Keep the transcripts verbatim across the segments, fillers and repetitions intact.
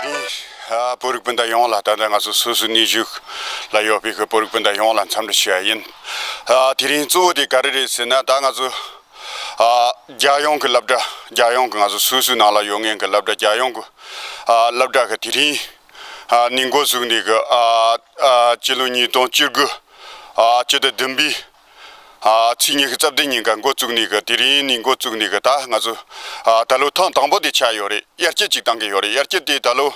དེ་རིང་ཨ་བོད་རིགས་སྤུན་ཟླ་ཡོངས་ལ། ད་ལྟ་ང་ཚོ་སོ་སོའི་གནས་བཞུགས་ལ་ཡོད་པའི་གི་བོད་རིགས་སྤུན་ཟླ་ཡོངས་ལ་འཚམས་འདྲི་ཞུ་ཡ་ཡིན། ཨ་དེ་རིང་གཙོ་བོ་དེ་ག་རེ་རེད་ཟེར་ན། ད་ང་ཚོ་ཨ་རྒྱལ་ཡོངས་ཀྱི་སློབ་གྲྭ། རྒྱལ་ཡོངས་ཀྱི་ང་ཚོ་སོ་སོའི་ནང་ལ་ཡོད་མཁན་གྱི་སློབ་གྲྭ། རྒྱལ་ཡོངས་ཀྱི་ཨ་སློབ་གྲྭ་གི་དེ་རིང་ཨ་ནས་འགོ་བཙུགས་ནས་གི་ཨ་ཨ་སྤྱི་ལོ་ཉིས་སྟོང་བཅུ་དགུ་ཨ་སྤྱི་ཟླ་བདུན་པའི་ཨ་ཚེས་ཉི་ཤུ་རྩ་བདུན་ཉིན་ཀ་འགོ་བཙུགས་ནས་གི་དེ་རིང་ནས་འགོ་བཙུགས་ནས་གི་ད་ང་ཚོ་ཨ་ད་ལོ་ཐེངས་དང་པོ་དེ་ཆགས་ཡོད་རེད། དབྱར་སྐྱིད་ཅིག་བཏང་གི་ཡོད་རེད། དབྱར་སྐྱིད་དེ་ད་ལོ་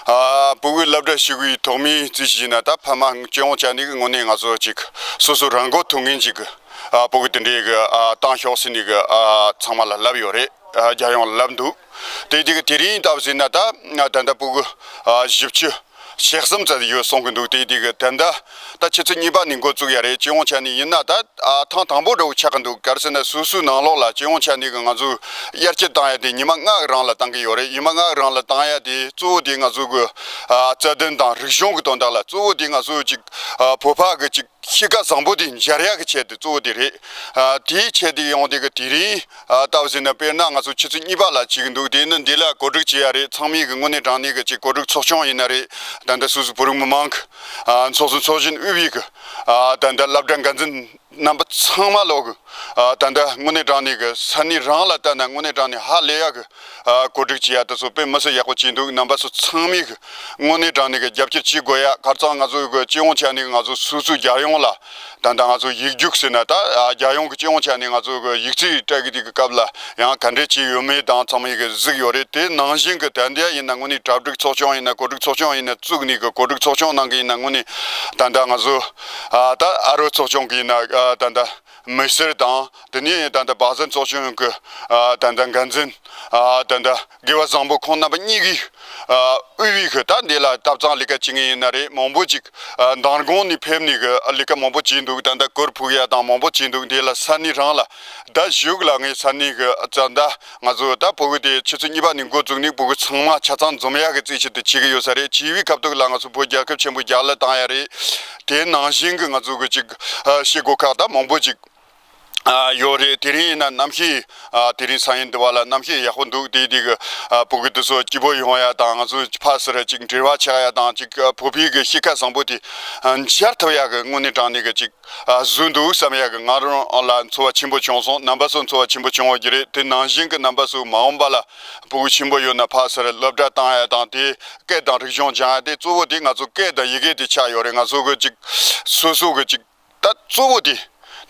ཨ་བོད་ཀྱི་སློབ་གྲྭ་ཞིག་གི་ཐོག་མའི་རྩིས་ཞིག་ཡིན་ན། ད་ཕ་མ་སྤྱི་ཡོངས་ཆ་ནས་གི་ངོས་ནས་ང་ཚོ་ཅིག་སོ་སོ་རང་མགོ་ཐོན་མཁན་ཅིག་གི་ཨ་བོད་ཀྱི་དེ་འདྲའི་གི་ཨ་བཏང་ཤོག་ཟེར་ནས་གི་ཨ་ཚང་མ་ལ་ལབ་ཡོད་རེད། ཨ་རྒྱལ་ཡོངས་ལ་ལབ་འདུག་དེ་དེ་གི་དེ་རིང་ལྟ་བུ་ཟེར་ན་ད་ད་ལྟ་བོད་ཀྱི་ཨ་བཞི་བཅུ་ཞེ་གསུམ་ཙམ་ཡོད་གསུང་གི་འདུག་དེ་དེ་གི་ད་ལྟ་ད་ཆུ་ཚོད་གཉིས་པ་ནས་འགོ་བཙུགས་ཡ་རེད། སྤྱི་ཡོངས་ཆ་ནས་ཡིན་ན་ད་ཨ་ཐེངས་དང་པོ་འདྲ་བོ་ཆགས་ཀྱི་འདུག་ག་རེ་ཟེར་ན་སོ་སོའི་ནང་ལོགས་ལ་སྤྱི་ཡོངས་ཆ་ནས་གི་ང་ཚོ་དབྱར་སྐྱིད་བཏང་ཡ་དེ་ཉི་མ་ལྔ་གི་རིང་ལ་བཏང་གི་ཡོད་རེད། ཉི་མ་ལྔ་གི་རིང་ལ་བཏང་ཡ་དེ་གཙོ་བོ་དེ་ང་ཚོ་གི་ཨ་རྩ་དོན་དང་རིག་གཞུང་གི་དོན་དག་ལ། གཙོ་བོ་དེ་ང་ཚོ་ཅིག་ཨ་བོད་པ་གི་ཅིག་གཤིས་ཀ་བཟང་པོ་དེ་འཇགས་ཡག་གི་ཆེད་དུ་གཙོ་བོ་དེ་རེད། ཨ་དེའི་ཆེད་དུ་ཡོང་དེ་གི་དེ་རིང་ཨ་ལྟ་བུ་ཟེར་ན། དཔེར་ན་ང་ཚོ་ཆུ་ཚོད་གཉིས་པ་ལ་བྱེད་ཀྱི་འདུག་དེ་ནི་འདི་ལ་གོ་སྒྲིག་བྱེད་ཡ་རེད། ཚང་མས་གི་དངོས་གནས་དྲང་གནས་གི་ཅིག་གོ་སྒྲིག་ཚོགས་ཆུང་ཡིན་ན་རེད། ད་ལྟ་སོ་སོའི་བོད་རིགས་མི་མང་གི་ཨ་ཚོགས་གཙོ་ཚོགས་གཞོན་དབུས་པའི་གི་ཨ་ད་ལྟ་སློབ་གྲྭ་འགན་འཛིན་རྣམ་པ་ཚང་མ་ལོག་གི་ཨ་ད་ལྟ་དངོས་གནས་དྲང་གནས་གི་ས་གནས་རང་ལ་ལྟ་ན་དངོས་གནས་དྲང་གནས་ཧ་ལས་ཡ་གི་ཨ་གོ་སྒྲིག་བྱེད་ཡ་དེ་ཚོ་དཔེ་མི་སྲིད་ཡག་པོ་བྱས་འདུག་རྣམ་པ་ཚོ་ཚང་མས་གི་དངོས་གནས་དྲང་གནས་གི་རྒྱབ་སྐྱོར་བྱེད་དགོས་ཡ། ཁ་རྩང་ང་ཚོ་གི་སྤྱི་ཡོངས་ཆ་ནས་ང་ཚོ་སོ་སོའི་རྒྱལ་ཡོངས་ལ་ད་ལྟ་ང་ཚོ་ཡིག་རྒྱུགས་ཟེར་ན། ད་ཨ་རྒྱལ་ཡོངས་ཀྱི་སྤྱི་ཡོངས་ཆ་ནས་ང་ཚོ་གི་ཡིག་ཚད་སྤྲད་གི་དེ་གི་སྐབས་ལ་ཡང་ག་འདྲས་བྱས་ཡོད་མེད་དང་ཚང་མས་གི་གཟིགས་ཡོད་རེད། དེ་ནང་བཞིན་གི་ད་ལྟ་ཡིན་ན་དངོས་གནས་གྲ་སྒྲིག་ཚོགས་ཆུང་ཡིན་ན། གོ་སྒྲིག་ཚོགས་ཆུང་ཡིན་ན། བཙུགས་ནས་གི་གོ་སྒྲིག་ཚོགས་ཆུང་ནང་གི་ཡིན་ན། དངོས་གནས་ད་ལྟ་ང་ཚོ་ཨ་ད་ཨ་རོ་ཚོགས་ཆུང་གི་ཡིན་ན། ཨ་ད་ལྟ་མི་སེར་དང་དེ་ནས་ད་ལྟ་བག་ཟན་ཚོགས་ཆུང་གི་ཨ་ད་ལྟ་འགན་འཛིན། ཨ་ད་ལྟ་དགེ་བ་བཟང་པོ་ཁོང་རྣམ་པ་གཉིས་ཀྱིས་ཨ་དབུས་པའི་གི་ད་འདི་ལ་ཐབ་ཚང་ལས་ཀ་བྱེད་མཁན་ཡིན་ན་རེད། མང་པོ་ཅིག་ཨ་མདང་དགོང་ནས་ཕེབས་ནས་གི་ལས་ཀ་མང་པོ་བྱས་འདུག་ད་ལྟ་གུར་ཕུབ་ཡ་དང་མང་པོ་བྱས་འདུག་འདི་ལ་ས་གནས་རང་ལ་ད་བཞུགས་ལ་ངས་ས་གནས་གི་ད་ལྟ་ང་ཚོ་ད་བོད་ཀྱི་དེ་ཆུ་ཚོད་གཉིས་པ་ནས་འགོ་བཙུགས་ནས་བོད་ཀྱི་ཚང་མ་ཆ་ཚང་འཛོམས་ཡ་གི་རྩིས་ཆེད་དུ་བྱེད་གི་ཡོད་ས་རེད། བྱས་པའི་སྐབས་ཐོག་ལ་ང་ཚོ་བོད་རྒྱལ་ཁབ་ཆེན་པོ་རྒྱལ་ལ་བཏང་ཡ་རེད། དེ་ནང་བཞིན་གི་ང་ཚོ་གི་ཅིག་ཨ་བྱེད་སྒོ་ཁག་ད་མང་པོ་ཅིག་ཨ་ཡོད་རེད། དེ་རིང་ཡིན་ན་གནམ་གཤིས་ཨ་དེ་རིང་སང་ཉིན་དུ་བ་ལ་གནམ་གཤིས་ཡག་པོ་འདུག་དེ་དེ་གི་ཨ་བོད་ཀྱི་དེ་ཚོ་སྐྱིད་པོ་ཡོང་ཡ་དང་། ང་ཚོ་ཕར་ཚུར་ཅིག་འབྲེལ་བ་ཆགས་ཡ་དང་། ཅིག་ཨ་བོད་པའི་གི་གཤིས་ཀ་བཟང་པོ་དེ་ཨ་འཆར་ཐུབ་ཡ་གི་དངོས་གནས་དྲང་གནས་གི་ཅིག་ཨ་བཟོས་འདུག་བསམ་ཡ་གི་ང་རང་ལ་ཚོར་བ་ཆེན་པོ་བྱུང་སོང་། རྣམ་པ་ཚོ་ཚོར་བ་ཆེན་པོ་བྱུང་བ་གི་རེད། དེ་ནང་བཞིན་གི་རྣམ་པ་ཚོ་མ་འོངས་པ་ལ་ཕྲུ་གུ་ཆེན་པོ་ཡོད་ན་ཕར་ཚུར་སློབ་གྲྭ་བཏང་ཡ་དང་། དེ་སྐད་དང་རིག་གཞུང་སྦྱང་ཡ་དེ་གཙོ་བོ་དེ་ང་ཚོ་སྐད་དང་ཡི་གེ་དེ་ཆགས་ཡོད་རེད། ང་ཚོ་གི་ཅིག་སོ་སོ་གི་ཅིག་ད་གཙོ་བོ་དེ་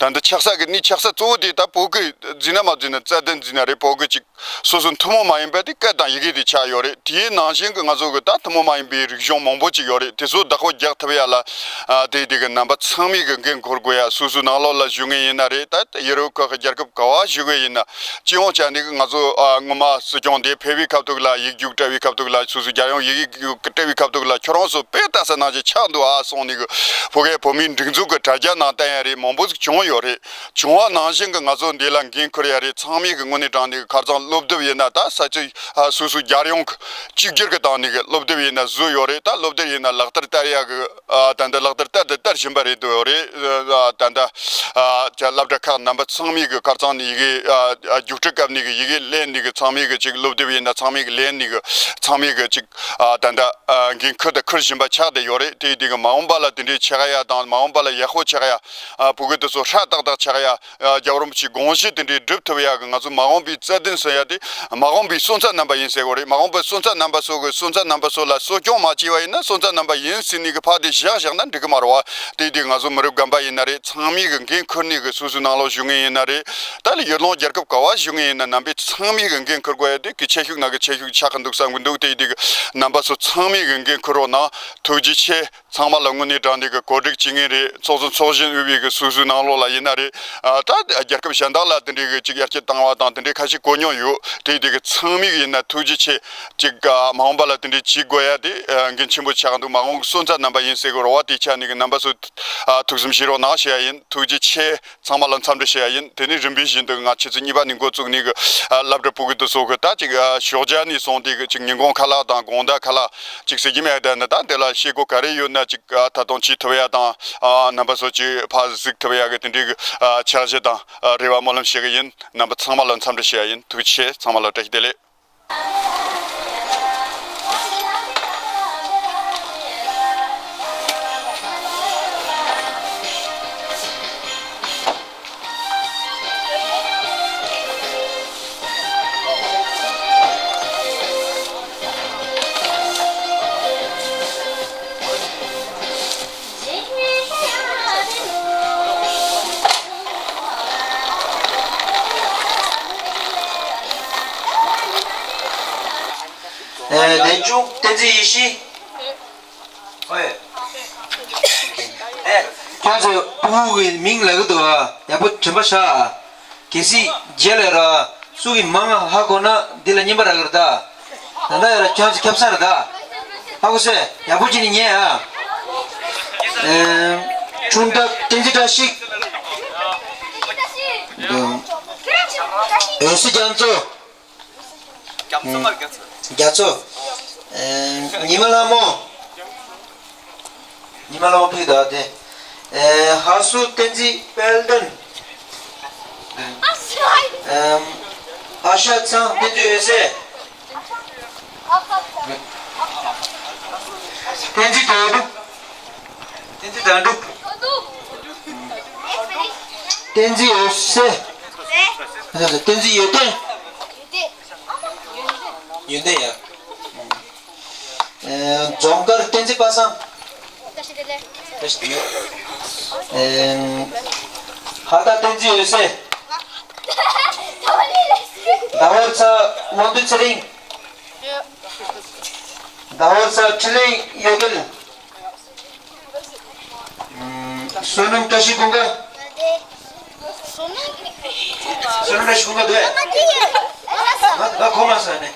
ད་འདི་ཆགས་ས་གི་ནི་ཆགས་ས་གཙོ་བོ་དེ་ད་བོད་ཀྱི་འཛིན་ན་མ་འཛིན་ན་རྩ་དོན་འཛིན་ན་རེད། བོད་ཀྱི་ཅིག་སོ་སོ་ཐུན་མོང་མ་ཡིན་པ་དེ་སྐད་དང་ཡི་གེ་དེ་ཆགས་ཡོད་རེད། དེའི་ནང་བཞིན་གྱི་ང་ཚོ་གི་ད་ཐུན་མོང་མ་ཡིན་པའི་རིག་གཞུང་མང་པོ་ཅིག་ཡོད་རེད། དེ་ཚོ་བདག་པོ་རྒྱག་ཐུབ་ཡ་ལ་ཨ་དེ་དེ་གི་རྣམ་པ་ཚང་མས་གི་འགན་འཁུར་དགོས་ཡ། སོ་སོའི་ནང་ལོགས་ལ་བཞུགས་མཁན་ཡིན་ན་རེད། ད་ཡུ་རོབ་ཁག་གི་རྒྱལ་ཁབ་ག་བ་བཞུགས་པ་ཡིན་ན། སྤྱི་ཡོངས་ཆ་ནས་གི་ང་ཚོ་ཨ་སྔོན་མ་སྲིད་སྐྱོང་དེ་ཕེབས་པའི་སྐབས་ཐོག་ལ་ཡིག་རྒྱུགས་སྤྲད་པའི་སྐབས་ཐོག་ལ། སོ་སོའི་རྒྱལ་ཡོངས་ཡི་གེ་རྒྱུགས་སྤྲད་པའི་སྐབས་ཐོག་ལ་ཁྱོད་རང་ཚོ་དཔེ་ལྟ་ས་ནང་བཞིན་ཆགས་འདུག་ཨ་གསུངས་ནས་གི་བོད་སྐད་བོད་མིའི་སྒྲིག་འཛུགས་ཀྱི་དྲ་རྒྱ་ནང་བསྟན་ཡ་རེད། མང་པོ་ཞིག་བྱུང་ཡོད་རེད། བྱུང་བ་ནང་བཞིན་གྱི་ང་ཚོ་འདི་ལ་འགན་འཁུར་ཡ་རེད། ཚང་མས་གི་དངོས་གནས་དྲང་གནས་གི་ཁ་རྩང་སློབ་དེབ་ཡིན་ན་ད་ས་ཆ་ཨ་སོ་སོའི་རྒྱལ་ཡོངས་ཀྱི་གཅིག་གྱུར་གྱི་སྟེང་ནས་གི་སློབ་དེབ་ཡིན་ན་བཟོས་ཡོད་རེད། ད་སློབ་དེབ་ཡིན་ན་ལག་བསྟར་བསྟར་ཡ་གི་ཨ་ད་ལྟ་ལག་བསྟར་བསྟར་དང་བསྟར་བཞིན་པ་རེད་འདུག་ཡོད་རེད། ཨ་ད་ལྟ་ཨ་ཅ་སློབ་གྲྭ་ཁག་རྣམ་པ་ཚང་མས་གི་ཁ་རྩང་ནས་ཡི་གེ་ཨ་ཨ་རྒྱུགས་སྤྲོད་བཀབ་ནས་གི་ཡི་གེ་ལེན་ནས་གི་ཚང་མས་གི་ཅིག་སློབ་དེབ་ཡིན་ན་ཚང་མས་གི་ལེན་ནས་གི་ཚང་མས་གི་ཅིག་ཨ་ད་ལྟ་ཨ་འགན་འཁུར་དང་འཁུར་བཞིན་པ་ཆགས་བསྡད་ཡོད་རེད། དེ་དེ་གི་མ་འོངས་པ་ལ་དེ་འདྲའི་ཆགས་ཡ་དང་། མ་འོངས་པ་ལ་ཡག་པོ་ཆགས་ཡ། ཨ་བོད་སྐད་དེ་ཚོ་ཧྲ་ཏག་ཏག་ཆགས་ཡ། ཨ་རྒྱལ་བ་རིན་པོ་ཆེའི་དགོངས་གཞི་དེ་འདྲའི་སྒྲུབ་ཐུབ་ཡ་གི་ང་ཚོ་མ་འོངས་པའི་རྩ་དོན་ཟེར་ཡ་དེ་མ་འོངས་པའི་སོན་རྩ་རྣམ་པ་ཡིན་ཟེར་གོ་རེད། མ་འོངས་པའི་སོན་རྩ་རྣམ་པ་ཚོ་གི་སོན་རྩ་རྣམ་པ་ཚོ་ལ་གསོ་སྐྱོང་མ་བྱས་པ་ཡིན་ན། སོན་རྩ་རྣམ་པ་ཡིན་ཟེར་ནས་གི་ཕར་དེ་བཞག་བཞག་ན་འགྲིག་གི་མ་རེད་བ། དེ་དེ་ང་ཚོ་མི་རབས་རྒན་པ་ཡིན་ན་རེད། ཚང་མས་གི་འགན་འཁུར་ནས་གི་སོ་སོའི་ནང་ལོགས་བཞུགས་མཁན་ཡིན་ན་རེད། ད་ལ་ཡུལ་ལུང་རྒྱལ་ཁབ་ག་བ་བཞུགས་མཁན་ཡིན་ན་རྣམ་པས་ཚང་མས་གི་འགན་འཁུར་དགོས་ཡ་དེ་གི་ཆེ་ཤོས་ནང་གི་ཆེ་ཤོས་ཆགས་གི་འདུག་བསམ་གི་འདུག་དེ་དེ་གི་རྣམ་པ་ཚོ་ཚང་མས་གི་འགན་འཁུར་རོགས་གནང་། ཐུགས་རྗེ་ཆེ། ཚང་མ་ལ་དངོས་གནས་དྲང་གནས་ཀྱི་གོ་སྒྲིག་བྱེད་མཁན་རེད། ཚོགས་གཙོ་ཚོགས་གཞོན་དབུས་པའི་གི་སོ་སོའི་ནང་ལོགས་ལ་ཡིན་ན་རེད། ཨ་ད་རྒྱལ་ཁབ་གཞན་དག་ལ་དེ་འདྲའི་གི་ཅིག་ཡར་རྒྱས་བཏང་བ་དང་དེ་འདྲའི་ཁ་ཤས་གོ་མྱོང་ཡོད། དེ་དེ་གི་ཚང་མས་གི་ཡིན་ན་ཐུགས་རྗེ་ཆེ། ཅིག་ཨ་མ་འོངས་པ་ལ་དེ་འདྲའི་བྱེད་དགོས་ཡ་དེ་ཨ་འགན་ཆེན་པོ་ཆགས་འདུག་མ་འོངས་སོན་རྩ་རྣམ་པ་ཡིན་ཟེར་གི་རེད་བ། དེ་ཆ་ནས་གི་རྣམ་པ་ཚོ་ཨ་ཐུགས་བསམ་བཞེས་རོགས་གནང་ཞུ་ཡ་ཡིན། ཐུགས་རྗེ་ཆེ། ཚང་མ་ལ་འཚམས་འདྲི་ཞུ་ཡ་ཡིན། དེ་ནས་རིམ་པས་བཞིན་དུ་ང་ཆུ་ཚོད་གཉིས་པ་ནས་འགོ་བཙུགས་ནས་གི་ཨ་སློབ་གྲྭ་ཕྲུ་གུ་དེ་ཚོ་གི་ད་ཅིག་ཨ་ཞོགས་ཇ་ནས་བཟུང་སྟེ་གི་ཅིག་ཉིན་གུང་ཁ་ལག་དང་དགོང་དག་ཁ་ལག་ཅིག་ཟེར་གྱི་མེད། ད་ནི་ད་འདི་ལ་ཤེས་དགོས་ག་རེ་ཡོད་ན་ཅིག་ཨ་ད་དུང་བྱེད་ཐུབ་ཡ་དང་། ཨ་རྣམ་པ་ཚོ་ཅིག་ཕར་གཟིགས་ཐུབ་ཡ་གི་དེ་འདྲའི་གི་ཨ་འཆར་གཞི་དང་ཨ་རེ་བ་སྨོན་ལམ་ཞུ་གི་ཡིན། རྣམ་པ་ཚང་མ་ལ་འཚམས་འདྲི་ཞུ་ཡ་ཡིན། ཐུགས་རྗེ་ཆེ། ཚང་མ་ལ་བཀྲ་ཤིས་བདེ་ལེགས། ཨེ། གདན་ཆུང་བསྟན་འཛིན་ཡེ་ཤེས། ཨོའི། ཨེ། ཁྱོད་ཚོས་ཕྲུ་གུ་གི་མིང་ལབ་ཀྱི་འདུག་ཨ། ཡག་པོ་དྲན་པ་བཞག་ཨ། གལ་སྲིད་རྗེས་ལ་ར་སུ་གི་མིང་ཧ་གོ་ན་འདི་ལ་རྔན་པ་རག་གི་རེད་ད། ད་ལྟ་ཡ་ལ་ཁྱོད་ཚོ་ཁྱབ་ས་རེད་ད། ཧ་གོ་སོང་། ཡག་པོ་བྱས་ནས་ཉན་ཨ། ཨེ། ཆུང་བདག་བསྟན་འཛིན་བཀྲ་ཤིས། འོད་ཟེར་རྒྱ་མཚོ། རྒྱ་མཚོ་མ་རེད། རྒྱ་མཚོ། རྒྱ་མཚོ། ཨེ། ཉི་མ་ལྷ་མོ། ཉི་མ་ལྷ་མོ་ཕུད་ད་དེ། ཨེ། ཧ་སུ་བསྟན་འཛིན་དཔལ་ལྡན། ཨེ། ཨ་ཤ་ཚང་བསྟན་འཛིན་འོད་ཟེར། བསྟན་འཛིན་དོན་གྲུབ། བསྟན་འཛིན་དོན་གྲུབ། བསྟན་འཛིན་འོད་ཟེར། བསྟན་འཛིན་ཡོན་ཏན། ཡོན་ཏན་ཡ། ཨེ། རྫོང་དཀར་བསྟན་འཛིན་པ་སངས། བཀྲ་ཤིས་བདེ་ལེགས། བཀྲ་ཤིས་བདེ་ལེགས། ཨེ། ཧ་རྟ་བསྟན་འཛིན་འོད་ཟེར། ཟླ་བ་ཚ་དབང་འདུས་ཚེ་རིང་། ཟླ་བ་ཚ་འཕྲིན་ལས་གཡོ་སྒྱུ། བསོད་ནམས་བཀྲ་ཤིས་ཀུན་དགའ། བསོད་ནམས་བཀྲ་ཤིས་ཀུན་དགའ་འདུག་གས། ང་ང་གོ་མ་སོང་ནས།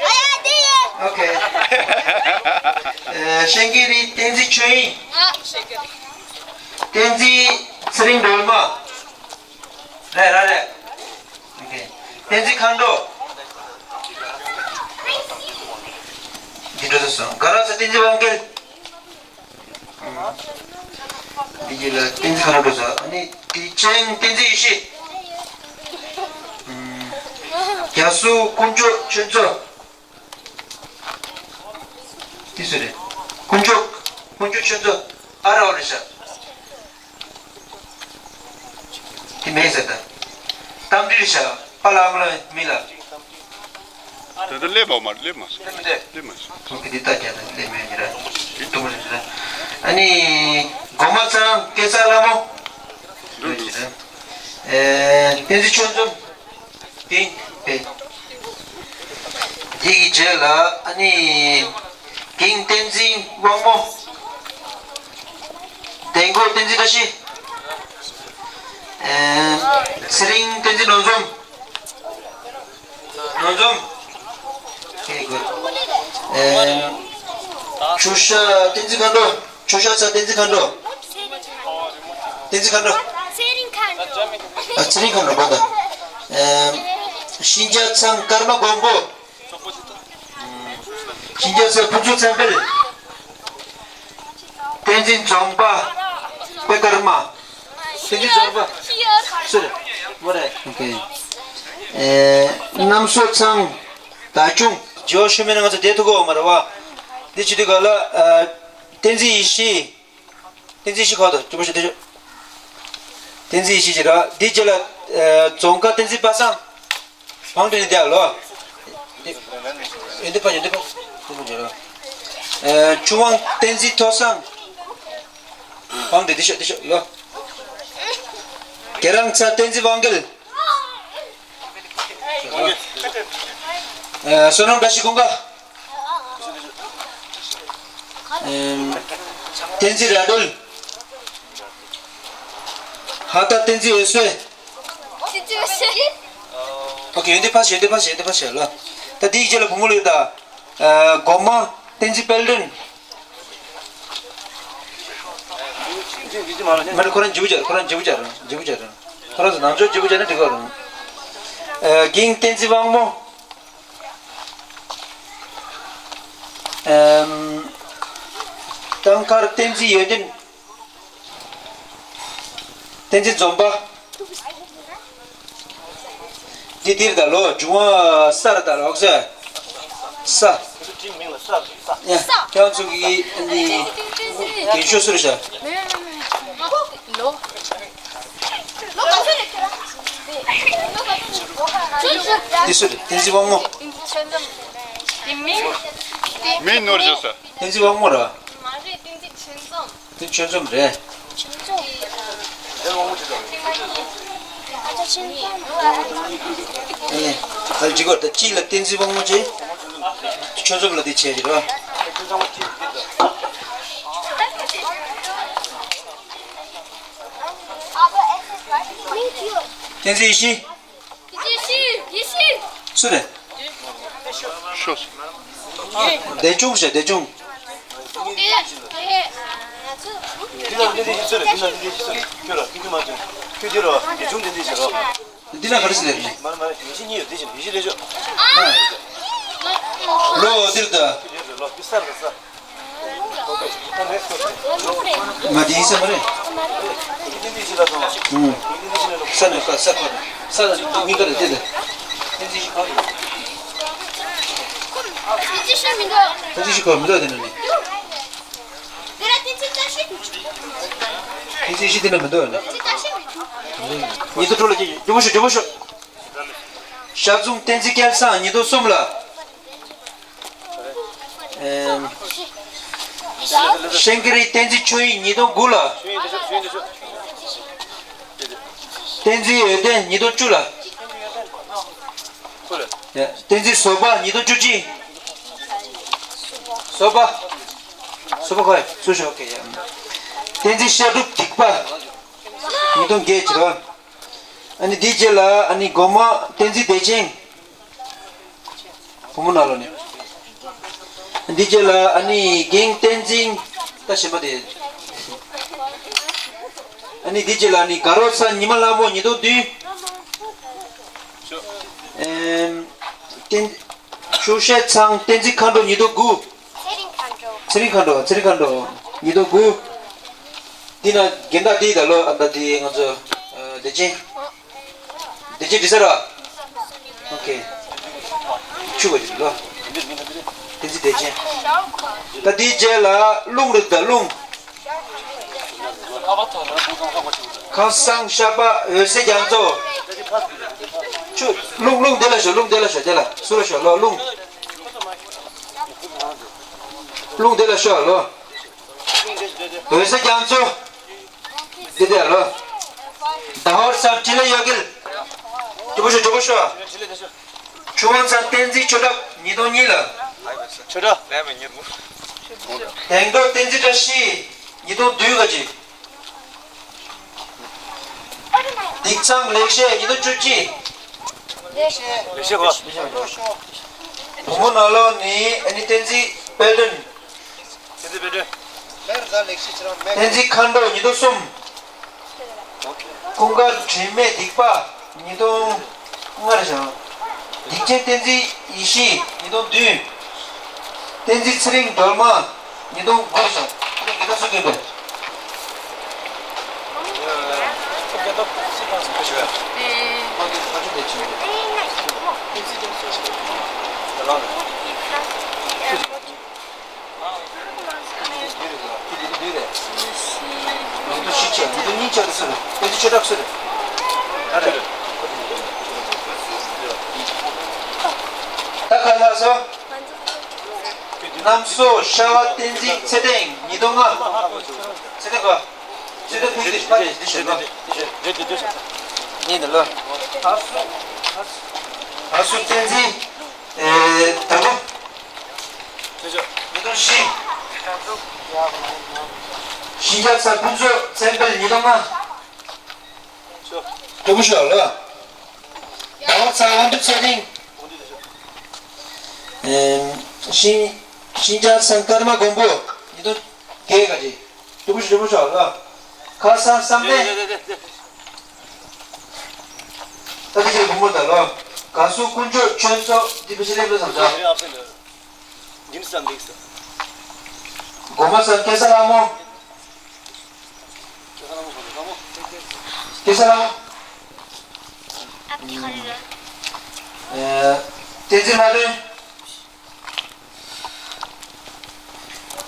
ཨོ་ཁེ། ཨེ། ཤན་ཀེ་རི་བསྟན་འཛིན་ཆོས་དབྱིངས། བསྟན་འཛིན་ཚེ་རིང་སྒྲོལ་མ། རེད་རེད་རེད། ཨོ་ཁེ། བསྟན་འཛིན་མཁའ་འགྲོ། འདི་འགྲོ་ཚར་སོང་། ག་ར་ཚ་བསྟན་འཛིན་དབང་རྒྱལ། འདི་གི་ལ་བསྟན་འཛིན་ཁ་ར་འགྲོ་ས། ཨ་ནི་དེ་ཅན་བསྟན་འཛིན་ཡེ་ཤེས། རྒྱ་སུ་དཀོན་མཆོག་ཆོས་མཚོ། དེ་སུ་རེད། དཀོན་མཆོག་དཀོན་མཆོག་ཆོས་མཚོ། ཨ་ར་བ་རེད་ཤག་དེ་མེད་ཟེར་ད། གཏམ་འདྲི་རེད་ཤག་པཱ་ལགས་ཨ་མ་ལགས་མི་ལ། ད་ལྟ་སླེབས་པ་མ་སླེབས་མ་སོང་། སླེབས་མ་སོང་། སླེབས་མ་སོང་། ཁོང་གིས་འདི་ལྟ་རྒྱག་ན་སླེབས་མེད་ཀྱི་ར། དུ་མ་རེད་ར། ཨ་ནི་སྒོ་མ་ཚང་སྐལ་བཟང་ལྷ་མོ། འགྲོ་འགྲོ། ཨེ། བསྟན་འཛིན་ཆོས་འཛོམས། ཏིང་པེ། འདི་གི་རྗེས་ལ་ཨ་ནི་གིང་བསྟན་འཛིན་དབང་མོ། གདན་གོ་བསྟན་འཛིན་བཀྲ་ཤིས། ཨེ། ཚེ་རིང་བསྟན་འཛིན་ནོར་འཛོམས། ནོར་འཛོམས། ཨེ། གོ། ཨེ། ཆུ་ཤ་བསྟན་འཛིན་མཁའ་འགྲོ། ཆུ་ཤ་ཚ་བསྟན་འཛིན་མཁའ་འགྲོ། བསྟན་འཛིན་མཁའ་འགྲོ། ཚེ་རིང་མཁའ་འགྲོ། ཨ། ཚེ་རིང་མཁའ་འགྲོ་པ་དང་། ཨེ། ཤིང་བྱ་ཚང་ཀརྨ་མགོན་པོ། ཤིང་བྱ་ཚང་ཕུན་ཚོགས་བསམ་འཕེལ། བསྟན་འཛིན་འཛོམས་པ། པེ་ཀརྨ། བསྟན་འཛིན་འཛོམས་པ། སུ་རེད། མོ་རེད། ཨོ་ཁེ། ཨེ། གནམ་མཚོ་ཚང་། ད་ཆུང་། ཇོ་ཤུ་མེ་ན་ང་ཚོ་བསྡད་ཐུབ་ཀྱི་ཡོད་མ་རེད་བ། འདི་བྱེད་དུས་ག་ལ། ཨ། བསྟན་འཛིན་ཡེ་ཤེས། བསྟན་འཛིན་ཡེ་ཤེས་ཁོ་ཐོ་ཅུ་པོ་ཞིག་དེ་ཅོ། བསྟན་འཛིན་ཡེ་ཤེས་ཀྱི་ར། འདི་རྗེས་ལ། ཨ། རྫོང་དཀར་བསྟན་འཛིན་པ་སངས། བང་སྒྲིག་ནས་བསྡད་ལོ། ཡོན་ཏན་ཕ་ཡོན་ཏན་ཕ། ཨ། ཆུ་དབང་བསྟན་འཛིན་ཐོས་བསམ། བང་སྒྲིག་འདི་ཤོག་འདི་ཤོག་ལོ། གྱ་རང་ཚ་བསྟན་འཛིན་དབང་རྒྱལ། ཨ། བསོད་ནམས་བཀྲ་ཤིས་ཀུན་དགའ། ཨེམ། བསྟན་འཛིན་ར་སྒྲོལ། ཧ་རྟ་བསྟན་འཛིན་འོད་ཟེར། ཨོ་ཁེ། ཡོན་ཏན་ཕར་བཞག་ཡོན་ཏན་ཕར་བཞག་ཡོན་ཏན་ཕར་བཞག་ལ། ད་འདིའི་རྗེས་ལ་བུ་མོ་ལོས་ད། ཨ། སྒོ་མ་བསྟན་འཛིན་དཔལ་སྒྲོན། མ་རེད། ཁོ་རང་བརྗེ་པོ་བྱས་རེད། ཁོ་རང་བརྗེ་པོ་བྱས་རེད། བརྗེ་པོ་བྱས་རེད། ཁོ་རང་ཚོ་ནང་ཆོས་བརྗེ་པོ་བྱས་ན་འགྲིག་གི་རེད། ཨ། གིང་བསྟན་འཛིན་དབང་མོ། ཨམ། སྟོན་ཁར་བསྟན་འཛིན་ཡོན་ཏན། བསྟན་འཛིན་འཛོམས་པ། འདི་འདིར་ད་ལོ། འབྱུང་བ་ས་ར་ད་ལོ་ཟེར། ས། ཡ། ཁྱེད་རང་ཚོ་གི་འདི་རྒན་ཤོས་སུ་རེད་ཤག་འདི་སུ་རེད། བསྟན་འཛིན་དབང་མོ། མིང་ནོར་བཞག་ས། བསྟན་འཛིན་དབང་མོ་ར། དེ་ཆོས་འཛོམས་རེད། ཨེ། ཨ་ལ་ཇི་གོ་ད་ཅི་ལ་བསྟན་འཛིན་དབང་མོ་ཅེ། ཆོས་ཚོགས་ལ་དེ་བྱས་ཀྱི་རེད་བ། བསྟན་འཛིན་ཡེ་ཤེས། ཡེ་ཤེས། ཡེ་ཤེས། སུ་རེད། ཤོ། བདེ་སྐྱོང་ཞེས་བདེ་སྐྱོང་། འདི་ལ་འདི་འདི་ཞིག་སུ་རེད། འདི་ལ་འདི་འདི་ཞིག་སུ་རེད། ཁྱོད་ར་ཁྱོད་ཁྱོད་མ་བྱུང་། ཁྱོད་འདི་ར་བདེ་སྐྱོང་འདི་འདི་ཞིག་ར། འདི་ལ་ག་རེ་ཟེར་ལེ་རེད། མ་རེད་མ་རེད། ཡེ་ཤེས་གཉིས་ཡོད། འདི་བཞིན་ཡེ་ཤེས་ལས་ཤོག་ལོ་འདིར་ད། ལོ་འདི་ས་རེད་ས། མ་དེ་ཡིན་ས་མ་རེད། ཨུམ། ས་ནས་ཁ་ས་ཁ་ས་ལ་མི་འགའ་རེ་དེ་དེ། ཐེངས་གཅིག་ཤི་ཁ་མི་འདུག་ཐེངས་གཅིག་ཤི་ཁ་མི་འདུག་དེ་ནས་ནི། ཐེངས་གཅིག་ཤི་དེ་ན་མི་འདུག་ནི། ཉི་ཟླ་དྲུག་ལ་ཅི་ཇོ་བོ་ཤོ་ཇོ་བོ་ཤོ། ཞབས་ཟུང་བསྟན་འཛིན་སྐལ་བཟང་ཉི་ཟླ་གསུམ་ལ། ཨེམ། ཤན་ཀེ་རི་བསྟན་འཛིན་ཆོས་དབྱིངས་ཉིས་སྟོང་དགུ་ལ། བསྟན་འཛིན་འོད་ལྡན་ཉིས་སྟོང་བཅུ་ལ། བསྟན་འཛིན་བཟོད་པ་ཉིས་སྟོང་བཅུ་གཅིག་བཟོད་པ། བཟོད་པ་ཁོས་ཚུར་ཤོག་ཀེ་ཡ། བསྟན་འཛིན་ཤ་དྲུག་སྡིག་པ། ཉིས་སྟོང་བརྒྱད་ཅིག་ར། ཨ་ནི་འདིའི་རྗེས་ལ་ཨ་ནི་སྒོ་མ་བསྟན་འཛིན་བདེ་ཆེན། བུ་མོ་ནང་ལོགས་ནས། འདི་རྗེས་ལ་ཨ་ནི་རྒན་བསྟན་འཛིན་ད་གཞན་པ་དེ། ཨ་ནི་འདི་རྗེས་ལ་ཨ་ནི་དགའ་རོགས་ཚ་ཉི་མ་ལྷ་མོ་ཉིས་སྟོང་བདུན། ཨེམ། བསྟན། ཆུ་ཤེལ་ཚང་བསྟན་འཛིན་མཁའ་འགྲོ་ཉིས་སྟོང་དགུ། ཚེ་རིང་མཁའ་འགྲོ། ཚེ་རིང་མཁའ་འགྲོ་ཚེ་རིང་མཁའ་འགྲོ་ཉིས་སྟོང་དགུ། འདི་ན་རྒན་བདག་འདི་ད་ལོ་ཨ་ད་འདི་ང་ཚོ་བདེ་ཆེན། བདེ་ཆེན་འདྲི་ས་ར། ཨོ་ཁེ། ཆུ་བ་འདི་ལོ། བསྟན་འཛིན་བདེ་ཆེན། ད་འདིའི་རྗེས་ལ་རླུང་རེད་ད་རླུང་། ཁ་སང་ཤ་པ་འོད་ཟེར་རྒྱ་མཚོ། ཆུ་རླུང་རླུང་འདི་ལ་ཤོག་རླུང་འདི་ལ་ཤོག་འདི་ལ་སུ་ལ་ཤོག་ལོ་རླུང་། རླུང་འདི་ལ་ཤོག་ལོ། འོད་ཟེར་རྒྱ་མཚོ། འདི་འདི་ལོ། ཟླ་བ་ཚང་འཕྲིན་ལས་གཡོ་འགུལ། ཇོ་བོ་ཤོ་ཇོ་བོ་ཤོ། ཆུ་དབང་ཚང་བསྟན་འཛིན་ཆོས་གྲགས་ཉིས་སྟོང་གཉིས་ལ། ཆོས་གྲགས། དེང་རྡོ་བསྟན་འཛིན་བཀྲ་ཤིས་ཉིས་སྟོང་བདུན་ག་ཅི། སྡིག་ཚང་ལེགས་བཤད་ཉིས་སྟོང་བཅུ་གཅིག་ལེགས་བཤད་གོ། བུ་མོ་ནང་ལོགས་ནི་ཨ་ནི་བསྟན་འཛིན་དཔལ་སྒྲོན། བསྟན་འཛིན་དཔལ་སྒྲོན། བསྟན་འཛིན་མཁའ་འགྲོ་ཉིས་སྟོང་གསུམ། ཀུན་དགའ་དྲི་མེད་སྡིག་པ་ཉིས་སྟོང་ལྔ་རེད་བཞག་སྡིག་ཅན་བསྟན་འཛིན་ཡེ་ཤེས་ཉིས་སྟོང་བདུན། བསྟན་འཛིན་ཚེ་རིང་སྒྲོལ་མ་ཉིས་སྟོང་དགུ་རེད་བཞག་ཁྱེད་རང་དགེ་རྒན་སུ་མཁྱེན་པས། ད་ག་ལ་སོ། གནམ་སོ་ཤ་བ་བསྟན་འཛིན་ཚེ་བརྟན་ཉིས་སྟོང་ལྔ། ཚེ་བརྟན་ག་ཚེ་བརྟན་ཕུག་འདི་ཕ་འདི་ཞོན་ནོ། ཉིན་འདི་ལོ། ཨ་སུ་བསྟན་འཛིན་ཨེ་ད་གུ། ཉིས་སྟོང་བཞི། ཤིང་བྱ་ཚ་ཕུན་ཚོགས་བཙན་འཕེལ་ཉིས་སྟོང་ལྔ། དྲུག་ཤོག་ལ། ཟླ་བ་ཚ་དབང་འདུས་ཚེ་རིང་། ཨེམ། ཤིང་ཤིང་བྱ་ཚ་ཀརྨ་མགོན་པོ། ཉིས་སྟོང་བརྒྱད་ག་ཅི། དྲུག་ཤོག་དྲུག་ཤོག་ལ། ཁ་སང་བསམ་གཏན། ད་དེ་ཅིག་བུ་མོ་ད་ལོ། དགའ་བསུ་དཀོན་མཆོག་ཆོས་ཚོགས་འདི་བེ་ཤ་ལེབ་ལ་བསམ་ཚ། སྒོ་མ་ས་སྐལ་བཟང་ལྷ་མོ། སྐལ་བཟང་ལྷ་མོ། ཨ་ཁི་ཁ་རི་ར། ཨེ། བསྟན་འཛིན་ལྷ་སྒྲོན།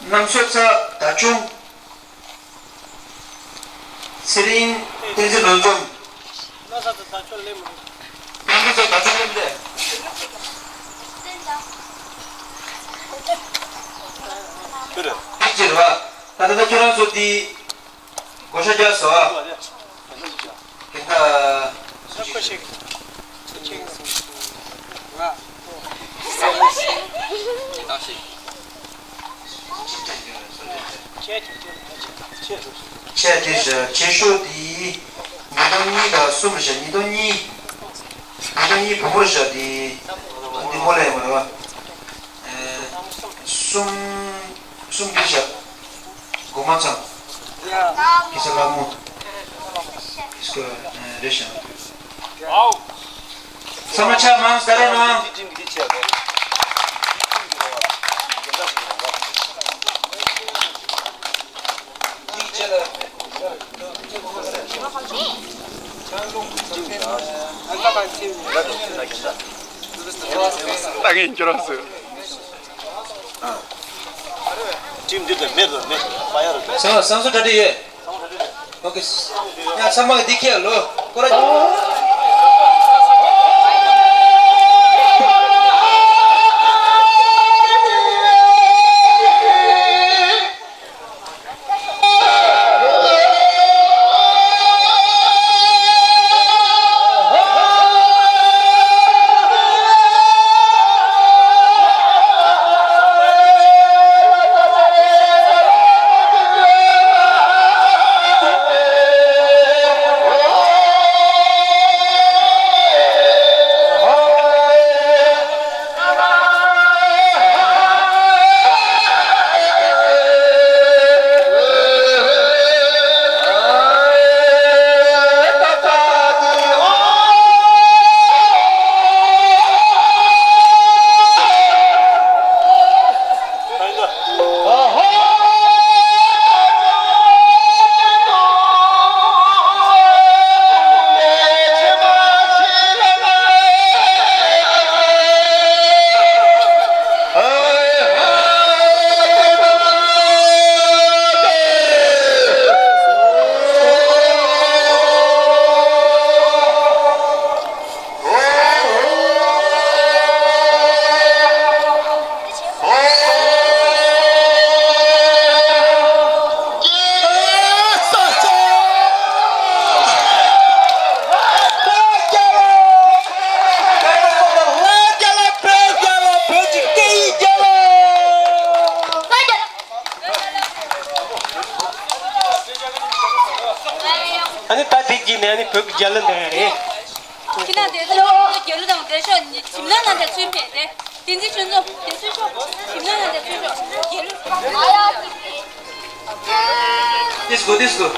གནམ་མཚོ་ཚ་ད་ཆུང་། ཚེ་རིང་བསྟན་འཛིན་ལོ་འཛོམས། གནམ་མཚོ་ཚ་ད་ཆུང་ལེམ་དེ། ཁྱོད་རེད། དེ་ཅི་རེད་བ། ད་ལྟ་ཁྱོད་རང་ཚོ་དེ། བགོ་བཤའ་རྒྱག་སོ། ཨ། དེ་ད། ཁ་ཤས། ཆེ་དེ་བཞག་ཆེ་ཤོས་དེ་ཉིས་སྟོང་གཉིས་དང་གསུམ་བཞག་ཉིས་སྟོང་གཉིས། ཉིས་སྟོང་གཉིས་བུ་མོར་བཞག་དེ་འདི་མོ་ལ་ཡོད་མ་རེད་བ། གསུམ། གསུམ་འདི་བཞག་སྒོ་མ་ཚང་། ཡ། གེ་སར་ལྷ་མོ། སྐོར་རེ་བཞག་ཚང་མ་ཆ་མང་ཟ་རེ་ནང་། ལྟ་མཁན་ཁྱོད་རང་ཟེར། ཁྲིམས་འདི་དང་མེད་དང་མེད་པ་ཡ་རུ། བསམ་བསམ་ཚུལ་གྲ་སྒྲིག་ཡོད། ཨོ་ཀེ། ཡ་ཚང་མ་འདི་ཁྱེར་ལོ། ཀོ་ར། ཨ་ནི་ད་དེ་གྱིས་ནས་ཨ་ནི་བོད་ཀྱི་རྒྱལ་གླུ་འདོན་ཡ་རེད། ཁྱི་ནག་དེ་ཚོ་རྒྱལ་གླུ་དང་བསྡད་ཤོག་ཁྱིམ་ནང་ན་དེ་ཚུན་ཕེབས་ཏེ། བསྟན་འཛིན་ཆོས་འཛོམས་དེ་ཚུན་ཤོག་ཁྱིམ་ནང་ན་དེ་ཚུན་ཤོག་རྒྱལ་གླུ། Disco, disco.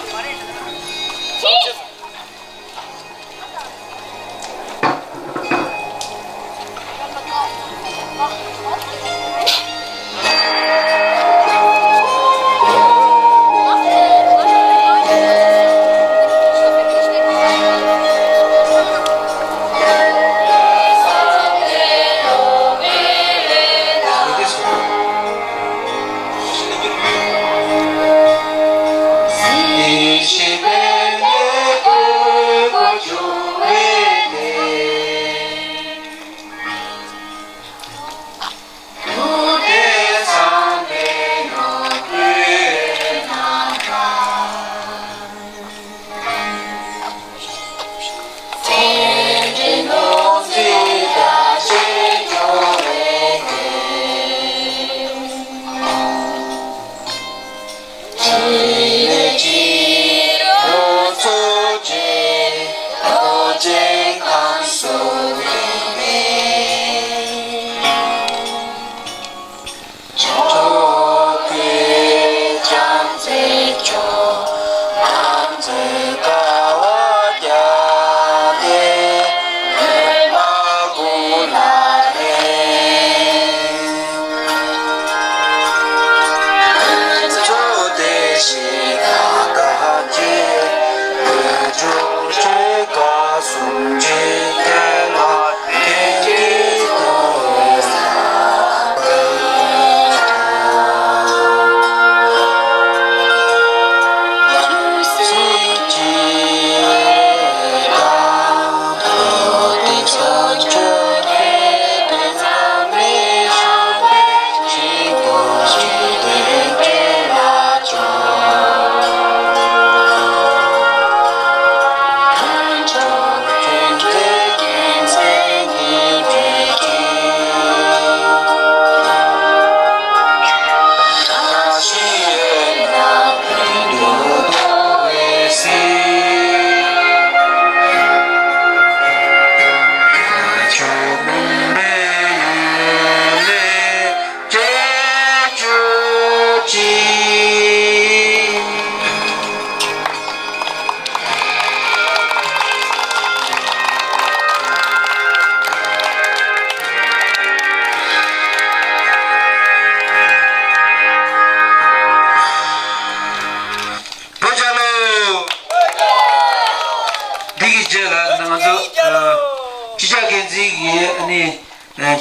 ངས་ཨ་ནི་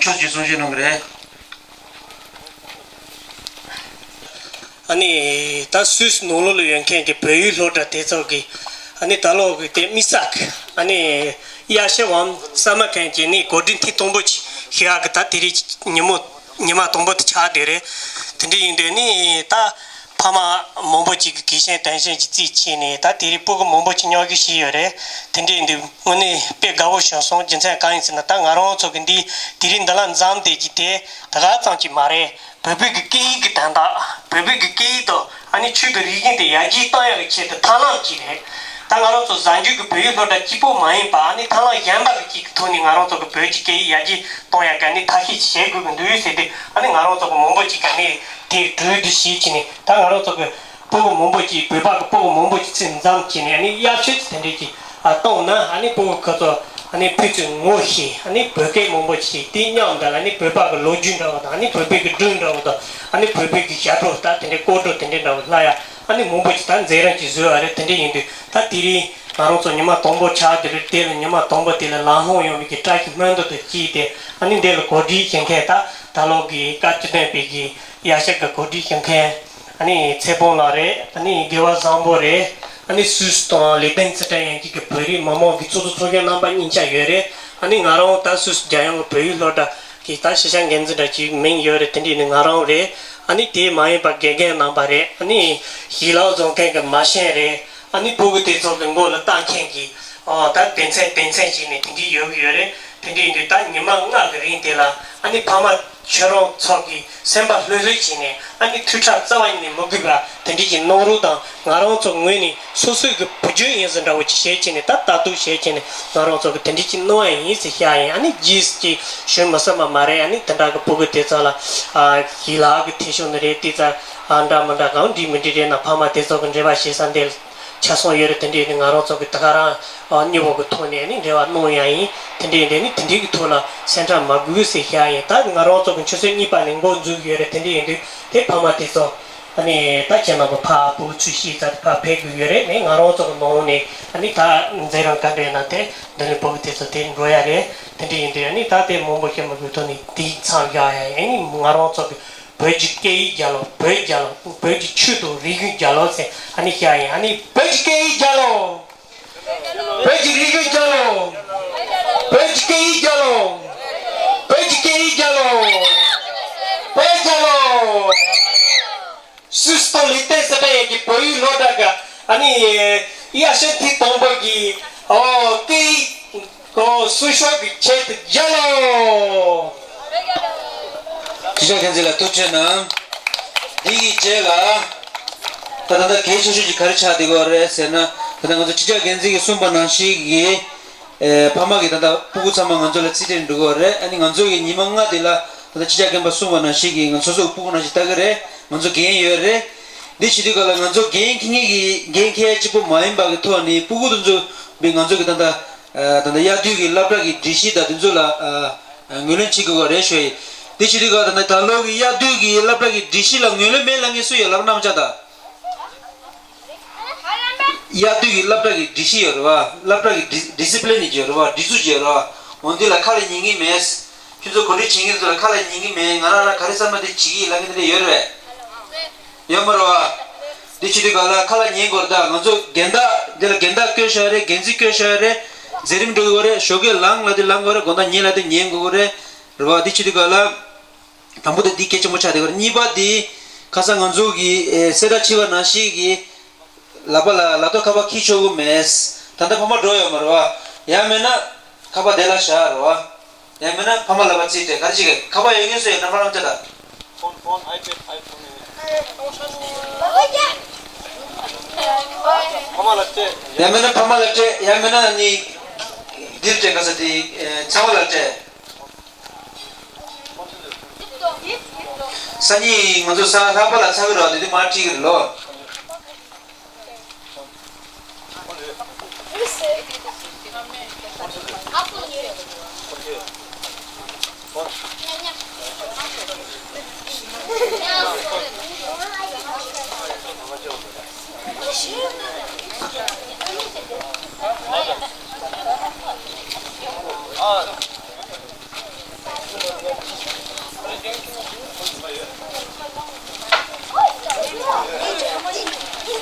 ཆོས་ཀྱི་གསུང་བཤད་གནང་གི་རེད། ཨ་ནི་ད་སུད་སི་ནང་ལོགས་ལ་ཡོད་མཁན་གྱི་བོད་ཡིག་སློབ་གྲྭ་དེ་ཚོ་གི་ཨ་ནི་ད་ལོ་གི་དེ་དམིགས་བསལ་གྱི་ཨ་ནི་ཡ་ཤེ་བམ་ས་མ་མཁན་གྱི་ནི་གོ་སྒྲིག་ཐེངས་དང་པོ་ཅིག་ཞུ་ཡག་གི་ད་དེ་རིང་ཉིན་མོ་ཉི་མ་དང་པོ་དེ་ཆགས་བསྡད་རེད། དེ་འདྲ་ཡིན་དུས་ནི་ད་ཕ་མ་མང་པོ་ཅིག་གི་གུས་ཞེན་དྲན་ཞེན་གྱི་རྩིས་ཕྱེས་ནས་ད་དེ་རིང་སྤུ་གུ་མང་པོ་ཅིག་མཉམ་ཞུགས་བྱས་ཡོད་རེད། དེ་འདྲ་ཡིན་དུས་དངོས་གནས་དཔེ་དགའ་བོ་བྱུང་སོང་། རྒྱུ་མཚན་གང་ཡིན་ཟེར་ན་ད་ང་རང་ཚོ་གི་འདི་དེ་རིང་འདི་ལ་འཛོམས་བསྡད་རྒྱུ་དེ་ད་ག་ཙམ་གྱིས་མ་རེད། བོད་པའི་གི་སྐད་ཡིག་གི་དོན་དག་བོད་པའི་གི་སྐད་ཡིག་དང་ཨ་ནི་ཆོས་དང་རིག་གཞུང་དེ་ཡར་རྒྱས་གཏོང་ཡག་གི་ཆེད་དུ་ཐབས་ལམ་ཅིག་རེད། ད་ང་རང་ཚོ་གཟའ་མཇུག་གི་བོད་ཡིག་སློབ་གྲྭ་གཅིག་པོ་མ་ཡིན་པ་ཨ་ནི་ཐབས་ལམ་གཞན་པ་གི་ཅིག་གི་ཐོག་ནས་ང་རང་ཚོ་གི་བོད་ཀྱི་སྐད་ཡིག་ཡར་རྒྱས་གཏོང་ཡག་གི་ཨ་ནི་ཐབས་ཤེས་ཅིག་བྱེད་དགོས་ཀྱི་འདུག་ཟེར་ཏེ་ཨ་ནི་ང་རང་ཚོ་གི་མང་པོ་ཅིག་གི་ཨ་ནི་དེ་གྲོས་བསྡུར་བྱས་བྱས་ནས་ད་ང་རང་ཚོ་གི་སྤུ་གུ་མང་པོ་ཅིག་བོད་པ་གི་སྤུ་གུ་མང་པོ་ཅིག་ཚུར་འཛོམས་བྱས་ནས་ཨ་ནི་དབྱར་ཆོས་ཅིག་དེ་འདྲས་ཅིག་ཨ་གཏོང་ན་ཨ་ནི་སྤུ་གུ་ཁོ་ཚོ་ཨ་ནི་ཕན་ཚུན་ངོ་ཤེས། ཨ་ནི་བོད་སྐད་མང་པོ་ཞིག་དེ་མཉམ་དུ་ཨ་ནི་བོད་པ་གི་ལོ་རྒྱུས་འདྲ་བོ་དང་ཨ་ནི་བོད་པའི་གི་སྒྲུང་འདྲ་བོ་དང་ཨ་ནི་བོད་པའི་གི་ཞབས་བྲོ་ད་དེ་འདྲའི་སྐོར་བྲོ་དེ་འདྲའི་འདྲ་བོ་ལྷག་ཡ་ཨ་ནི་མང་པོ་ཞིག་ད་མཛད་རིམ་ཅིག་བཟོས་པ་རེད། དེ་འདྲ་ཡིན་དུས་ད་དེ་རིང་ང་རང་ཚོ་ཉི་མ་དང་པོ་ཆགས་དེ་རེད། དེ་ལ་ཉི་མ་དང་པོ་དེ་ལ་ལམ་ལྷོང་ཡོང་བའི་གི་བཀྲ་ཤིས་སྨོན་འདུན་དུ་བཅས་ཏེ་ཨ་ནི་འདི་ལ་གོ་སྒྲིག་བྱེད་མཁན་ད་ད་ལོ་གི་བཀའ་བཅུ་བསྟན་པའི་གི་ཡ་ཤག་གི་གོ་སྒྲིག་བྱེད་མཁན། ཨ་ནི་ཚེ་དཔོན་ལགས་རེད། ཨ་ནི་དགེ་བ་བཟང་པོ་རེད། ཨ་ནི་སུད་སི་དང་ལི་ཏན་ཙི་ཏན་ཡན་གྱི་གི་བོད་རིགས་མི་མང་གི་ཚོགས་གཙོ་ཚོགས་གཞོན་རྣམ་པ་གཉིས་ཆ་ཡོད་རེད། ཨ་ནི་ང་རང་ད་སུད་སི་རྒྱལ་ཡོངས་ཀྱི་བོད་ཡིག་སློབ་གྲྭ་གི་ད་ཤེས་བྱ་འགན་འཛིན་འདྲ་ཅིག་མིང་ཡོད་རེད། དེ་འདྲ་ནི་ང་རང་རེད། ཨ་ནི་དེ་མ་ཡིན་པ་དགེ་རྒན་རྣམ་པ་རེད། ཨ་ནི་ཞིང་ལཱ་བཟོ་མཁན་གྱི་མ་ཤན་རེད། ཨ་ནི་སྤུ་གུ་དེ་ཚོ་གི་མགོ་ལ་བཏགས་མཁན་གྱི་ཨོ་ད་དོན་ཚན་དོན་ཚན་བྱས་ནས་དེ་འདྲ་ཡོད་ཀྱི་ཡོད་རེད། དེ་འདྲ་ཡིན་དུས་ད་ཉི་མ་ལྔ་གི་རིང་དེ་ལ་ཨ་ནི་ཕ་མ་ཁྱོད་རང་ཚོ་གི་སེམས་པ་ལྷོད་ལྷོད་བྱས་ནས་ཨ་ནི་ཐུགས་ཁྲལ་རྩ་བ་ཉིད་ནས་མི་དགོས་པ་དེ་འདྲ་ཞིག་གནང་རོགས་དང་། ང་རང་ཚོ་ངོས་ནས་སོ་སོའི་གི་བུ་རྒྱུད་ཡིན་ཟེར་འདྲ་བོ་ཅིག་བྱེད་བྱས་ནས་ད་ལྟ་རྟོག་བྱེད་བྱས་ནས་ང་རང་ཚོ་གི་དེ་འདྲ་ཅིག་གནང་བ་ཡིན་ཟེར་བཤད་ཡིན། ཨ་ནི་རྗེས་ཀྱི་ཞུ་མི་སྲིད་པ་མ་རེད། ཨ་ནི་དེ་འདྲ་གི་སྤུ་གུ་དེ་ཚོ་ལ་ཨ་ཞིང་ལཱ་གི་ཐེ་ཚོམ་ནི་རེད། དེ་ཚོ་ཨ་འདྲ་མི་འདྲ་གང་འགྲིག་མི་འགྲིག་རེད་ན་ཕ་མ་དེ་ཚོ་གི་འབྲེལ་བ་བྱེད་ས་འདི་ཆ་ཚང་ཡོད་རེད། དེ་འདྲ་ཡིན་དུས་ང་རང་ཚོ་གི་ད་ག་རང་ཨ་མཉམ་པོ་གི་ཐོག་ནས་ནི་འབྲེལ་བ་གནང་ཡ་ཡིན། དེ་འདྲ་ཡིན་དུས་ནི་དེ་འདྲའི་གི་ཐོག་ལ་སེམས་ཁྲལ་མ་དགོས་ཟེར་བཤད་ཡིན། ད་ང་རང་ཚོ་གི་ཆུ་ཚོད་གཉིས་པ་ནས་འགོ་འཛུགས་ཡོད་རེད། དེ་འདྲ་ཡིན་དུས་དེ་ཕ་མ་དེ་ཚོ་ཨ་ནི་ད་ཁྱེད་རྣམ་པ་ཕར་སྤུ་གུ་ཚུར་བཤད་ཚར་ཕར་ཕེབས་དགོས་ཡོད་རེད། ནི་ང་རང་ཚོ་གི་ནང་ནས་ཨ་ནི་ད་མཛད་རིམ་ག་འདྲ་ཡིན་ན་དེ་འདི་ནས་སྤུ་གུ་དེ་ཚོ་དེ་འགྲོ་ཡ་རེད། དེ་འདྲ་ཡིན་དུས་ཨ་ནི་ད་དེ་མང་པོ་བཤད་མི་དགོས་ཐོག་ནས་དེ་མཚམས་བཞག་ཡ་ཡིན། ཨ་ནི་ང་རང་ཚོ་གི་བོད་ཀྱི་སྐད་ཡིག་རྒྱལ་ལོ། བོད་རྒྱལ་ལོ། བོད་ཀྱི་ཆོས་དང་རིག་གཞུང་རྒྱལ་ལོ་ཟེར་ཨ་ནི་བཤད་ཡིན། ཨ་ནི་བོད་ཀྱི་སྐད་ཡིག་རྒྱལ་ལོ། བོད་ཀྱི་རིག་གཞུང་རྒྱལ་ལོ། བོད་ཀྱི་སྐད་ཡིག་རྒྱལ་ལོ། བོད་ཀྱི་སྐད་ཡིག་རྒྱལ་ལོ། བོད་རྒྱལ་ལོ། སུད་སི་དང་ལི་ཏེན་སི་ཏན་གྱི་བོད་ཡིག་སློབ་གྲྭ་གི་ཨ་ནི་དབྱར་གཞུང་ཐེངས་དང་པོ་གི་ཨོ་སྐད་ཡིག་གོ་གསོལ་ཤོག་གི་ཆེད་དུ་རྒྱལ་ལོ། སྤྱི་ཁྱབ་འགན་འཛིན་ལགས་ཐུགས་རྗེ་གནང་། འདི་གི་རྗེས་ལ་ད་ད་ལྟ་གལ་ཆེ་ཤོས་ཀྱི་ག་རེ་ཆགས་བསྡད་ཡོད་རེད་ཟེར་ན་ད་ལྟ་ང་ཚོ་སྤྱི་ཁྱབ་འགན་འཛིན་གྱིས་གསུངས་པ་ནང་བཞིན་གྱི་ཨེ་ཕ་མ་གིས་ད་ལྟ་སྤུ་གུ་ཚང་མ་ང་ཚོ་ལ་རྩིས་སྤྲད་འགྲོ་གི་ཡོད་རེད། ཨ་ནི་ང་ཚོ་གི་ཉི་མ་ལྔ་དེ་ལ་ད་ལྟ་སྤྱི་ཁྱབ་རྒན་པ་གསུངས་པ་ནང་བཞིན་གྱི་ང་ཚོ་སོ་སོ་སྤུ་གུ་ནང་བཞིན་ལྟ་གི་རེད། ང་ཚོ་འགན་ཡོད་རེད། འདི་བྱེད་དུས་ག་ལ་ང་ཚོ་འགན་འཁྱེར་མཁན་གྱི་འགན་འཁྱེར་ཡ་གཅིག་པོ་མ་ཡིན་པ་གི་ཐོག་ནས་སྤུ་གུ་དེ་ཚོ་བི་ང་ཚོ་གི་ད་ལྟ་ཨ་ད་ལྟ་དབྱར་དུས་ཀྱི་སློབ་གྲྭ་གི་སྒྲིག་གཞི་དང་དེ་ཚོ་ལ་ཨ་ཨ་ངོས་ལེན་བྱེད་དགོས་པ་རེད་ཞུ་ཡ་ཡིན། འདི་བྱེད་དུས་ག་ད་ལྟ་ད་ལོ་གི་དབྱར་དུས་ཀྱི་སློབ་གྲྭ་གི་སྒྲིག་གཞི་ལ་ངོས་ལེན་མེད་ལབ་མཁན་སུ་ཡོད་ལབ་རྣམ་ཅག་ད། དབྱར་དུས་ཀྱི་སློབ་གྲྭ་གི་སྒྲིག་གཞི་ཡོད་རེད་བ། སློབ་གྲྭ་གི་ཌི་ཌི་སི་པི་ལིན་ཡོད་རེད་བ། སྒྲིག་འཛུགས་ཡོད་རེད་བ། འོ་འདི་ལ་ཁ་ལ་ཉན་གྱི་མེད། ཁྱོད་ཚོ་གོ་སྒྲིག་བྱེད་མཁན་ཚོ་ལ་ཁ་ལ་ཉན་གྱི་མེད། ང་རང་ལ་ག་རེ་བསམ་ན་དེ་བྱེད་ཀྱི་ཡིན་ལབ་མཁན་དེ་འདྲ་ཡོད་རེད་བས། ཡོད་མ་རེད་བ། འདི་བྱེད་དུས་ག་ལ་ཁ་ལ་ཉན་དགོས་རེད། ད་ང་ཚོ་འགན་བདག་འདི་ལ་འགན་བདག་བསྐོས་བཞག་རེད། འགན་འཛིན་བསྐོས་བཞག་རེད། མཛད་རིམ་འགྲོ་གི་ཡོད་རེད། ཞོགས་ཀས་ལངས་ལབ་དེ་ལངས་དགོས་རེད། དགོང་དག་ཉལ་ལབ་དེ་ཉལ་དགོས་ཀྱི་རེད། རེད་བ། འདི་བྱེད་དུས་ག་ལ། དང་པོ་དེ་འདི་གལ་ཆེན་པོ་ཆགས་བསྡད་ཡོད་རེད། གཉིས་པ་དེ་ཁ་སང་ང་ཚོ་གི་ཨེ་གསལ་བསྒྲགས་བྱས་པ་ནང་བཞིན་གྱི་ལག་པ་ལ་ལག་ཐོག་ཁ་པར་འཁྱེར་ཆོག་གི་མེད། ད་ལྟ་ཕ་མ་འགྲོ་ཡོད་མ་རེད་བ། ཡང་མིན་ན་ཁ་པར་དེ་ལ་བཞག་རེད་བ། ཡང་མིན་ན་ཕ་མ་ལག་པ་རྩིས་སྤྲད་ག་རེ་བྱེད་ཀྱི། ཁ་པར་ཡོད་མཁན་སུ་ཡོད་རྣམ་པ་ལ་སྤྲད་དང་། ཕོན། ཕོན། ཨའི་པེ་ཌི། ཨའི་ཕོན། ཕ་མ་ལ་སྤྲད། ཡང་མིན་ན་ཕ་མ་ལ་སྤྲད། ཡང་མིན་ན་ནི་འདིར་སྤྲད། ག་ས་དེ་ཨེ་ཚེ་དབང་ལ་སྤྲད། སང་ཉིན་ང་ཚོ་སང་ལྷག་པ་ལ་ཚར་གི་རེད། དེ་དུས་མར་ཁྲིད་ཀྱི་རེད་ལོ། ཨ།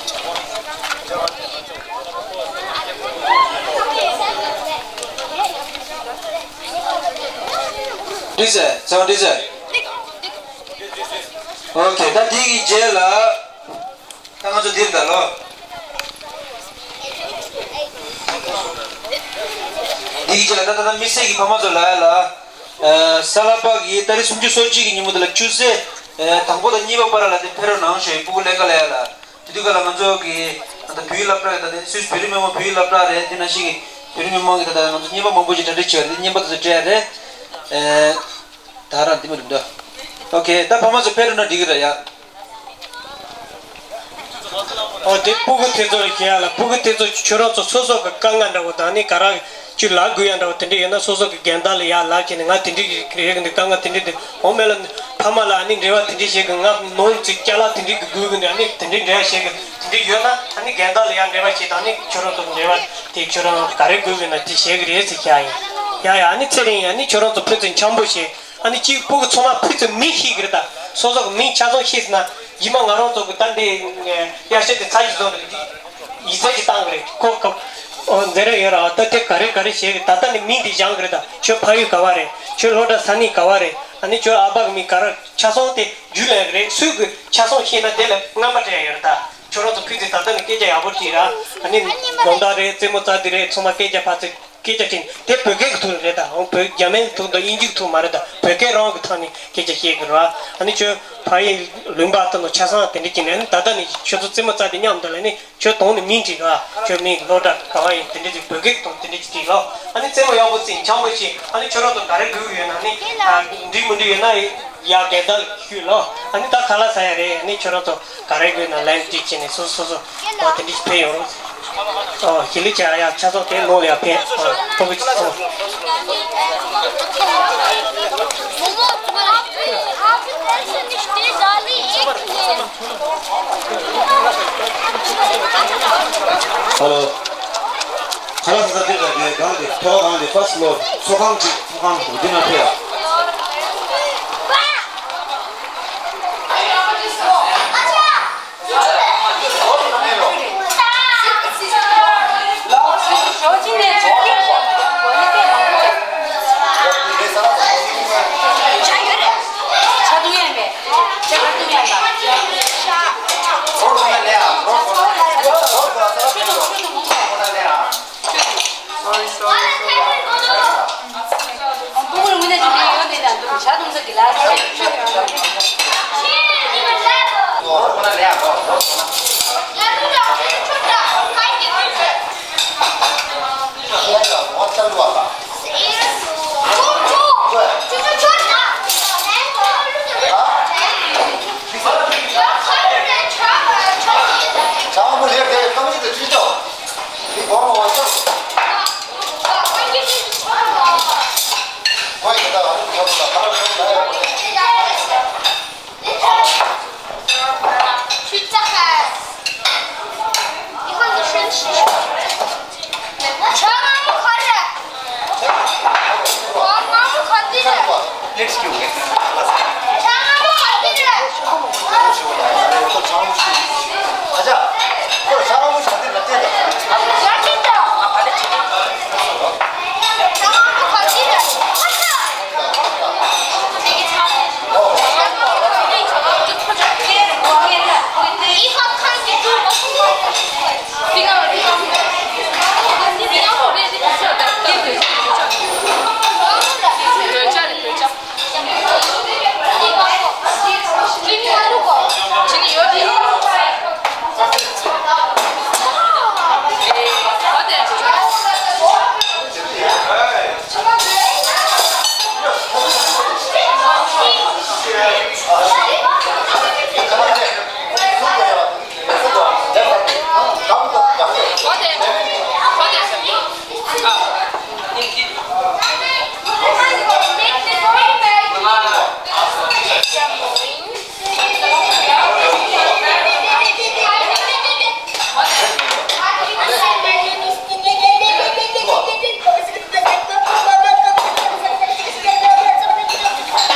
འགྲིག་ཟེར། ཚེ་དབང་འགྲིག་ཟེར། ཨོ་ཁེ། ད་འདི་གི་རྗེས་ལ། ད་ང་ཚོ་འདིར་ད་ལོ། འདི་གི་རྗེས་ལ་ད་ད་ད་དམིགས་བསལ་གྱི་ཕ་མ་ཚོ་ལ་ཡ་ལ། ཨ། ས་ལ་པ་གི་ཏ་རིག་སུམ་ཅུ་སོ་གཅིག་གི་ཉིན་མོ་དེ་ལ་ཆུ་ཚོད། ཨ། དང་པོ་དང་གཉིས་པ་བར་ལ་དེ་ཕེབས་རོགས་གནང་ཞུ་ཡིན། སྤུ་གུ་ལྷན་ཁག་ལ་ཡ་ལ། དེ་དུས་ཀ་ལ་ང་ཚོ་གི་ད་ལྟ་བོད་ཡིག་སློབ་གྲྭ་རེད། ད་ལྟ་སུད་སི་བོད་རིགས་མི་མང་བོད་ཡིག་སློབ་གྲྭ་རེད། དེ་ནང་བཞིན་གྱི་བོད་རིགས་མི་མང་གི་ད་ལྟ་ང་ཚོ་རྔན་པ་མང་པོ་ཞིག་གྲ་སྒྲིག་བྱས་པ་རེད། རྔན་པ་དེ་ཚོ་སྤྲད་རེད། ཨེ། ད་རང་འདི་མི་རུ་འདུག་ཨོ་ཁེ། ད་ཕ་མ་ཚོ་ཕེབས་རོགས་གནང་འགྲིག་གི་རེད་ཡ། ཨོ་དེ་སྤུ་གུ་དེ་ཚོ་ལ་ཁྱེད་ཡ་ལ། སྤུ་གུ་དེ་ཚོ་ཁྱོད་རང་ཚོ་སོ་སོ་གི་དཀའ་ངལ་འདྲ་བོ་དང་ནི་ག་ར་ཅིག་ལབ་དགོས་ཡ་འདྲ་བོ་དེ་འདྲ་ཡོད་ན། སོ་སོ་གི་རྒན་བདག་ལ་ཡ་ལབ་བྱས་ནས། ང་དེ་འདྲ་ཞིག་རེད་གི་འདུག་དཀའ་ངལ་དེ་འདྲ་འདུག་འོ་མེད་ལ་ཕ་མ་ལ་ཨ་ནི་འབྲེལ་བ་དེ་འདྲ་བྱེད་གི། ང་ནོར་ཅིག་ཅ་ལག་དེ་འདྲ་གི་དགོས་གི་འདུག་ཨ་ནི་དེ་འདྲ་འབྲེལ་བ་བྱེད་གི། དེ་འདྲ་ཡོད་ན་ཨ་ནི་རྒན་བདག་ལ་ཡ་འབྲེལ་བ་བྱེད་དང་། ཨ་ནི་ཁྱོད་རང་ཚོ་འབྲེལ་བ་དེ་ཁྱོད་རང་ག་རེ་དགོས་གི་ན་དེ་བྱེད་གི་རེད་ཟེར་ཁྱེད་ཡིན། ཡ་ཡ། ཨ་ནི་ཚེ་རིང་ཡིན། ཨ་ནི་ཁྱོད་རང་ཚོ་ཕན་ཚུན་འཆམ་པོ་བྱེད། ཨ་ནི་གཅིག་སྤུ་གུ་ཚང་མ་ཕན་ཚུན་མིང་ཤེས་གི་རེད། ད་སོ་སོ་གི་མིང་ཆ་ཚང་ཤེས་ཟིན་ན། རྗེས་མ་ང་རང་ཚོ་གི་ད་འདི་དབྱར་ཆ་དེ་ཚར་གཅིག་བཟོ་འདི་ཡིག་ཚད་ཅིག་བཏང་གི་རེད། ཁོ་ཁོ་ཨོ་འདི་རེད་ཡོད་ར། ད་དེ་ག་རེ་ག་རེ་བྱེད་གི། ད་ལྟ་ནི་མིང་འདི་སྦྱང་གི་རེད། ད་ཁྱོད་ཕ་ཡུལ་ག་བ་རེད། ཁྱོད་སློབ་གྲྭ་ས་གནས་ག་བ་རེད། ཨ་ནི་ཁྱོད་ཨ་ཕ་གི་མིང་ག་རེ། ཆ་ཚང་དེ་རྒྱུས་ལེན་གི་རེད། སུས་གི་ཆ་ཚང་ཤེས་ན་དེ་ལ་རྔན་པ་སྤྲད་ཡ་ཡོད་རེད། ད་ཁྱོད་རང་ཚོ་ཕན་ཚུན་ད་ལྟ་ནི་སྐད་ཆ་ཡག་པོ་དྲིས་ར། ཨ་ནི་དགོང་དག་རེད། རྩེད་མོ་རྩེ་དུས་རེད། ཚང་མ་སྐད་ཆ་ཕར་ཚུར་སྐད་ཆ་དྲིས། དེ་བོད་སྐད་ཀྱི་ཐོག་རེད། ད་འོ་བོད་རྒྱ་མའི་ཐོག་དང་དབྱིན་ཇིའི་ཐོག་མ་རེད། ད་བོད་སྐད་རང་གི་ཐོག་ནས་སྐད་ཆ་བཤད་གི་ར། ཨ་ནི་ཁྱོད་ཕ་ཡུལ་ལུང་པ་དེ་ནང་ཆ་ཚང་དེ་འདྲ་བྱས་ནས། ཨ་ནི་ད་ལྟ་ནས་ཁྱོད་ཚོ་རྩེད་མོ་རྩེ་དུས་མཉམ་དུ་ལ་ནི་ཁྱོད་གདོང་ནས་མིང་བྲིས་ར། ཁྱོད་མིང་གི་སློབ་གྲྭ་ག་བ་ཡིན། དེ་འདྲ་ཅིག་བོད་སྐད་ཀྱི་ཐོག་དེ་འདྲ་ཅིག་བྲིས་ལོ། ཨ་ནི་རྩེད་མོ་ཡག་པོ་རྩེས། འཆམ་པོ་བྱས། ཨ་ནི་ཁྱོད་རང་ཚོ་ག་རེ་དགོས་ཀྱི་ཡོད་ན་ནི། ཨ་འགྲིག་མི་འགྲིག་ཡོད་ན་ཡ་རྒན་བདག་ལ་ཞུས་ལོ། ཨ་ནི་ད་ཁ་ལག་ཟ་ཡ་རེད། ཨ་ནི་ཁྱོད་རང་ཚོ་ག་རེ་དགོས་ན་ལན་འདྲི་བྱས་ནས་སོ་སོ་སོ་སོ་ཨོ་དེ་འདྲ་ཞིག་ཕེབས་ཡོང་རོགས། ཨོ་ཞི་ལི་ཆ་ཡ་ཆ་ཚང་དེ་ནང་ལ་ཡ་ཕེབས། ཨོ་ཕྲུ་གུ་ཆ་ཚང་། ཧ་ལོ། ཁ་ལག་ཟ་ས་དེ་ལ་དེ་སྒང་དེ་ཐོག་སྒང་དེ་ཕར་སི་ལོར་ཚོགས་ཁང་གཅིག་ཚོགས་ཁང་འདི་ན་ཕེབས།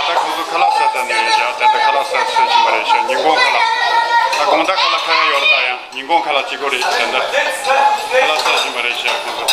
ད་ཁོང་ཚོ་ཁ་ལག་ཟ་ད་ནས་རེད་ཤག་ད་ལྟ་ཁ་ལག་ཟ་ཟ་བཞིན་པ་རེད་ཤག་ཉིན་གུང་ཁ་ལག་ད་དགོང་དག་ཁ་ལག་ཁ་ཡ་ཡོད་རེད། ད་ཡང་ཉིན་གུང་ཁ་ལག་གཅིག་པོ་རེད། ད་ལྟ་ཁ་ལག་ཟ་བཞིན་པ་རེད་ཤག་ཁོང་ཚོ།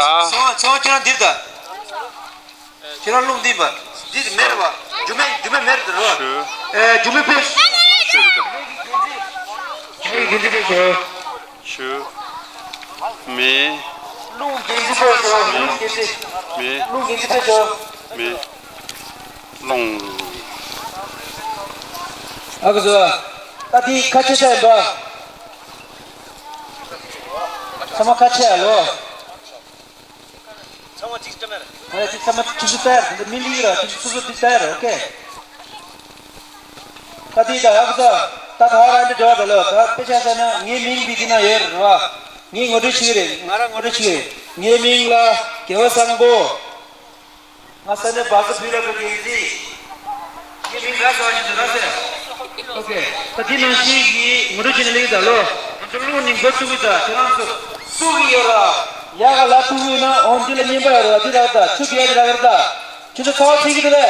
ཨ། ཚོང་ཚོང་ཁྱེད་རང་འདིར་ད། ཁྱེད་རང་རླུང་འདི་པ། འདི་མེ་རེད་པ། རྒྱུ་མེ་རྒྱུ་མེ་མེ་རེད་རོ། ཞུ། ཨེ་རྒྱུ་མེ་པེ། ཞུ་རེད་ད། མེ་རྒྱུ་འདི་པེ་ཞུ། ཞུ། མེ། རླུང་འདི་པེ་ཞུ། རླུང་འདི་པེ། མེ། རླུང་འདི་པེ་ཞུ། མེ། རླུང་། ཨ་ཁུ་ཟོ། ད་འདི་ཁ་ཆེ་ས་ཡིན་པ། ཚང་མ་ཁ་ཆེ་ཨ་ལོ། ཚང་མ་གཅིག་སྤྲད་མེད། ཨ་ཅིག་ཚང་མ་ཁྲི་ཚོ་ལྟར་འདི་མི་ལི་ར་ཁྲི་ཚོ་སོ་སོ་འདི་ལྟར། ཨོ་ཀེ། ད་འདི་ད་ཧ་གོ་ས། ད་ད་རང་འདི་འདྲ་བ་ད་ལོ། ད་དཔེ་ཆ་ཟེར་ན་ངའི་མིང་འདི་འདི་ན་ཡོད་རེད་བ། ངས་ངོ་སྤྲོད་བྱེད་ཀྱི་རེད། ང་རང་ངོ་སྤྲོད་བྱེད་ཀྱི་རེད། ངའི་མིང་ལ་རྒྱལ་བ་བཟང་པོ། ང་ས་གནས་བ་ས་བྷི་ལ་གི་འགན་འཛིན། ངའི་མིང་ར་ས་བ་ཞིག་ཏུ་ར་ཟེར། ཨོ་ཀེ། ད་འདི་ནང་བཞིན་གྱི་ངོ་སྤྲོད་བྱེད་ནས་ལེགས་ད་ལོ། ང་ཚོ་རླུང་ནི་འགོ་བཙུགས་ཀྱི་ད་ཁྱེད་རང་ཚོ་སུ་གི་ཡོད་ར། ཡ་ག་ལ་ཐུག་ཡོད་ན་འོང་འདི་ལ་གཉན་པ་ཡོད་ར། འདི་ར་ད་ཆུ་གི་ཡ་འདི་ར་ག་ར་ད། ཁྱེད་ཚོ་ཚ་བ་ཐིག་གི་འདུག་ལེ།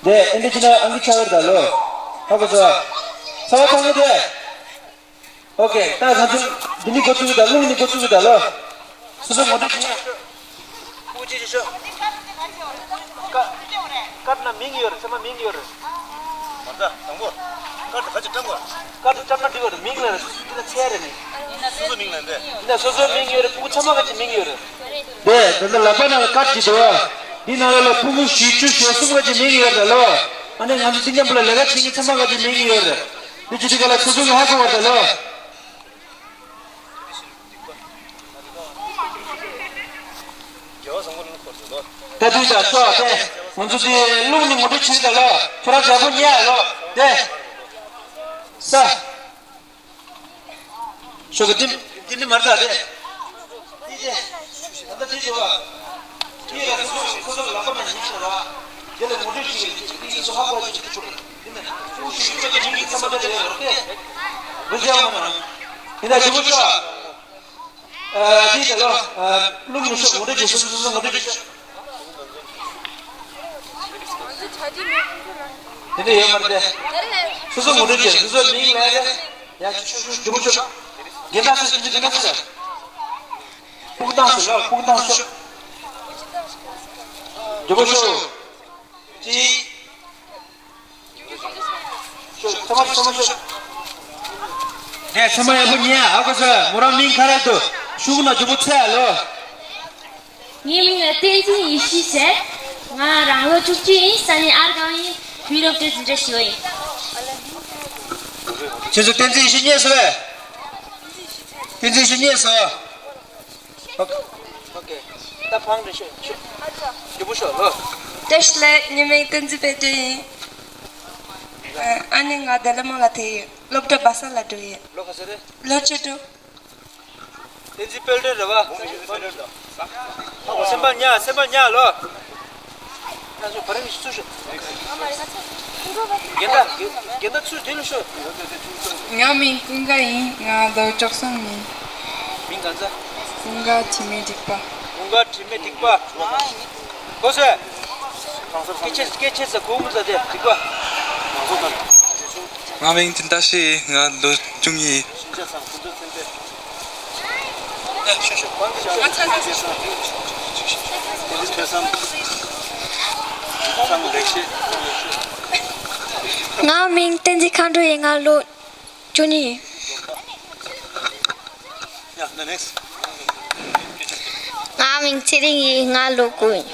དེ་ཨེ་འདི་ཅི་ན་ཨང་ཀི་ཆ་གི་ར་ད་ལོ། ཧ་གོ་ཚ་བ་ཚ་གི་འདུག་ཨོ་ཀེ། ད་ང་ཚོ་འདི་ནི་འགོ་བཙུགས་ད། རླུང་ནི་འགོ་བཙུགས་ད་ལོ། སོ་སོ་ངོ་སྤྲོད་བྱེད། ཀུ་ཅི་ཅི་ཤོ། ཀ་ཀར་ན་མིང་ཡོད་རེད། ཚང་མ་མིང་ཡོད་རེད། མ་ད་དང་པོ། ཀར་ད་ག་ཅི་བཀྲམ་དགོས། ཀར་ད་བཀྲམ་ན་འགྲིག་གི་རེད། མིང་ལ་རེད། སོ་སོ་འདི་ན་ཚད་རེད་ནི། སོ་སོ་མིང་ལ་འདི། འདི་ན་སོ་སོ་མིང་ཡོད་རེད། ཕྲུ་གུ་ཚང་མ་ག་ཅི་མིང་ཡོད་རེད། དེ་ད་ལྟ་ལག་པ་ནང་ལ་ཀར་ཅིག་འདུག་བ། འདི་ནང་ལ་ལ་ཕྲུ་གུ་བཞི་བཅུ་ཞེ་གསུམ་ག་ཅི་མིང་ཡོད་རེད་ལོ། ཨ་ནི་ང་ཚོ་འདི་མཉམ་པོ་ལ་ལས་ཀ་བྱེད་མཁན་ཚང་མ་ག་ཅི་མིང་ཡོད་རེད། འདི་ཅི་འདི་ག་ལ་སོ་སོ་གི་ཧ་གོ་བ་ད་ལོ། ད་དུས་ད་ཤོག་དེ། ང་ཚོ་དེ་རླུང་ནི་ངོ་སྤྲོད་བྱེད་ད་ལོ། ཁྱོད་རང་བྱ་པོ་ཉལ་ལོ། དེ། ས། ཤོག་གི་དེ་དེ་ནི་མར་ད་དེ། དེ་དེ། ད་ལྟ་དེ་ཤོག་ག་དེ་ལ་སོ་སོ་སོ་སོ་ལག་པ་ནང་ཡིན་ཤོག་ར། དེ་ལ་ངོ་སྤྲོད་བྱེད་ཀྱི་རེད། དེ་ཡིན་སོ་ཧ་གོ་བ་ཅིག་དེ་ཆོག་གི་རེད། དེ་ནི་སུ་ཞིག་ཡོད་པ་དེ་མིང་གི་མཚན་པ་དེ་རེད་རོགས་དེ། མི་ཟེར་བ་མ་རང་། དེ་ན་ཞིབ་པོ་ཤོག་ཨ། འདི་ད་ལོ། ཨ། རླུང་ནུ་ཤོག་ངོ་སྤྲོད་བྱེད། སོ་སོ་སོ་སོ་ངོ་སྤྲོད་བྱེད་ཤོག་དེ་འདྲ་ཡོད་མ་རེད་དེ། སོ་སོ་ངོ་སྤྲོད་བྱེད། སོ་སོ་མིང་ལ་རེད། ཡ་ཆུ་ཆུ་ཆུ་ཆུ་ཆུ། རྒན་ད་སོ་སོ་རྒན་ད་སོ་སོ། སྤུ་གུ་བཏང་ཤོག་ལ་སྤུ་གུ་བཏང་ཤོག་རྒྱུ་པོ་ཤོག་ཅི། ཚང་མ་ཚང་མ་ཚང་མ། ངས་ཚང་མ་ཡག་པོ་ཉན། ཨ་ཁུ་ཚོ་མོ་རང་མིང་ག་རེ་འདུག་ཤུགས་ན་རྒྱུ་པོ་ཚེ་ལོ། ངའི་མིང་ལ་བསྟན་འཛིན་ཡེ་ཤེས་ཟེར། ང་རང་ལོ་བཅུ་གཅིག་ཡིན། ས་གནས་ཨར་སྒང་ཡིན། བུ་རབས་ཏེ་འཛིན་གྲྭ་ཞུ་བ་ཡིན། ཁྱེད་ཚོ་བསྟན་འཛིན་ཡེ་ཤེས་རྙེད་སོང་བས། བསྟན་འཛིན་ཡེ་ཤེས་རྙེད་སོང་། ཨོ་ཁེ། ད་ཕང་རེ་ཤོད་ཤོད། རྒྱུ་པོ་ཤོད་ལོ། བཀྲ་ཤིས་བདེ་ལེགས། ངའི་མིང་བསྟན་འཛིན་དཔལ་སྒྲོན་ཡིན། ཨ་ནི་ང་རྡ་རམ་ས་ལ་ཐེ་ཡོད། སློབ་གྲྭ་བ་ས་ལ་འགྲོ་ཡོད། ལོ་ག་ཚོད་རེད། ལོ་བཅུ་དྲུག་བསྟན་འཛིན་དཔལ་སྒྲོན་རེད་བ། སེམས་པ་ཉག་སེམས་པ་ཉག་ལོ། ང་ཚོ་བར་མི་ཚུར་ཤོག་རྒན་ད་རྒན་ད་ཚུར་དེ་ལ་ཤོག་ང་མིང་ཀུན་དགའ་ཡིན། ང་ལོ་བཅུ་གསུམ་ཡིན། མིང་ག་ཚ། ཀུན་དགའ་དྲི་མེད་འགྲིག་པ། ཀུན་དགའ་དྲི་མེད་འགྲིག་པ། ཁོ་ཚོས། སྐད་ཆ་སྐད་ཆ་ཟ་གོ་མི་ཟ་དེ་འགྲིག་པ། ང་མིང་ཏིན་ཏ་ཤི་ཡིན། ང་ལོ་བཅུ་གཉིས་ཡིན། ང་མིང་བསྟན་འཛིན་མཁའ་འགྲོ་ཡིན། ང་ལོ་བཅུ་གཉིས་ཡིན། ང་མིང་ཚེ་རིང་ཡིན། ང་ལོ་དགུ་ཡིན།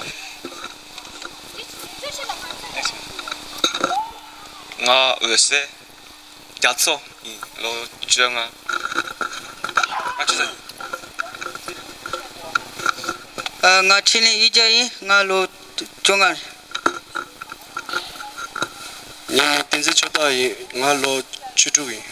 ང་འོད་ཟེར་རྒྱ་མཚོ་ཡིན། ལོ་བཅོ་ལྔ། ང་ཆུ་ཚོད། ཨ། ང་འཕྲིན་ལས་ཨི་རྒྱ་ཡིན། ང་ལོ་བཅོ་ལྔ་རེད། ངས་བསྟན་འཛིན་ཆོས་གྲགས་ཡིན། ང་ལོ་བཅུ་དྲུག་ཡིན།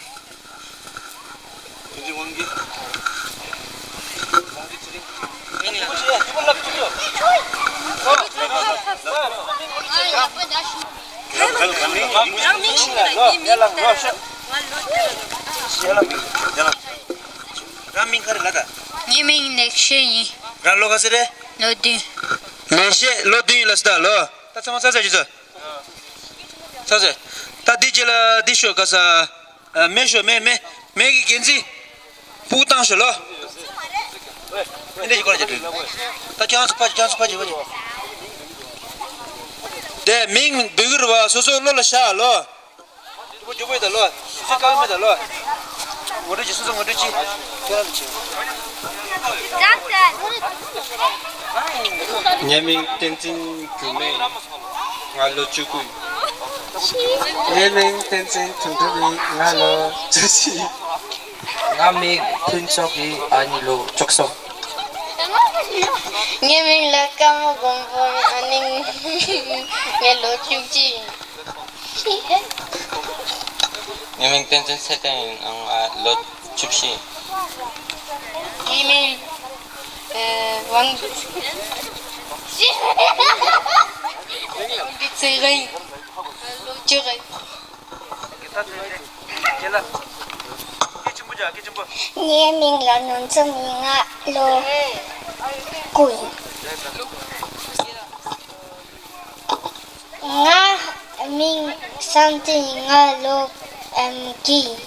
རང་མིང་ག་རེ་ལབ་ད། ངའི་མིང་ལེགས་བཤད་ཡིན། རང་ལོ་ག་ཚོད་རེད། ལོ་བདུན། ལེགས་བཤད་ལོ་བདུན་ཡིན་ལབ་སོང་ད་ལོ། ད་ཚང་མ་ཚ་ཚ་བྱེད་ཚོ། ཚ་ཚ། ད་འདི་རྗེས་ལ་འདི་ཤོད་ག་ས། ཨ། མེ་ཤོད་མེ་མེ་མེ་གི་འགན་འཛིན། སྤུ་གུ་བཏང་ཤོག་ལོ། འདི་འདྲ་ཞིག་སྐོར་ལ་བྱེད་དུས། ད་ཁྱེད་རང་ཚོ་ཕ་ཁྱེད་རང་ཚོ་ཕ་ཁྱེད་ཕ་ཁྱེད། དེ་མིང་འབོད་ཀྱི་རེད་བ། སོ་སོ་བློ་ལ་ཤར་ལོ། མགྱོགས་པོ་མགྱོགས་པོ་ཡིན་ད་ལོ། སོ་སོ་དཀའ་ལས་མེད་ད་ལོ། ངོ་སྤྲོད་བྱེད། སོ་སོ་ངོ་སྤྲོད་བྱེད། ཁྱེད་རང་ཚོ་བྱེད། ངའི་མིང་བསྟན་འཛིན་འབྱུང་གནས་ཡིན། ང་ལོ་བཅུ་དགུ་ཡིན། ངའི་མིང་བསྟན་འཛིན་དོན་གྲུབ་ཡིན། ང་ལོ་བཅུ་བཞི་ཡིན། ང་མིང་ཕུན་ཚོགས་ཡིན། ཨ་ནི་ལོ་བཅུ་གསུམ། ངའི་མིང་ལ་ཀརྨ་མགོན་པོ་ཡིན། ཨ་ནི་ངའི་ལོ་བཅུ་གཅིག་ཡིན། ངའི་མིང་བསྟན་འཛིན་ཚེ་བརྟན་ཡིན། ང་ལོ་བཅུ་བཞི་ཡིན། ངའི་མིང་ཨེ་ཝང་ཝང་ཀི་ཚེ་རིང་། ལོ་བཅུ་རེད། ངའི་མིང་ལ་ནོར་འཛོམས་ཡིན། ང་ལོ་དགུ་ཡིན། ང་མིང་བསམ་གཏན་ཡིན། ང་ལོ་ཨམ་དགུ་ཡིན།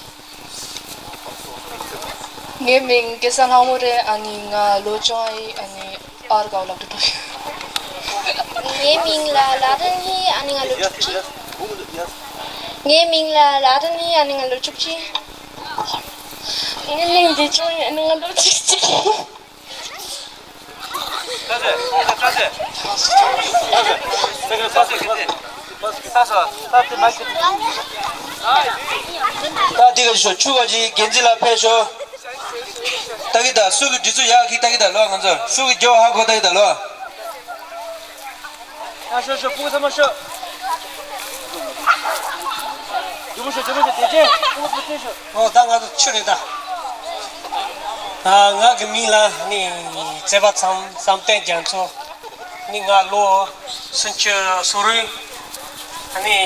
ངའི་མིང་སྐལ་བཟང་ལྷ་མོ་རེད། ཨ་ནི་ང་ལོ་བཅོ་ལྔ་ཡིན། ཨ་ནི་ཨར་དགའ་སློབ་གྲྭ་འགྲོ་ཡིན། ངའི་མིང་ལ་ལ་དང་ཡིན། ཨ་ནི་ང་ལོ་བཅུ་གཅིག་ངའི་མིང་ལ་ལ་དང་ཡིན། ཨ་ནི་ང་ལོ་བཅུ་གཅིག་ངའི་མིང་བདེ་སྐྱོང་ཡིན། ཨ་ནི་ང་ལོ་བཅུ་གཅིག་ད་འདི་ག་ཤོག་ཆུ་བ་ཅིག་འགན་འཛིན་ལ་ཕེབས་ཤོག་ད་གི་ད་སུ་གི་འདི་ཚོ་ཡག་གི་ད་གི་ད་ལོ། ང་ཚོ་སུ་གི་རྒྱོ་ཧ་གོ་ད་གི་ད་ལོ། ཨ་ཤོ་ཤོ་སྤུ་གུ་ཚང་མ་ཤོ། རྒྱུ་མོ་ཤོ་རྒྱུ་མོ་ཤོ་དེ་ཅན་སྤུ་གུ་ཚང་མ་ཤོ། ཨོ་ད་ང་ཚོ་ཆུ་རེད་ད། ཨ་ང་གི་མིང་ལ་ནི་བརྩེ་བ་ཚང་བསམ་གཏན་རྒྱ་མཚོ། ནི་ང་ལོ་སུམ་ཅུ་སོ་དྲུག་ནི་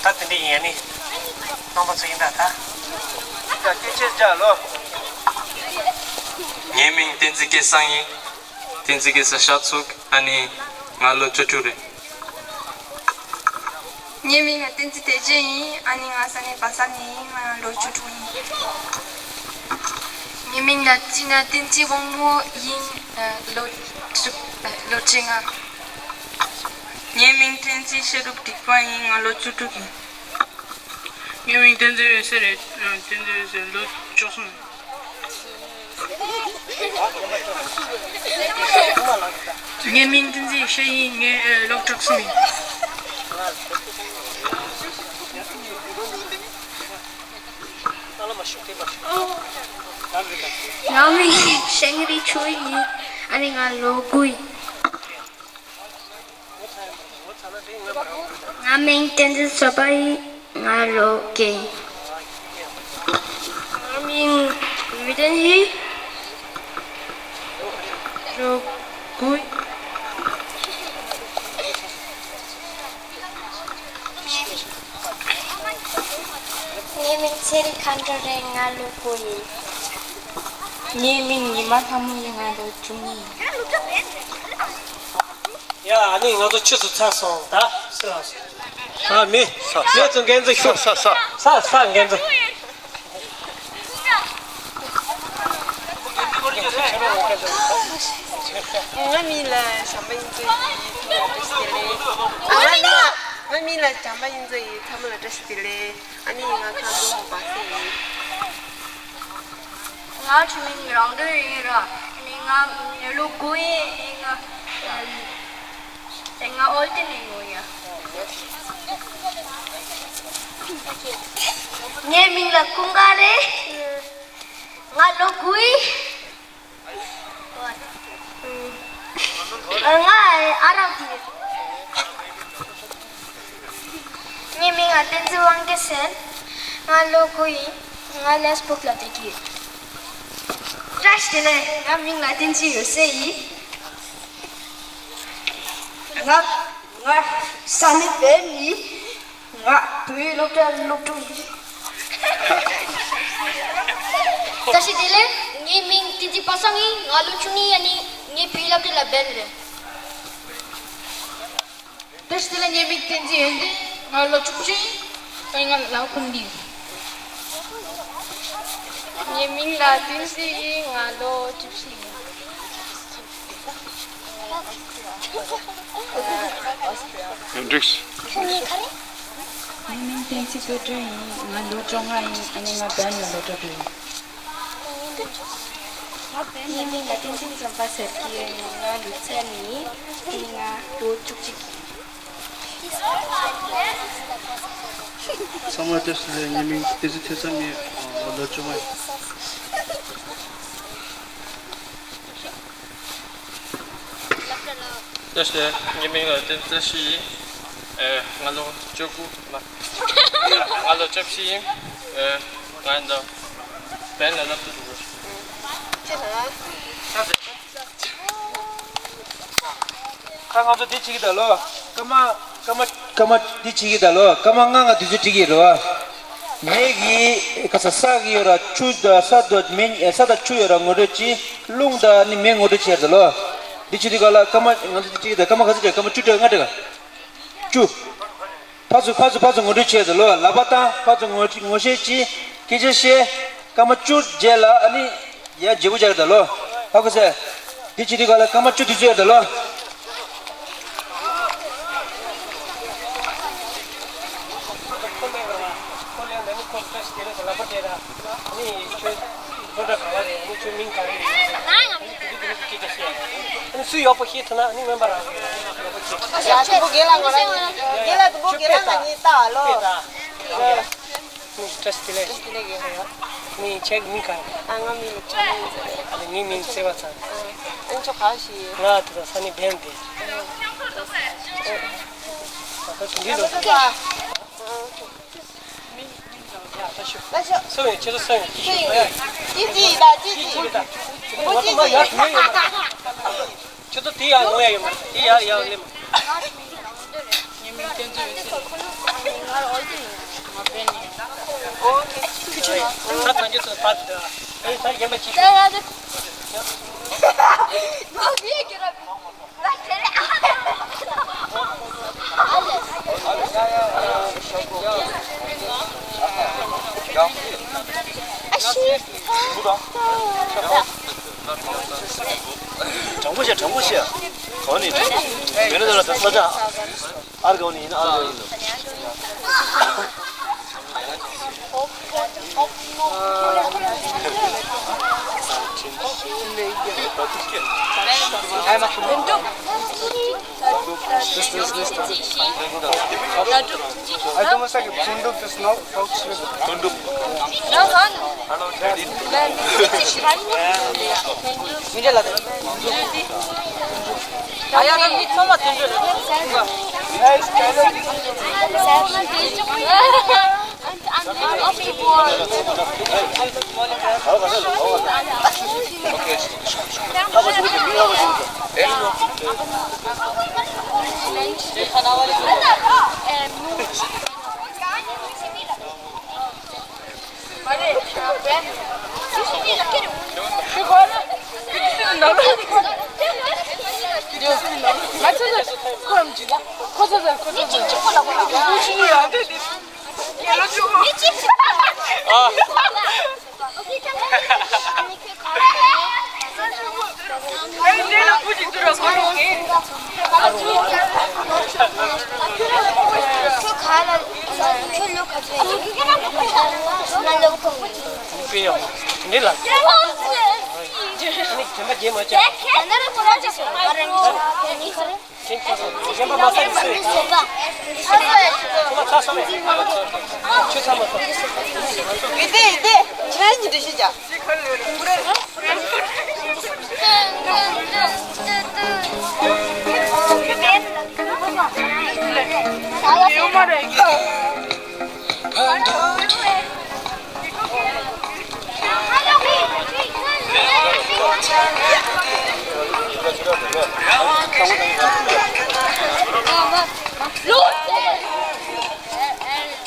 ད་དེ་འདྲ་ཡིན། ནི་རྣམ་པ་ཚོ་ཡིན་ད་ད། ད་སྐད་ཆ་བྱ་ལོ། ངའི་མིང་བསྟན་འཛིན་སྐལ་བཟང་ཡིན། བསྟན་འཛིན་སྐལ་བཟང་ཤར་ཚུགས། ཨ་ནི་ང་ལོ་བཅུ་དྲུག་རེད། ངའི་མིང་ལ་བསྟན་འཛིན་བདེ་ཆེན་ཡིན། ཨ་ནི་ང་ས་གནས་བ་ས་ནས་ཡིན། ང་ལོ་བཅུ་དྲུག་ཡིན། ངའི་མིང་ལ་ཅི་ན་བསྟན་འཛིན་དབང་མོ་ཡིན། ལོ་བཅུ་ལོ་བཅོ་ལྔ། ངའི་མིང་བསྟན་འཛིན་ཤེས་རབ་འགྲིག་པ་ཡིན། ང་ལོ་བཅུ་དྲུག་ཡིན། ངའི་མིང་བསྟན་འཛིན་འོད་ཟེར་རེད། བསྟན་འཛིན་འོད་ཟེར་ལོ་བཅུ་གསུམ། ངའི་མིང་བསྟན་འཛིན་ཡེ་ཤེས་ཡིན། ངའི་ལོ་བཅུ་གསུམ་ཡིན། ང་མིང་ཤེས་རིག་ཆོས་ཡིན། ཨ་ནི་ང་ལོ་དགུ་ཡིན། ང་མིང་བསྟན་འཛིན་བསོད་པ་ཡིན། ང་ལོ་བརྒྱད་ཡིན། ང་མིང་བི་ཏན་ཡིན། ལོ་དགུ། ངའི་མིང་ཚེ་རིང་མཁའ་འགྲོ་རེད། ང་ལོ་དགུ་ཡིན། ངའི་མིང་ཉི་མ་ལྷ་མོ་ཡིན། ང་ལོ་བཅུ་གཉིས་ཡིན། ཡ། ཨ་ནི་ང་ཚོ་ཆུ་ཚོད་ཚར་སོང་། ད་སུ་ལ་སོང་། ཨ་མི་ས་ས་མི་ཚོ་འགན་འཛིན་ཤོག་ས་ས་ས་ས་འགན་འཛིན། ང་མིང་ལ་བྱམས་པ་ཡིན་ཚུལ་ཡིན། ཚང་མ་ལ་བཀྲ་ཤིས་བདེ་ལེགས། ང་མིང་ལ་ང་མིང་ལ་བྱམས་པ་ཡིན་ཚུལ་ཡིན། ཚང་མ་ལ་བཀྲ་ཤིས་བདེ་ལེགས། ཨ་ནི་ང་ཁམས་ལུང་པ་སེ་ཡིན། ང་ཆུ་མིང་རང་འདོད་ཡིན་ར། ནི་ང་ལོ་དགུ་ཡིན། ནི་ང་ནི་ང་ཨོལ་ཏི་ནས་ཡོང་ཡ། ངའི་མིང་ལ་ཀུན་དགའ་རེད། ང་ལོ་དགུ་ཡིན། ང་ཨ་རག་འཐུང་། ངའི་མིང་ང་བསྟན་འཛིན་དབང་རྒྱལ་ཟེར། ང་ལོ་དགུ་ཡིན། ང་ལེགས་སྦུག་ལ་བསྡད་ཀྱི་ཡོད། བཀྲ་ཤིས་བདེ་ལེགས། ང་མིང་ལ་བསྟན་འཛིན་འོད་ཟེར་ཡིན། ང་ང་ས་གནས་བལ་ཡིན། ང་བོད་ཡིག་སློབ་གྲྭ་སློབ་ཕྲུག་ཡིན། བཀྲ་ཤིས་བདེ་ལེགས། ངའི་མིང་བསྟན་འཛིན་པ་སངས་ཡིན། ང་ལོ་བཅུ་གཉིས་ཡིན། ངའི་བོད་ཡིག་སློབ་གྲྭ་ལ་འབད་རེད། བཀྲ་ཤིས་བདེ་ལེགས། ངའི་མིང་བསྟན་འཛིན་ཡོན་ཏན། ང་ལོ་བཅུ་བཞི་ཡིན། ང་ལ་ཁུངས་འདི། ངའི་མིང་ལ་བསྟན་འཛིན་ཡིན། ང་ལོ་བཅུ་བཞི་ཡིན། འགྲིགས། ངའི་མིང་བསྟན་འཛིན་དཔལ་སྒྲོན་ཡིན། ང་ལོ་བཅོ་ལྔ་ཡིན། ཨ་ནི་ང་བན་ལ་སློབ་གྲྭ་འགྲོ་ཡིན། ངའི་མིང་ལ་བསྟན་འཛིན་བྱམས་པ་ཟེར་གྱི་ཡིན། ང་ལུག་རྩལ་ཡིན། ཨ་ནི་ང་ལོ་བཅུ་གཅིག་ཡིན། ཚང་མ་བཀྲ་ཤིས་བདེ་ལེགས། ངའི་མིང་བསྟན་འཛིན་ཐོས་བསམ་ཡིན། ལོ་བཅོ་ལྔ་ཡིན། བཀྲ་ཤིས་བདེ་ལེགས། ངའི་མིང་ལ་བསྟན་འཛིན་བཀྲ་ཤིས་ཡིན། ཨེ། ང་ལོ་བཅུ་དགུ་མ། ང་ལོ་བཅུ་བཞི་ཡིན། ཨེ། ང་འདི་བན་ལ་སློབ་གྲྭ་འགྲོ། ཁྱེད་ལ། ཁ། ང་ཚོ་འདི་བྱེད་ཀྱི་ད་ལོ། སྐར་མ། སྐར་མ། སྐར་མ་འདི་བྱེད་ཀྱི་ད་ལོ། སྐར་མ་ལྔ་ལྔ་དུས་ཚོད་སྒྲིག་གི་རེད་བ། མེ་གི་ཁ་ས་ས་གི་ཡོད་ར། ཆུ་ད་ས་ད་མེ། ས་དང་ཆུ་ཡོད་ར་ངོ་སྤྲོད་བྱེད། རླུང་ད་ནི་མེ་ངོ་སྤྲོད་བྱེད་ད་ལོ། འདི་བྱེད་དུས་ག་ལ་སྐར་མ། ང་ཚོ་འདི་བྱེད་ཀྱི་ད། སྐར་མ་ག་ཚོད་བྱེད། སྐར་མ་བཅུ་དྲུག་ལྔ་དྲུག་ག་བཅུ། ཕར་ཚུར་ཕར་ཚུར་ཕར་ཚུར་ངོ་སྤྲོད་བྱས་ཟེར་ལོ། ལག་པ་བཏང་། ཕར་ཚུར་ངོ་ངོ་ཤེས་བྱེད། སྐད་ཆ་བཤད། སྐར་མ་བཅུ་རྗེས་ལ་ཨ་ནི་ཡ་བརྗེ་པོ་རྒྱག་ད་ལོ། ཧ་གོ་སོང་། འདི་བྱེད་དུས་ག་ལ་སྐར་མ་བཅུ་དུས་ཚོད་ཡོད་ད་ལོ། བཟོ་གྲྭ་ག་བ་རེད། ཨ་ནི་ཁྱོད་མིང་ག་རེ་ཡིན། ཨ་ནི་དེ་འདྲ་དེ་འདྲ་ཅིག་ཅིག་བཤད། ཨ་ནི་སུ་ཡག་པོ་ཤེས་ཐུབ་ན་ཨ་ནི་སྨན་པ་རང་རེད། ཡག་པོ་ཤེས། ཡ་དུ་བོ་རྒན་ལགས་ང་རང་ཡིན། རྒན་ལགས་དུ་བོ་རྒན་ལགས་ང་གཉིས་ལྟ་ཨ་ལོ། ཨ་ནི་བཀྲ་ཤིས་བདེ་ལེགས། བཀྲ་ཤིས་བདེ་ལེགས་རྒན་ལགས། ཨ་ནི་ཁྱེད་ཀྱི་མིང་ག་རེད། ཨ། ང་མིང་ལ་ཆ་མིང་ཟེར། ཨ་ནི་ངའི་མིང་བརྩེ་བ་ཚང་། ཨ་ནི་ཁྱོད་ག་བ་ཞིག་ཡིན། ང་དེ་དང་ས་ནི་བན་དེ། ཨ་ད་དེ་འདྲའི་ལོ། ཨ། སོ་ཡོད། ཁྱེད་ཚོ་སོ་ཡོད། སོ་ཡོད། ཅི་ཅི་ཡིན་ད། ཅི་ཅི་ཡིན་ད། ཁྱོད་ཚོ་དེ་ཡར་ཡོང་ཡ་ཡོད་མ་རེད། དེ་ཡར་ཡར་སླེབས་མ། ངའི་མིང་བསྟན་འཛིན་འོད་ཟེར། ང་རང་ཨོ་ལྡི་ཡིན། ང་བན་ཡིན། ད་ཐང་ཆུ་ཚོད་བར་དུ་ཨེ་ས་གཞན་པ་ཅིག་དྲང་པོ་བཤད། དྲང་པོ་བཤད། གང་ནས་མེད་ན་ད་ལ་ད་ས་ཆ། ཨར་གོ་ནི་ཡིན། ཨར་གོ་ཡིན་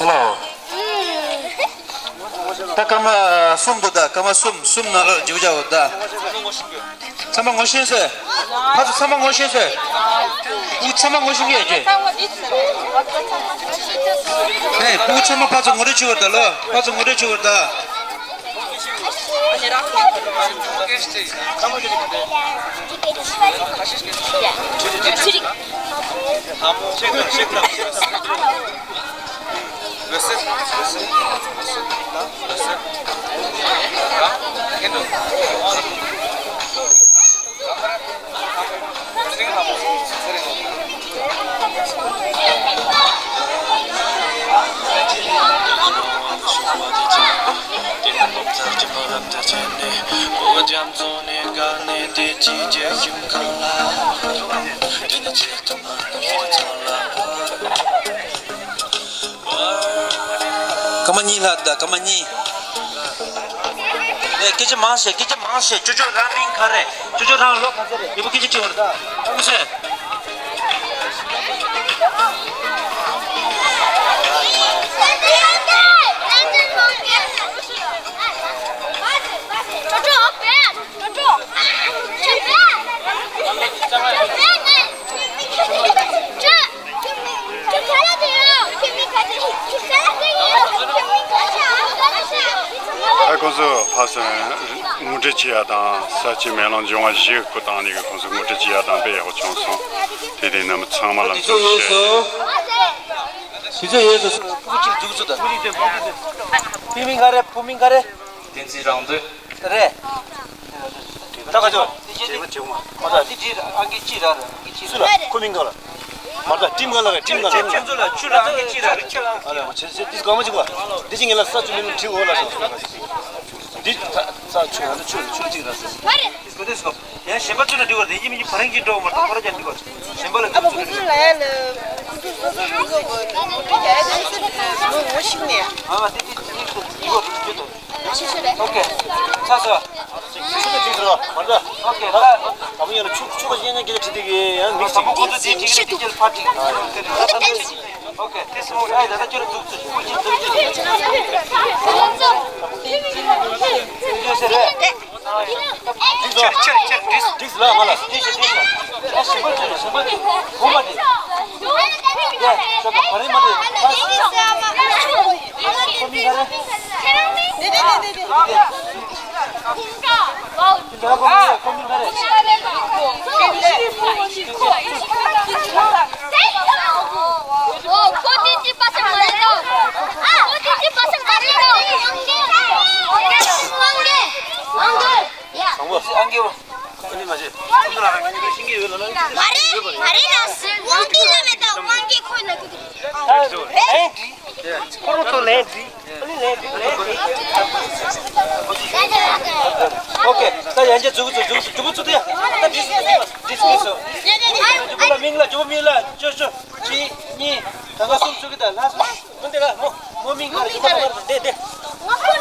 ནོ། ད་སྐར་མ་གསུམ་འདུག་ད་སྐར་མ་གསུམ། གསུམ་ནང་ལ་འཇུག་བྱའོ་ད། ཚང་མ་ངོ་ཤེས་སོང་། ཕར་ཚུར་ཚང་མ་ངོ་ཤེས་སོང་། ཕྲུ་གུ་ཚང་མ་ངོ་ཤེས་ཀྱི་ཡོད་ཀྱི། ཨེ། ཕྲུ་གུ་ཚང་མ་ཕར་ཚུར་ངོ་སྤྲོད་བྱེད་དགོས་ད་ལོ། ཕར་ཚུར་ངོ་སྤྲོད་བྱེད་དགོས་ད། སྐར་མ་གཉིས་ལྷག་ད་སྐར་མ་གཉིས། ཨེ་སྐད་ཆ་མང་བཤད། སྐད་ཆ་མང་བཤད། ཅོ་ཅོ་རང་མིང་ག་རེ། ཅོ་ཅོ་རང་ལོ་ག་ཚོད་རེད། ཡུ་བུ་སྐད་ཆ་དྲི་བར་ད་ཨ་ཁུ་སེ། ཨ་ཁོང་ཚོ་ཕ་སོན་ངོ་སྤྲོད་བྱེད་ཡ་དང་ས་ཆའི་མེ་ལོང་འབྱུང་བ་བཞི་སྐུ་བཏང་ནས་ཁོང་ཚོ་ངོ་སྤྲོད་བྱེད་ཡ་དང་དཔེ་ཡག་པོ་བྱུང་སོང་། དེ་དེ་རྣམས་ཚང་མ་ལ་འཚམས་ཤིག་བྱས། དེ་ཚོ་ཡོད་སོ། ཕྲུ་གུ་གཅིག་འཛུགས་ཚུལ་དང་། བུ་མིང་ག་རེ། བུ་མིང་ག་རེ། བསྟན་འཛིན་རང་དོན། རེད། ད་ག་ཚོད། དེ་ཅི་རེད། མ་ད་དེ་ཅི་རེད། ཨང་ཀི་ཅི་ར་ར། ཨང་ཀི་ཅི་ར། སུ་ལ་ཁོ་མིང་ག་ལ། མ་ད་ཀྲིམ་ག་ལ་རེད། ཀྲིམ་ག་ལ་རེད། ཁྱོད་ཚོ་ལ་ཆུ་ར་ཨང་ཀི་ཅི་ར་རེད། ཁྱེད་ལ། ཨ་ལ་ཁྱེད་ཚོ་དེ་གང་མ་ཅིག་ག་འདི་ཅི་ངེད་ལ་ས་ཆུ་མི་ལ་བྲིས་འོ་ལ་སོང་། འདི་ད་ས་ཆུ་ང་ཚོ་ཆུ་ཆུ་ཅིག་ར་སོང་། ཡང་གཞན་པ་ཚོ་ལ་འགྲིག་པ་རེད། ཡིན་མིན་ཕ་རེང་གཅིག་འགྲོ་བ་མ་གཏོགས་ཁོ་རང་ཅག་འགྲིག་པ་རེད། གཞན་པ་ལ་ཨ་ཕ་ཁོ་ཚོ་ལ་ཡ་ལ་ཁོ་ཚོ་སོ་སོ་སོ་སོ་གོ་ངོ་ཤེས་ནས། ཨ་མ་དེ་དེ་དེ་འགྲིག་པ་རེད། འགྲིག་པ་རེད། ཨོ་ཁེ། ཚ་ཚ། ཆུ་ཚོད་གཅིག་ཟེར་བ་མ་རེད། ཨོ་ཁེ། ད་ད་མི་ཡང་ཆུ་ཆུ་ག་ཡང་ཡང་གི་ལ་ཁྲིད་དེ་གི་ཡང་མིག་ད་ཁོ་ཚོ་དེ་ཁྲིད་གི་ཁྲིད་ཀྱི་ཕ་ཁྲིད། ཨོ་ཁེ། དེ་སོང་ཨ་ད་ད་ཁྱོད་ལ་འདུག་ཚུལ་ཁུར་གྱིས་འདུག་ཚུལ། ཁྱོད་ཟེར་རེད། འགྲིག་སོང་། འགྲིག་སོང་། འགྲིག་སོང་། འགྲིག་སོང་། ལ་ང་ལ་འགྲིག་སོང་། འགྲིག་སོང་། ཨ་ཞིམ་པོ་བྱུང་། ཞིམ་པོ་བྱུང་། བུ་མ་འདི། ཡ་ཤོག་ག་བ་རི་མ་འདི། ཁོ་མི་ག་རེ། ཁོ་མི་ག་རེ། ཁོ་དེ་ཅི་པ་སེ་མ་རེད་དོ། ཁོ་དེ་ཅི་པ་སེ་མ་རེད་དོ། ཨང་གེ། ཨང་གེ། ཨང་གེ། ཡ། དང་པོ་ཨང་གེ་བ། ཁོ་ནི་མ་བྱེད། ཁོ་ལ་རང་གི་ཤིང་གི་ཡོད་ལ་ན། མ་རེད། མ་རེད་ལ་སི་དབང་གི་ལ་མེད་དོ། དབང་གི་ཁོ་ལ་གི་དེ། ལན་འདི། ཁོ་རང་ཚོ་ལན་འདི། ཨ་ནི་ལན་འདི་ལན་འདི། ཨོ་ཁེ། ད་ཡན་ཆད་འཛུགས་འཛུགས་འཛུགས་འཛུགས་འཛུགས་ཡ། ད་འདི་འདི་འདི་འདི། ཇོ་བོ་ལ་མིང་ལ། ཇོ་བོ་མིང་ལ། ཅོ་ཅོ། གཅིག་གཉིས། ད་ག་གསུམ་བཅུ་གི་ད་ལ་སོང་། མོ་འདི་ལ་མོ། མོ་མིང་ག་རེ། ཡུ་མ་ལ་མ་རེ། འདི་འདི།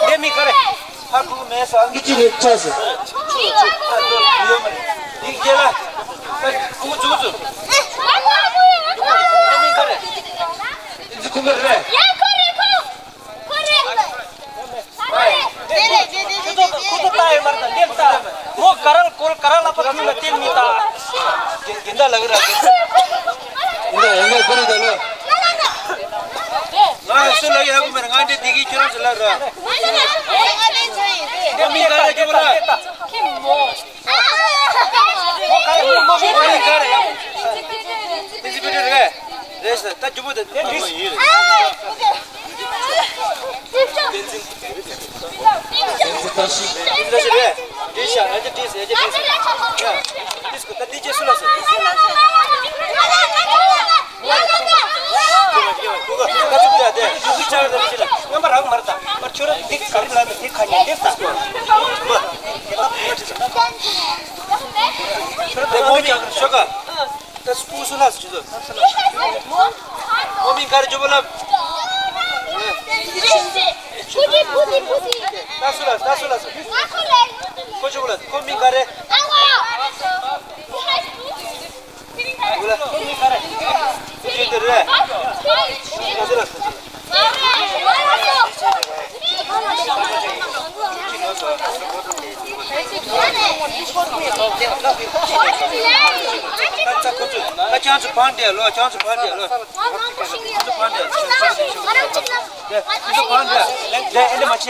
འདི་མིང་ག་རེ། ཕ་ཕུ་མེ་སོ་ཨང་གི་ཅི་རེད་ཆ་སི། ཡོད་མ་རེད། འདི་རྒྱལ་ལ། ཕུ་ཙུ་ཙུ། མོ་མིང་ག་རེ། འདི་ཁུ་ག་རེ། ཡ་ཁོ་རེ་ཁོ། ཁོ་རེ། ཁོ་ཚོ་ཁོ་ཚོ་ལྟ་ཡོད་མ་རེད་ད། འདི་ལྟ། མོ་ག་ར་ལ་སྐོར་ག་ར་ལ་ཕ་ཁུ་ལ་བསྟན་མི་ལྟ། འདི་འདྲ་ལ་གི་ར། འདི་འདྲ་ཡང་ལ་སྐོར་རེད་ད་ལོ། ང་རང་སུ་ལ་ཡག་གི་མེད། ང་འདྲེ་དེ་གི་ཁྱོད་རང་ཚོ་ལ་ར། འདི་མི་ག་ར་ཁྱོད་ར། ཁྱིམ་མོ། མོ་ག་རེ། མོ་མོ་མོ་ག་རེ། མོ་ག་རེ། དེ་ཅི་བི་ཌི་ཡོ་རེད། རེད་ཟེར། ད་རྒྱུ་བོ་དེ་དེ་འདྲ་ཡིན། བསྟན་འཛིན། བསྟན་འཛིན་བཀྲ་ཤིས། བསྟན་འཛིན་བཀྲ་ཤིས་རེད། འདི་ཤ་ཨ་ཅེ་ཏིས་ཨ་ཅེ་ཏིས། ཡ། ཏིས་ཀོ་ད་འདི་ཅེ་སུ་ལ་སུ། ཁུ་ག་ཁུ་ག་ཚུགས་ད་དེ་ཡུ་གི་ཅག་ད་ཅི་ལ་རྔན་པ་རག་མར་ད། པར་ཁྱོད་ར་འདི་ག་རེ་ལ་ད་དེ་ཁ་ཉན་འདི་ད། མ། དེ་ད་མ་ཅི་ད། ཁྱོད་ར་དེ་མོ་མི་ཀྱང་ཤོ་ག་ད་སུ་སུ་ལ་སུ་ཅི་ཚོ། ཁོ་མིང་ག་རེ། ཇོ་བོ་ལ། ད་སུ་ལ་ད་སུ་ལ་སུ། ཁོ་ཇོ་བོ་ལ། ཁོ་མིང་ག་རེ། ཇོ་བོ་ལ། ཁོ་མིང་ག་རེ། ཇོ་བོ་རེད། ད་སུ་ལ་སུ། ད་ཁྱེད་ཚོ་ཕར་འདྲེ་ལོ། ཁྱེད་ཚོ་ཕར་འདྲེ་ལོ། ཁྱེད་ཚོ་ཕར་འདྲེ་ལོ། ཁྱེད་ཚོ་ཕར་འདྲེ། ཁྱེད་ཚོ་ཕར་འདྲེ། ལས་ལས་ཨེ་འདྲེ་མ་བྱེད་ཡ།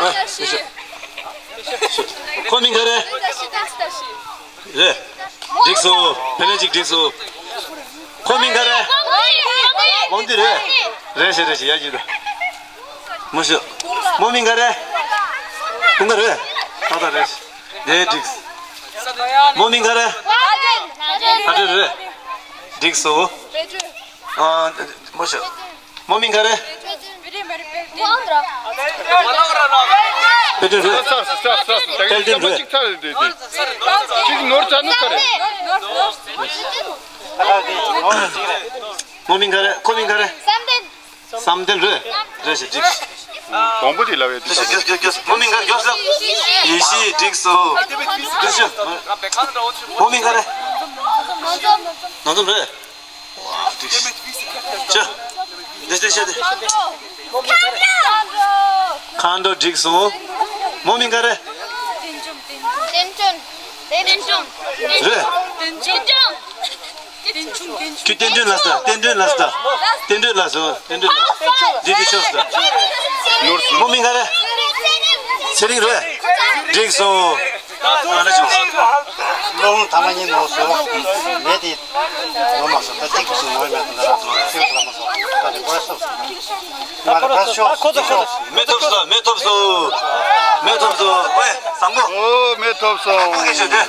ཨ། ཁོ་མིང་ག་རེ། རེད། འགྲིག་སོང་། ཕན་ལེ་ཅིག་འགྲིག་སོང་། ཁོ་མིང་ག་རེ། མོ་འདི་རེད། རེད་ཤི་རེད་ཤི་ཡ་གྱི་ད། མོ་ཤི། མོ་མིང་ག་རེ། ཁོང་ག་རེད། ད་ད་རེད་ཤི། རེད་འགྲིག་མོ་མིང་ག་རེ། ད་རེད་རེད། འགྲིག་སོང་། ཨ། མོ་ཤི། མོ་མིང་ག་རེ། དཔལ་ལྡན་རེད། དཔལ་ལྡན་རེད། གཅིག་ནོར་ཚར་ནི་ཚར་རེད། མོ་མིང་ག་རེ། ཁོ་མིང་ག་རེ། བསམ་གཏན་རེད། རེད་ཤི་འགྲིག་དང་པོ་དེ་ལབ་ཡ་དེ། མོ་མིང་ག་རེ། མགྱོགས་སེ། ཡེ་ཤེས། འགྲིག་སོང་། འགྲིག་ཤི། མོ་མིང་ག་རེ། ནོར་འཛོམས་རེད། ཅི། འདི་འདི་བཤད་དེ། མཁའ་འགྲོ་འགྲིག་སོང་། མོ་མིང་ག་རེ། བསྟན་སྒྲོན། བསྟན་སྒྲོན། རེད། བསྟན་སྒྲོན། ཁྱོད་བསྟན་སྒྲོན་ལ་ཟེར། བསྟན་སྒྲོན་ལ་ཟེར། བསྟན་སྒྲོན་ལ་ཟེར། བསྟན་སྒྲོན་ལ་ཟེར། འདི་འདི་ཤོག་ཟེར། མོ་མིང་ག་རེ། ཚེ་རིང་རེད། འགྲིག་སོང་། ཨ་ནི་བྱུང་སོང་། ལོ་ངོ་ཐ་མ་གཉིས་ནོར་སོང་། མེད་དེ། ནོར་མ་སོང་། ད་ཅིག་ཅིག་ནོར་མེད་དུ་ད་ལ་ཐོར་ཚེ་ལ་མ་སོང་། ད་དེ་འགོ་སོང་། ང་ལ་ད་ཤོག་ཁོ་ཚོ་ཁོ་ཚོ། མེ་ཐོབ་སོང་། མེ་ཐོབ་སོང་། མེ་ཐོབ་སོང་། ཝེ་བཟང་པོ། ཨོ་མེ་ཐོབ་སོང་། ཁོ་གིས་ཤོད་དེ།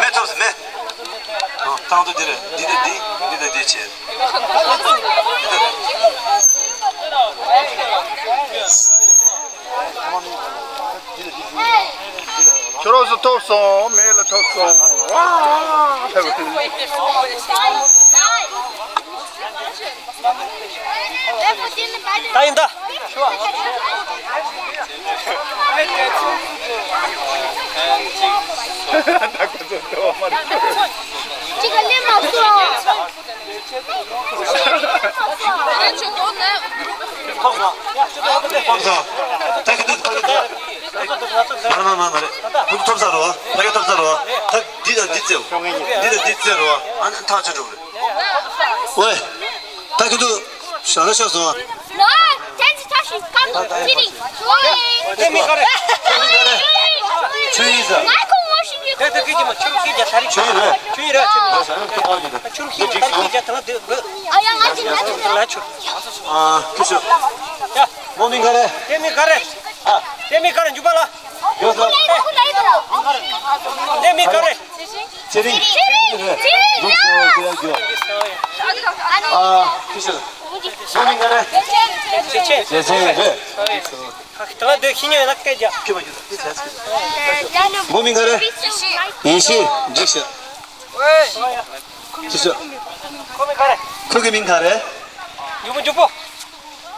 མེ་ཐོབ་སོང་། མེ། ཨ། ཐང་དུ་འདི་རེད། འདི་དེ་འདི། འདི་དེ་འདི་བྱེད། ཁྱོད་རང་ཚོ་ཐོབ་སོང་། མེ་ལ་ཐོབ་སོང་། ཝ། ད་ཡིན་ད། ད་ཁོ་ཚོ་ལྟ་བ་མ་རེད། གཅིག་ག་ལེན་མ་སོང་། ཐོབ་སོང་། ཐོབ་སོང་། ད་ཁྱོད་ཐོབ་སོང་། མ་རེད་མ་རེད་མ་རེད། ཁོ་ཚོ་ཐོབ་ས་རོ། ཕ་གི་ཐོབ་ས་རོ། ད་འདི་དང་འདི་རྩེའོ། འདི་དང་འདི་རྩེ་རོ། ཨ་ནི་ཐག་ཆོད་འགྲོ་གི་རེད། ཝེ། ད་ཁྱོད་ཚོ་ཞོགས་ལ་ཤོག་སོང་། ལོ། ཐེན་ཅི་ཐ་ཤི་ཀམ་ཅི་རིང་། ཝེ། དེ་མི་ག་རེ། ཆུ་ཡིན་ས། ང་ཁོ་ངོ་ཤེས་ཀྱི། དེ་དེ་ཀི་ཀྱི་མ་ཆུ་རུ་ཀི་རྒྱ་ཐ་རི། ཆུ་ཡིན་རེད། ཆུ་ཡིན་རེད། ཆུ་ཡིན་རེད། ཆུ་རུ་ཀི་ཐ་རི་ཀི་རྒྱ་ཐ་རི་དེ་དེ། ཨ་ཡ་ང་ཅི་ང་ཅི་ང་ཆུ། ཨ། ཁྱོད་ཤོག་ཡ། མོ་མིང་ག་རེ། དེ་མི་ག་རེ། ཨ། དེ་མི་ག་རེ། འཇུ་པ་ལ། ཡོད་ས། དེ་མི་ག་རེ། ཚེ་རིང་། ཚེ་རིང་། ཨ། ཁྱོད་ཤོག་མོ་མིང་ག་རེ། ཆེ་ཆེ། ཆེ་ཆེ་རེད། ད་ལ་དེ་ཤི་ཉོ་ཡ་ན་སྐད་རྒྱག་མོ་མིང་ག་རེ། ཡེ་ཤེས། འགྲིག་ཤག་ཅི་ཤག་ཁོ་གི་མིང་ག་རེ། མགྱོགས་པོ་མགྱོགས་པོ།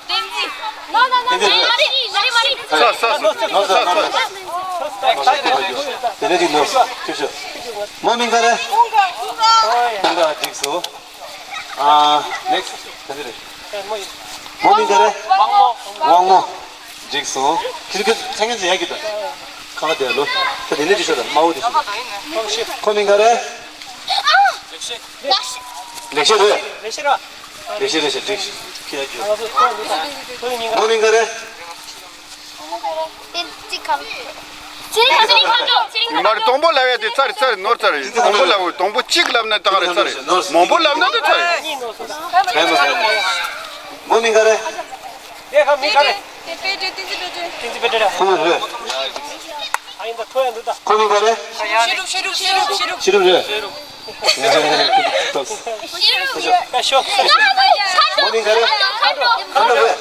བསྟན་འཛིན། ནོ་ནོ་ནོ། བསྟན་འཛིན། མ་རེད་མ་རེད་མ་རེད། ས་ས་ས། ནོ་ས་ནོ་ས། དེ་ནས་ཅིག་ནོ། ཅིག་ཤོག་མོ་མིང་ག་རེ། ཀུན་དགའ། འགྲིག་སོང་། ཨ། ནེགསི། ག་ཚོད་རེད། མོ་མིང་ག་རེ། དབང་མོ། འཇིགས་སོང་། ཁྱེད་ཚོ་ཚང་མ་ཡག་གི་འདུག་ཁ་བ་དེ་ལོ། ད་དེ་ནས་ཅི་ཤོད་དང་དམར་པོ་དེ་ཤོད། ཁོ་མིང་ག་རེ། ལེགས་བཤད་རེད། ལེགས་བཤད་རེད། ལེགས་བཤད་ཁྱེད་ཡག་གི། མོ་མིང་ག་རེ། ཚེ་རིང་ཁ་འགྲོ། ཚེ་རིང་ཁ་འགྲོ། མར་དང་པོ་ལབ་ཡ་དེ་ཚར་ཚར་ནོར་ཚར། དང་པོ་ལབ། དང་པོ་གཅིག་ལབ་ན་ད་ག་རེ་ཚར། མང་པོ་ལབ་ན་ད་ཚར། མོ་མིང་ག་རེ། དེ་ཁ་མིང་ག་རེ། བསྟན་འཛིན་དཔལ་སྒྲོན། བསྟན་འཛིན་དཔལ་སྒྲོན། བསྟན་འཛིན་དཔལ་སྒྲོན། ཁོ་རེད། ཨ་ཡིན་ད་ཁོ་ཡང་འདུག་ད། ཁོ་མིང་ག་རེ། ཤེས་རབ་ཤེས་རབ་ཤེས་རབ་ཤེས་རབ། ཤེས་རབ་རེད། ཤེས་རབ་ཡ། ཤོག་ཤོག་ཤོག་མོ་མིང་ག་རེ། ཁ་འགྲོ་རེད།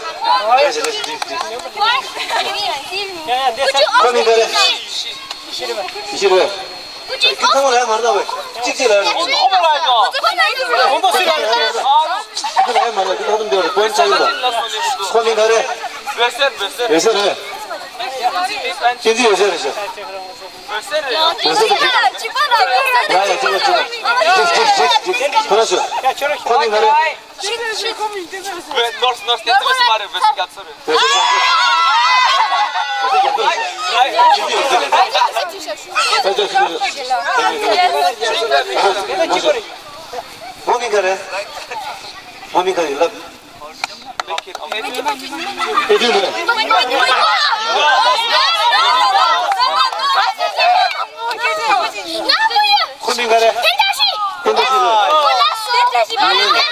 ཡ་ཡ་འདི་ཁོ་མིང་ག་རེ། ཤེས་རབ། ཁྱོད་ཁ་མོ་ལ་མར་ལྟ་བས། གཅིག་གཅིག་ལ། ཁོ་མོ་སུ་ལ། ཁྱོད་ལ་མར་ལྟ་ཁྱོད་ཁ་མོ་འདི་བར་པོན་ཆགས་ཡོད་ལ། ཁོ་མིང་ག་རེ། འོད་ཟེར་འོད་ཟེར་རེད། བསྟན་འཛིན་འོད་ཟེར་རེད་ཤག་འོད་ཟེར་རེད། ཡ་ཡ་གཅིག་པ་གཅིག་པ། གཅིག་གཅིག་གཅིག་གཅིག་ཁོ་ར་ཤོད། ཁོ་མིང་ག་རེ། ནོར་ནོར་སྟེ་ཚོད་མ་རེད། བོད་སྐད་ཚོད་རེད། མོ་མིང་ག་རེ། མོ་མིང་ག་རེ་ལབ། ཨེ་ཏི་རེད།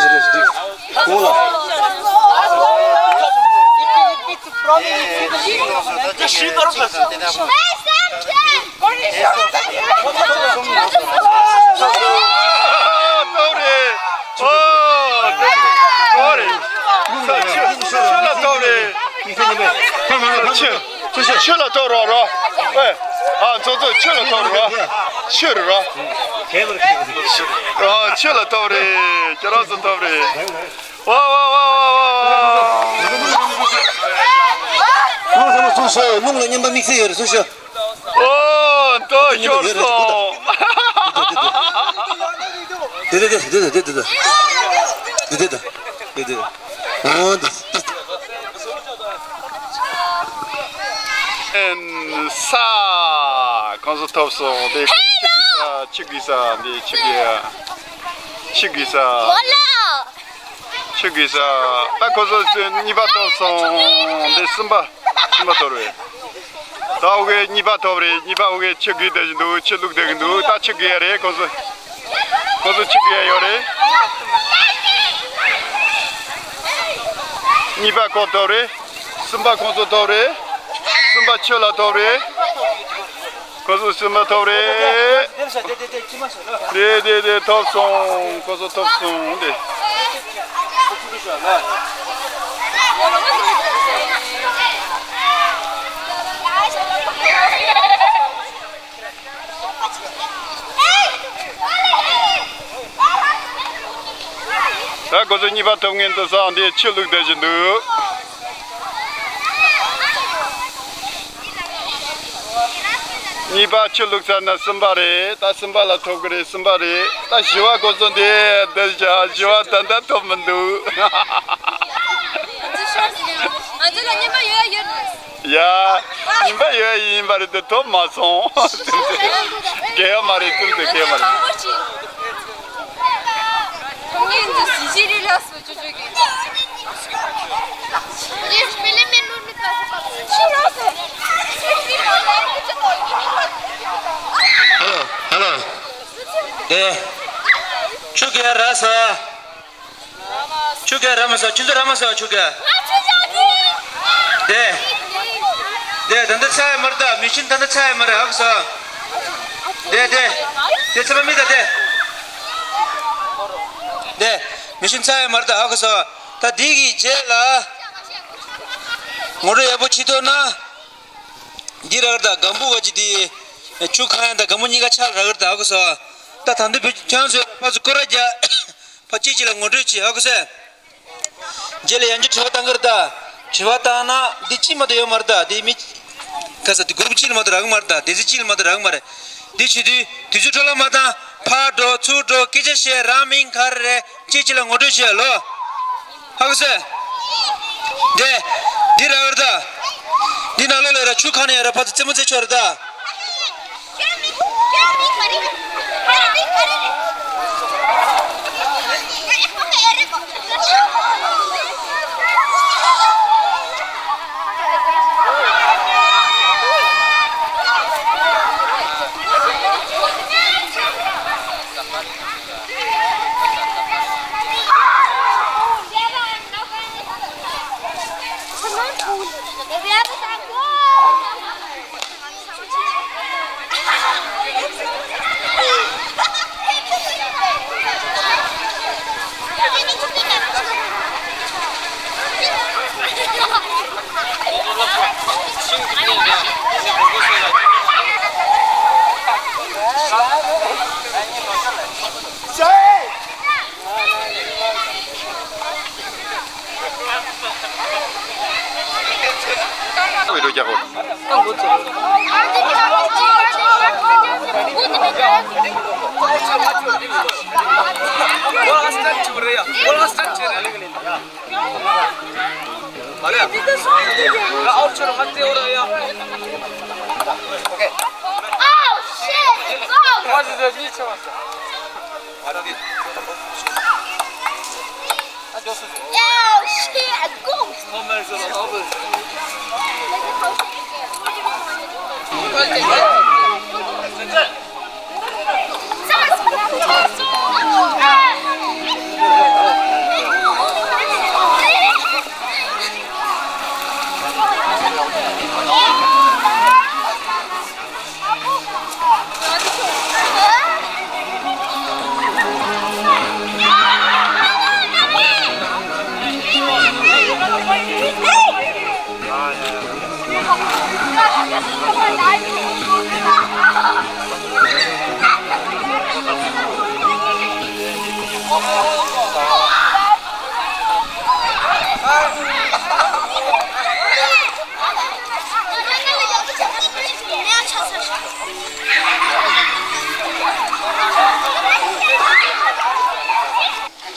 རེད་རེད་རེད། གོང་ལ། ཨོ། ཆུ་ལ་ཐོབ་རེད། ཆུ་ལ་ཐོབ་རེད། ཆུ། ཆུ་ལ་ཐོབ་རོགས་རོགས། ཨེ། ཨ། ཚོ་ཚོ་ཆུ་ལ་ཐོབ་རོགས། ཆུ་རུ་རོགས། ཨ། ཆུ་ལ་ཐོབ་རེད། ཁྱེད་རང་ཚོ་ཐོབ་རེད། ཝ་ཝ་ཝ་ཝ་ཝ། ལུང་ལ་མཉམ་པ་དམིགས་བསལ་ཡོད་རེད། སུ་ཤོད། ཨོ། མདོ་ཤོར་སོང་། དེ་དེ་དེ་དེ་དེ་དེ་དེ་དེ་དེ་དེ་དེ་དེ་དེ་དེ། ཨོ། དེ་དེ་དེ། ཨེན། ས། ཁོང་ཚོ་ཐོབ་སོང་། དེ་ཁོ་ཚོ་ཆུ་གི་ས། ཆུ་གི་ས། འདི་ཆུ་གི་ས། ཆུ་གི་ས། ཆུ་གི་ས། ད་ཁོ་ཚོ་གཉིས་པ་ཐོབ་སོང་། འདི་གསུམ་པ། གསུམ་པ་ཐོབ་རེད། ད་འོ་གེ་གཉིས་པ་ཐོབ་རེད། གཉིས་པ་འོ་གེ་ཆུ་གི་དེ་བཞིན་འདུག་ཆུ་བླུགས་བསྡད་ཀྱི་འདུག་ད་ཆུ་གི་ཡ་རེད། ཁོ་ཚོ། ཁོ་ཚོ་ཆུ་གི་ཡ་ཡོད་རེད། གཉིས་པ་ཁོ་ཐོབ་རེད། གསུམ་པ་ཁོ་ཚོ་ཐོབ་རེད། གསུམ་པ་ཆུ་ལ་ཐོབ་རེད། ཁོ་ཚོ་གསུམ་པ་ཐོབ་རེད། དེ་དེ་དེ་ཐོབ་སོང་། ཁོ་ཚོ་ཐོབ་སོང་། དེ། ད་ཁོ་ཚོ་གཉིས་པ་ཐོབ་མཁན་དེ་ཚོ་འདི་ཆུ་བླུགས་བསྡད་བཞིན་འདུག་གཉིས་པ་ཆུ་བླུགས་ཚར་ན་གསུམ་པ་རེད། ད་གསུམ་པ་ལ་ཐོབ་ཀྱི་རེད། གསུམ་པ་རེད། ད་བཞི་པ་ཁོ་ཚོ་འདི་བསྡད་བཞག་བཞི་པ་ད་ལྟ་ཐོབ་མི་འདུག་ང་ཚོ་ལ་སྨྱོན་པ་ཡོད་ཡོད། ཡ། སྨྱོན་པ་ཡོད་ཡིན་པ་རེད་དེ་ཐོབ་མ་སོང་། གལ་ཡོད་མ་རེད། ཙུམ་ཙེ་གལ་ཡོད་མ་རེད། ཧེ་ལོ། ཧེ་ལོ། དེ། ཆུ་གེ་ར་ས། ཆུ་གེ་ར་མ་ས། ཁྱོད་ཚོ་ར་མ་ས། ཆུ་གེ། དེ། དེ་ད་འདི་ཚ་ཡ་མར་ད། མི་ཤིན་ད་འདི་ཚ་ཡ་མར་ཧ་གོ་སོང་། དེ་དེ། དེ་ཚ་བ་མི་ད་དེ། དེ། མི་ཤིན་ཚ་ཡ་མར་ད་ཧ་གོ་སོང་། ད་འདི་གི་རྗེས་ལ། ངོ་སྤྲོད་ཡག་པོ་བྱེད་ཐུབ་ན། འདི་ར་གར་ད་སྒམ་པོ་ག་ཅི་དེ། ཆུ་ཁ་ཡ་ད་སྒམ་པོ་གཉིས་ཀ་ཆ་ར་གར་ད་ཧ་གོ་སོང་། ད་ད་འདི་བུ་ཁྱོད་ཚོས་ཕར་ཚུར་སྐོར་ར་རྒྱག་ཕར་གཅིག་གཅིག་ལ་ངོ་སྤྲོད་བྱེད། ཧ་གོ་སོང་། རྗེས་ལ་ཡང་བསྐྱར་དྲི་བ་བཏང་གི་རེད་ད། དྲི་བ་བཏང་ན་འདི་གཅིག་མ་གཏོགས་ཡོད་མ་རེད་ད། འདི་མི་ག་ས་འདི་གུ་རུབ་གཅིག་ལ་མ་གཏོགས་རག་གི་མ་རེད་ད། སྡེ་ཚན་གཅིག་ལ་མ་གཏོགས་རག་གི་མ་རེད། འདི་བྱེད་དུས་དུས་ཚོད་འཕྲོ་བརླག་མ་བཏང་། ཕར་འགྲོ་ཚུར་འགྲོ། སྐད་ཆ་བཤད། རང་མིང་ག་རེ་རེད། གཅིག་གཅིག་ལ་ངོ་སྤྲོད་བྱེད་ལོ། ཧ་གོ་སོང་། འདི་འདི་རག་གི་རེད་ད། འདི་ནང་ལོགས་ལ་ར་ཆུ་ཁ་ནས་ཡ་ར་ཕར་ཚུར་རྩེད་མོ་རྩེ་ཆོག་རེད་ད། བའི་རོ་རྒྱག་གོ། Oh, shit! Go! Oh, shit! Go!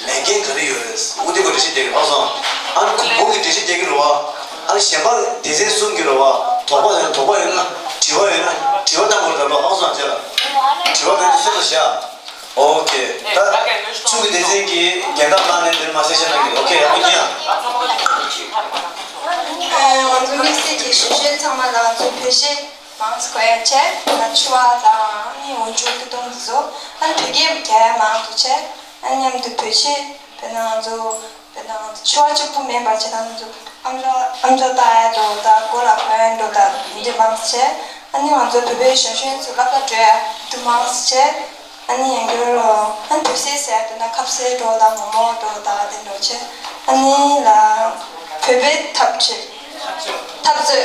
ལས་འགན་ག་རེ་ཡོད་རེད། འོ་དེ་གོ་འགྲེལ་བཤད་རྒྱག་གི་རེད་སོང་། ཨ་ནི་ཁོ་མོ་གི་འགྲེལ་བཤད་རྒྱག་གི་རེད་བ། ཨ་ནི་གཞན་པ་སྡེ་ཚན་གསུམ་གྱི་རེད་བ། དོགས་པ་ཡོད་ན་དོགས་པ་ཡོད་ན། དྲི་བ་ཡོད་ན་དྲི་བ་བཏང་དགོས་རེད་ལ། ཨ་སོང་བྱས་ལ། དྲི་བ་ག་ནས་སེམས་ལ་བཞག་ཨོ་ཁེ། ད་ཆུང་གི་སྡེ་ཚན་གྱི་རྒན་བདག་ལགས་ནས་འདིར་མ་གསལ་བཤད་གནང་གི་རེད། ཨོ་ཁེ། ཡག་པོ་ཡིན་ཨ། ང་ཚོ་དམིགས་བསལ་གྱི་ཞིབ་བཤེར་ཚང་མ་ལ་ང་ཚོ་བོད་གཞས་མང་ཙམ་གོ་ཡ་བྱས། ད་ཆུ་བ་དང་ནི་འོ་ཆུ་ཀི་ཏོང་འདི་ཚོ། ཨ་ནི་བོད་སྐད་རྒྱག་ཡ་མང་དུ་བྱས། ཨ་ནི་མཉམ་དུ་བོད་གཞས་དཔེར་ན་ང་ཚོ་དཔེར་ན་ང་ཚོ་ཆུ་བ་གཅིག་པུ་མིན་པ་བྱས། ད་ང་ཚོ་ཨམ་ཅོག་ཨམ་ཅོག་ལྟ་ཡ་འགྲོ་ད། སྒོ་ལ་གོན་ཡ་འགྲོ་ད། འདི་འདྲ་མང་ཙམ་བྱས། ཨ་ནི་ང་ཚོ་བོད་པའི་གཞོན་གཞོན་ཚོ་སློབ་གྲྭ་འགྲོ་ཡ་འདི་མང་ཙམ་བྱས། ཨ་ནི་ཡང་སྐྱར་ཨ་ནི་བོད་ཟས་ཟེར་ཡ་འདོད་ན་ཁ་ཟས་འགྲོ་དང་མོག་མོག་འགྲོ་དང་དེ་འགྲོ་བྱས། ཨ་ནི་ལ་བོད་པའི་འཐབ་ཇུས་འཐབ་རྩོད་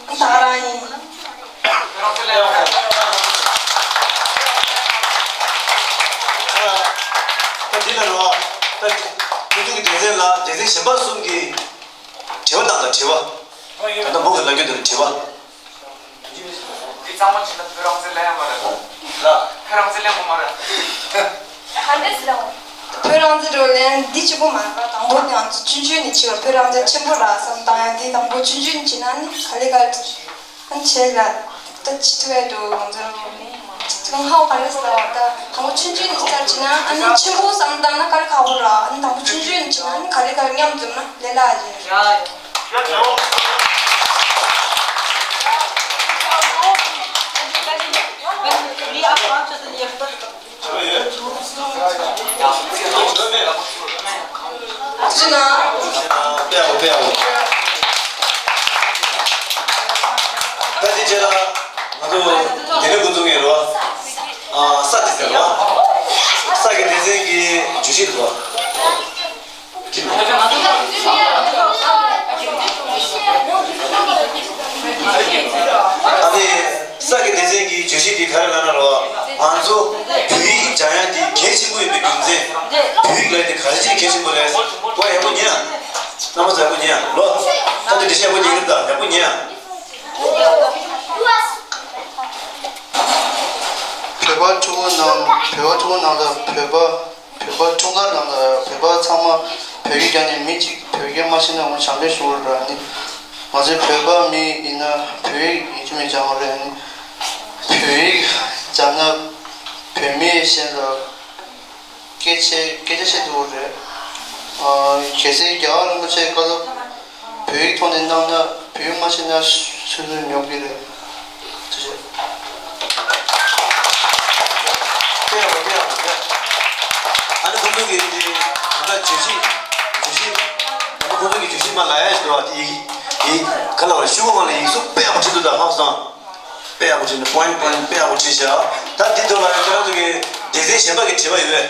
ད་ག་རང་ཡིན། ད་འདི་ལ་རོ། ད་དེ་དུས་ཀྱི་སྡེ་ཚན་ལ་སྡེ་ཚན་གཞན་པ་གསུམ་གྱིས་དྲི་བ་བཏང་དང་དྲི་བ། ད་ལྟ་མོ་གི་ལབ་རྒྱུ་དེ་ལ་དྲི་བ། འདི་གཙང་མ་བྱས་ན་བོད་རང་བཙན་ལེན་ཡ་མ་རེད། ལ། བོད་རང་བཙན་ལེན་དགོས་མ་རེད། ག་འདྲས་ལེན། བོད་རང་བཙན་འགྲོ་ལེན་འདི་གཅིག་པོ་མ་རེད་པ། དང་པོ་ནི་ང་ཚོ་ཆུང་ཆུང་ནས་བྱེད་པ། བོད་རང་བཙན་ཆེན་པོ་རག་བསམ་བཏང་ཡ་འདི་དང་པོ་ཆུང་ཆུང་ནས་བྱེད་ན་ནི་ག་ལེ་ག་ལེ་ཨ་ནི་བྱེད་ལ་ད་བྱེད་ཐུབ་ཡ་འགྲོ། ང་ཚོ་ང་ཧ་ག་རེ་ཟེར་བ། ད་དང་པོ་ཆུང་ཆུང་ནས་བྱེད་ན་ཨ་ནི་ཆེན་པོ་བསམ་བཏང་ན་དཀའ་ལས་ཁག་པོ་རེད། ཨ་ནི་དང་པོ་ཆུང་ཆུང་ནས་བྱེད་ན་ཨ་ནི་ག་ལེ་ག་ལེ་མཉམ་འཛོམས་ན་ལས་སླ་ཡ་རེད། ཅི་ན། ད་དེ་རྗེས་ལ་ང་ཚོ་དེ་ནས་འགོ་འཛུགས་ངེས་རེད་བ། ཨ། ས་དེ་ཟེར་བ། ས་གི་སྡེ་ཚན་གྱི་བརྗོད་གཞི་འདུག་བ། ཨ་ནི་ས་གི་སྡེ་ཚན་གྱི་བརྗོད་གཞི་འདི་ག་རེ་ལབ་ན་རེད་བ། ང་ཚོ་བོད་ཡིག་སྦྱང་ཡ་འདི་གལ་ཆེན་པོ་ཡིན་པའི་རྒྱུ་མཚན། བོད་ཡིག་ལབ་ཡ་འདི་ག་རེ་བྱས་གལ་ཆེན་པོ་རེད། བ་ཡག་པོ་ཉན་ཨ། རྣམ་པ་ཚོ་ཡག་པོ་ཉན་ཨ། ལོ། ད་དེ་འདྲ་བཤད་པོ་ཉན་གི་རེད། ད་ཡག་པོ་ཉན་ཨ། བོད་པ་ཕྲུ་གུ་རྣམས། བོད་པ་ཕྲུ་གུ་རྣམས་དང་བོད་པ། བོད་པ་འཁྲུངས་སྐར་ནང་ལ་བོད་པ་ཚང་མ་བོད་སྐད་རྒྱག་ནས། མི་གཅིག་བོད་སྐད་མ་ཤེས་ན་འོ་ཞབས་འདྲེན་ཞུ་དགོས་རེད་ནི། ང་ཚོའི་བོད་པ་མི་ཡིན་ན་བོད་ཡིག་ཡིན་གཅིག་མིན་སྦྱང་དགོས་རེད་ནི། བོད་ཡིག་སྦྱང་ན་བོད་མི་གཞན་ལ་སྐད་ཆ་སྐད་ཆ་བཤད་ཐུབ་ཀྱི་རེད། ཨ། གལ་སྲིད་རྒྱལ་བ་རིན་པོ་ཆེའི་བཀའ་སློབ་བོད་ཡིག་ཐོག་ནས་གནང་ན་བོད་ཡིག་མ་ཤེས་ན་སོ་སོ་ཉོབ་ཀྱི་རེད། ཐུགས་རྗེ་ཆེ། དཔེ་ཡག་པོ། དཔེ་ཡག་པོ། དཔེ་ཡག་པོ། ཨ་ནི་ཁོང་ཚོ་གི་འདི་ད་ལྟ་བརྗོད་གཞི། བརྗོད་གཞི། ད་ལྟ་ཁོང་ཚོ་གི་བརྗོད་གཞི་མར་ལབ་ཡ་ཞིག་འདུག་བ། དེ་ཡི་ཡི་ག་ལབ་རེད། ཤོག་གུ་སྒང་ལ་ཡིག་གཟུགས་དཔེ་ཡག་པོ་བྲིས་འདུག་ད་ཧང་སང་། དཔེ་ཡག་པོ་བྲིས་ནས་པོ་ཡིན་ཊི་པོ་ཡིན་ཊི་དཔེ་ཡག་པོ་བྲིས་བཞག་ད་འདི་ཐོག་ལ་ཁྱེད་རང་ཚོ་གི་སྡེ་ཚན་གཞན་པ་གི་དྲི་བ་ཡོད་པས།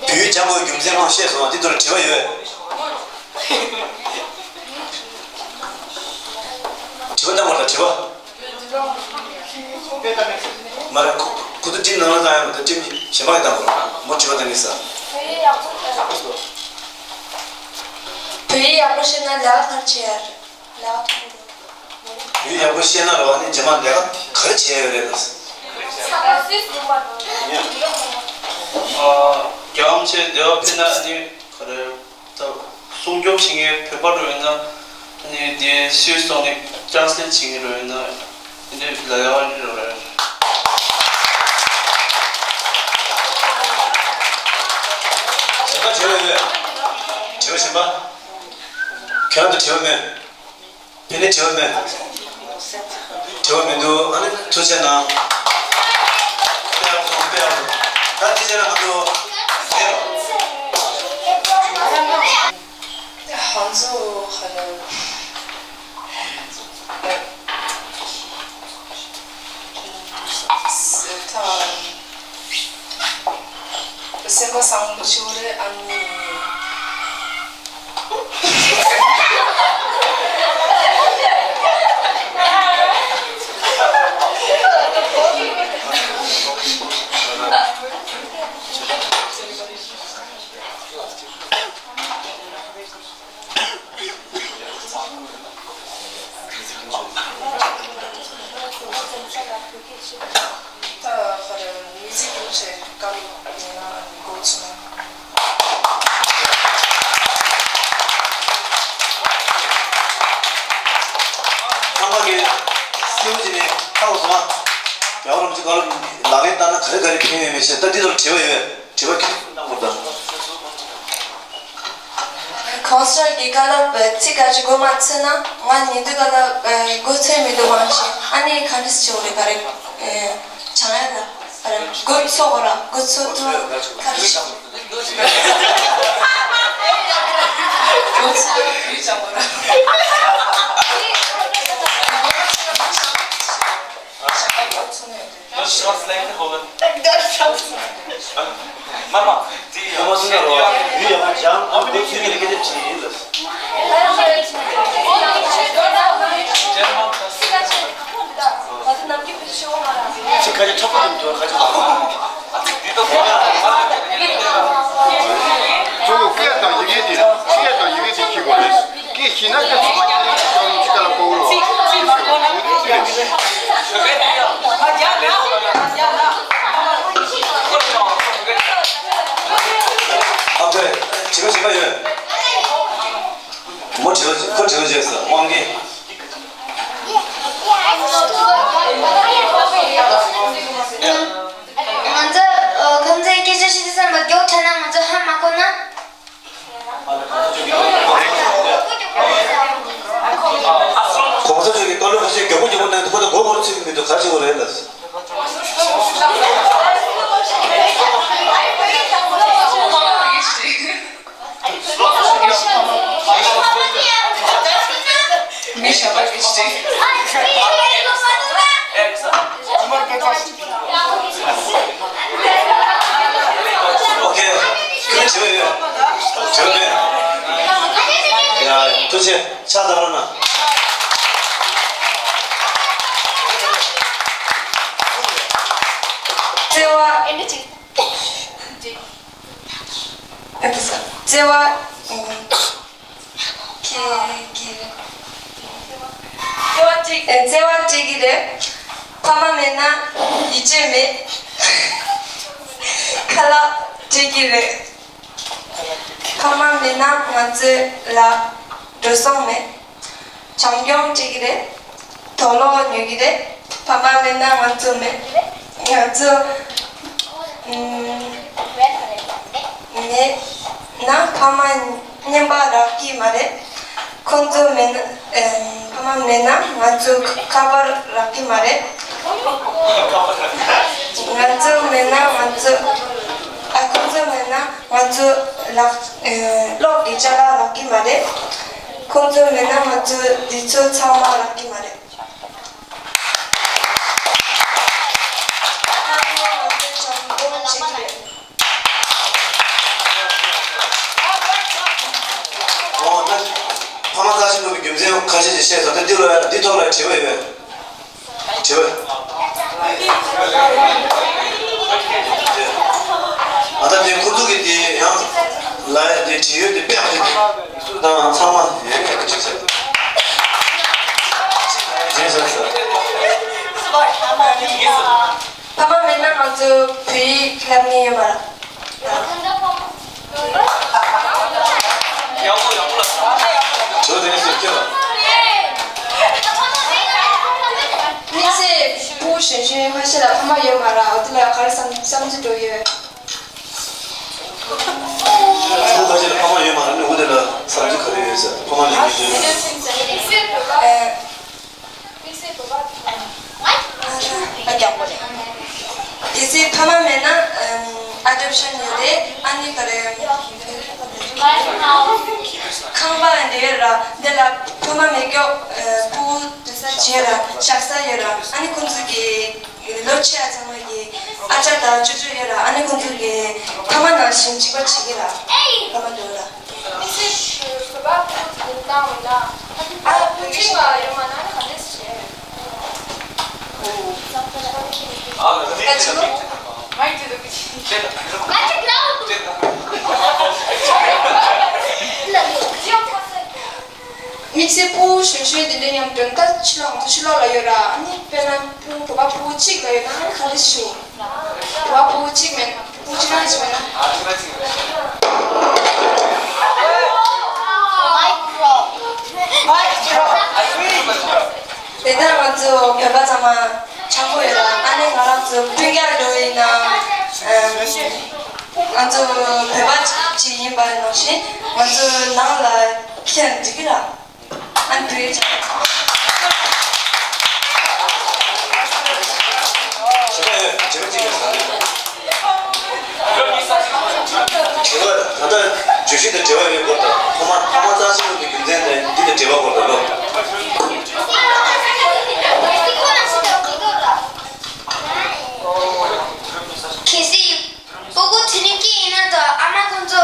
བོད་ཡིག་སྦྱང་དགོས་རྒྱུ་མཚན་ཁོང་བཤད་སོང་། འདི་ཐོག་ལ་དྲི་བ་ཡོད་པས། དྲི་བ་བཏང་བ་ལ་དྲི་བ། མ་རེད། ཁོ་ཁོ་ཚོ་ཊིམ་ནང་ལ་བཏང་ཡ་མ་གཏོགས་ཊིམ་གཞན་པ་གི་བཏང་དགོས། མོ་དྲི་བ་བཏང་གི་ས། བོད་ཡིག་ཡག་པོ་ཤེས་ན་ལས་ཀ་ག་རེ་བྱེད་ཡ་རེད། ཡུལ་ཡག་པོ་ཤེས་ན་རེད་བ། ནི་རྗེས་མ་ལས་ཀ་ག་རེ་བྱས་ཡོད་རེད་ལགས། ཨ། རྒྱལ་བ་རིན་པོ་ཆེ་འདི་བ་ཕེབས་ན་ནི་ག་རེ་ད་སྲུང་སྐྱོབ་བྱེད་མཁན་བོད་པ་རུ་ཡོད་ན་ནི་དེ་སུད་སོང་ནས་ཅང་སེ་བྱེད་མཁན་རུ་ཡོད་ན་འདི་ལ་ཡག་པ་རེད་རེད། གཞན་པ་དྲི་བ་ཡོད། དྲི་བ་གཞན་པ། ཁྱེད་རང་ཚོ་དྲི་བ་མེད། དེ་ནས་དྲི་བ་མེད། དྲི་བ་མི་འདུག་ཨ་ནི་ཐུགས་རྗེ་གནང་། དཔེ་ཡག་སོང་། དཔེ་ཡག་སོང་། ད་དེ་རྗེས་ལ་ང་ཚོ་ཟེར། ང་ཚོ་ཧ་ལམ་ད། སེམས་པ་བཟང་པོ་ཞིག་རེད། ཨ་ནི། ད་ཧ་ར་མི་ཚེ་སྐྱོང་བྱེད་དཀའ་ལས་ཡིན་ན་འགོ་ཚུགས་ན། ཚང་མ་གིས་སེམས་ཀྱི་ནས་ཧ་གོ་སོང་ང་། རྒྱལ་བ་རིན་པོ་ཆེ་བཀའ་སློབ་ལག་ལེན་བསྟར་ན་ག་རེ་ག་རེ་ཕན་ཡོད་མེད་ཤེས། ད་འདི་ལྟར་དྲི་བ་ཡོད། དྲི་བ་ཁྱེད་ཚོ་གནང་དགོས་ད། གོང་ས་མཆོག་གི་བཀའ་སློབ་ཚིག་ཁ་ཅིག་མགོ་མ་ཚོས་ན་ང་ཉིན་དུ་བཀའ་སློབ་མགོ་ཚོས་མི་འདུག་མ་གཞི་ཨ་ནི་ག་འདྲ་ཞིག་རེད་ག་རེ་བྱང་ཡ་ལ་ག་རེ་མགོ་ཚོས་གོ་ར་མགོ་ཚོས་ཐུབ་ག་རེ་ཞིག་མགོ་ཚོས་ཡུལ་བྱང་གོ་ར་མགོ་ཚོས་ཡུལ་བྱང་གོ་ར། མ་མ། དེ་ཡང་ཤེས་རྒྱུ་ཡག་པོ་སྦྱང་། ཨ་མི་ཚུལ་གྱི་ལས་ཀ་དེ་བྱེད་ཡིན་ལ། ཚིག་ཁ་ཤས་ཁྲག་པོ་དེ་འདུག་ཁ་ཤས། གཙོ་བོ་སྐད་དང་ཡི་གེ་དེ། སྐད་དང་ཡི་གེ་དེ་ཤེས་དགོས་རེད། སྐད་ཤེས་ན་སྐད་ཚོད་མ་ཉན་ཅིག་ལ་སྤོ་རོགས། ཨ་ཕྲུག་དྲི་བ་ཞིག་ཡོད། མོ་དྲི་བ་ཁོ་དྲི་བ་བྱས་སོང་། དབང་གིས། ང་ཚོ་ཁོང་ཚོའི་སྐད་ཆ་བཤད་དུས་ཙམ་པ་མགྱོགས་དྲན་ན་ང་ཚོ་ཧ་མ་གོ་ན། གོང་ས་མཆོག་གིས་བཀའ་སློབ་ཁ་ཤས་མགྱོགས་པོ་མགྱོགས་པོ་གནང་དུས་ཁོ་ཚོ་མགོ་སྐོར་ཚུད་ཀྱི་མི་འདུག་ག་རེ་བྱེད་དགོས་རེད་ལབ། མི་ཞབས་པ་ཀི་ཤི། ཨོ་ཁེ། ཁྱོད་དྲི་བ་ཡོད། དྲི་བ་མེད། ཡ། ཐུགས་རྗེ་ཆེ། ཕྱག་བརྡབ་རོགས་གནང་། བརྩེ་བ། བརྩེ་བ། ཁྱེད་ཀྱི་བརྩེ་བ་སྤྲད་ཀྱི་རེད། ཕ་མ་མེད་ན་ཡིད་ཆེས་མེད། ཁ་ལག་སྤྲད་ཀྱི་རེད། ཕ་མ་མེད་ན་ང་ཚོ་ལ་འགྲོ་སོང་མེད། བྱམས་སྐྱོང་སྤྲད་ཀྱི་རེད། དུག་ལོག་ཉོ་གི་རེད། ཕ་མ་མེད་ན་ང་ཚོ་མེད། ང་ཚོ་ཨུམ་མེད་ན་ཕ་མ་རྔན་པ་རག་གི་མ་རེད། ཁོང་ཚོ་མེད་ན་ཨུམ་ཕ་མ་མེད་ན་ང་ཚོ་ཁ་པར་རག་གི་མ་རེད། ང་ཚོ་མེད་ན་ང་ཚོ་ཨ་ཁོང་ཚོ་མེད་ན་ང་ཚོ་ལག་ཨེ་གློག་གི་ཅ་ལག་རག་གི་མ་རེད། ཁོང་ཚོ་མེད་ན་ང་ཚོ་འདི་ཚོ་ཚང་མ་རག་གི་མ་རེད། ཨ་ནི་ང་ཚོ་བྱམས་སྐྱོང་བྱེད་ཀྱི་རེད། འོ་ན་ཕ་མ་ཚ་ཞིང་ནོར་བའི་རྒྱུ་མཚན་ཁ་ཤས་ཅིག་བཤད་སོང་། ད་འདི་ལ་འདི་ཐོག་ལ་དྲི་བ་ཡོད་པས། དྲི་བ། ཨ་ད་དེ་ཁོ་ཚོ་གི་དེ་ཡང་ལ་དེ་བྲིས་ཡོད་དེ་དཔེ་ཡག་པོ་དེ་སུ་དང་ཚང་མ་ཡོད་མཁན་གཅིག་བྱས། ཕ་མ་མེད་ན་ང་ཚོ་བོད་ཡིག་ལབ་ནི་ཡོད་མ་རེད། དམིགས་བསལ་ཕྲུ་གུ་གཞོན་གཞོན་ཁ་ཤས་ལ་ཕ་མ་ཡོད་མ་རེད། འོ་དེ་ལ་ག་རེ་བསམ་བསམ་ཚུལ་འགྲོ་ཡོད། ཁོང་ཁ་ཤས་ལ་ཕ་མ་ཡོད་མ་རེད་ནི། འོ་དེ་ལ་བསམ་ཚུལ་ག་རེ་ཡོད་ཟེར། ཕ་མ་མེད་མཁན་ཡོད་མ་རེད། དེ་ཚེ་ཕ་མ་མེད་ན་ཨ་ཌོབ་ཤན་ཡོད་རེད། ཨ་ནི་ག་རེ་ཁང་པ་འདི་ཡོད་ར། འདི་ལ་ཕ་མ་མེད་སྐྱོ་ཕྲུ་གུ་འདུག་ས་བྱས་ར། བཞག་ས་ཡོད་ར། ཨ་ནི་ཁོང་ཚོ་གི་ལོ་ཆེ་བ་ཚང་མ་གི་ཨ་ཅག་དང་ཅོ་ཅོ་ཡོད་ར། ཨ་ནི་ཁོང་ཚོ་གི་ཕ་མ་ནང་བཞིན་གཅིག་པ་བྱེད་ཀྱི་ར། ཕ་མ་འདུག་ར། དམིགས་བསལ་བོད་པ་ཕྲུ་གུ་དེ་བཏང་བ་ན་ཕྲུ་གུ་ཆུང་བ་ཡོད་མ་ན་ནི་ག་འདྲས་བྱེད། དམིགས་བསལ་ཕྲུ་གུ་གཞོན་གཞོན་དེ་འདྲ་མཉམ་དུ་ད་ཕྱི་ལོགས་ང་ཚོ་ཕྱི་ལོགས་ལ་ཡོད་ར། ཨ་ནི་དཔེར་ན་ཕྲུ་གུ་བོད་པ་ཕྲུ་གུ་གཅིག་ལ་ཡོད་ན་ཨ་ནི་ག་འདྲས་བྱེད། བ་ཕྲུ་གུ་གཅིག་མེད་ན། ཕྲུ་གུ་གཅིག་རང་ཞིག་མེད་ན། དེ་ལྟར་ང་ཚོ་བོད་པ་ཚང་མ་འཆམ་པོ་ཡོད་ལ། ཨ་ནི་ང་རང་ཚོ་སྤུན་ཀྱག་འགྲོ་ཡིན་ན། ང་ཚོ་བོད་པ་གཅིག་ཡིན་པ་ནང་བཞིན་ང་ཚོ་ནང་ལ་ཁྱེད་འགྲིག་གི་ར། ཨ་ནི་བོད་ཡིག་ཅིག་དྲི་བ་ད་ལྟ་བརྗོད་གཞི་དང་འབྲེལ་བ་ཡོད་སྐོར་དང་། ཕ་མ་ཕ་མ་རྩ་ཆེན་པོ་གི་རྒྱུ་མཚན་དེ་འདི་དང་འབྲེལ་བ་སྐོར་དང་ལོ། གལ་སྲིད་སྤུ་གུ་དེ་རིང་སྐྱེས་ཡིན་ན་དང་ཨ་མ་ཁོང་ཚོ་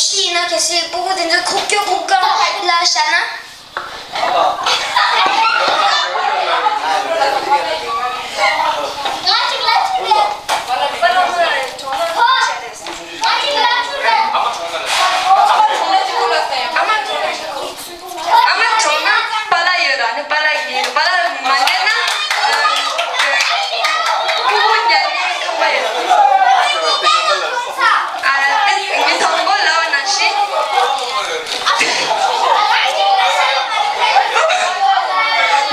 ཤི་ཡིན་ན། གལ་སྲིད་སྤུ་གུ་དེ་ཚོ་ཁུག་ཀྱོག་ཁུག་ཀྱོག་ལ་བཞག་ན། ཨ་མ་གྲོངས་ན་པཱ་ལགས་ཡོད་ར། ནི་པཱ་ལགས་ཡིན། པཱ་ལགས་མ་བསྡད་ན་ཕྲུ་གུ་ཉར་ནས་ཁང་པ་ཡོད་ར། ཨ་དེ་མི་དང་པོ་ལབ་ནང་བཞིན།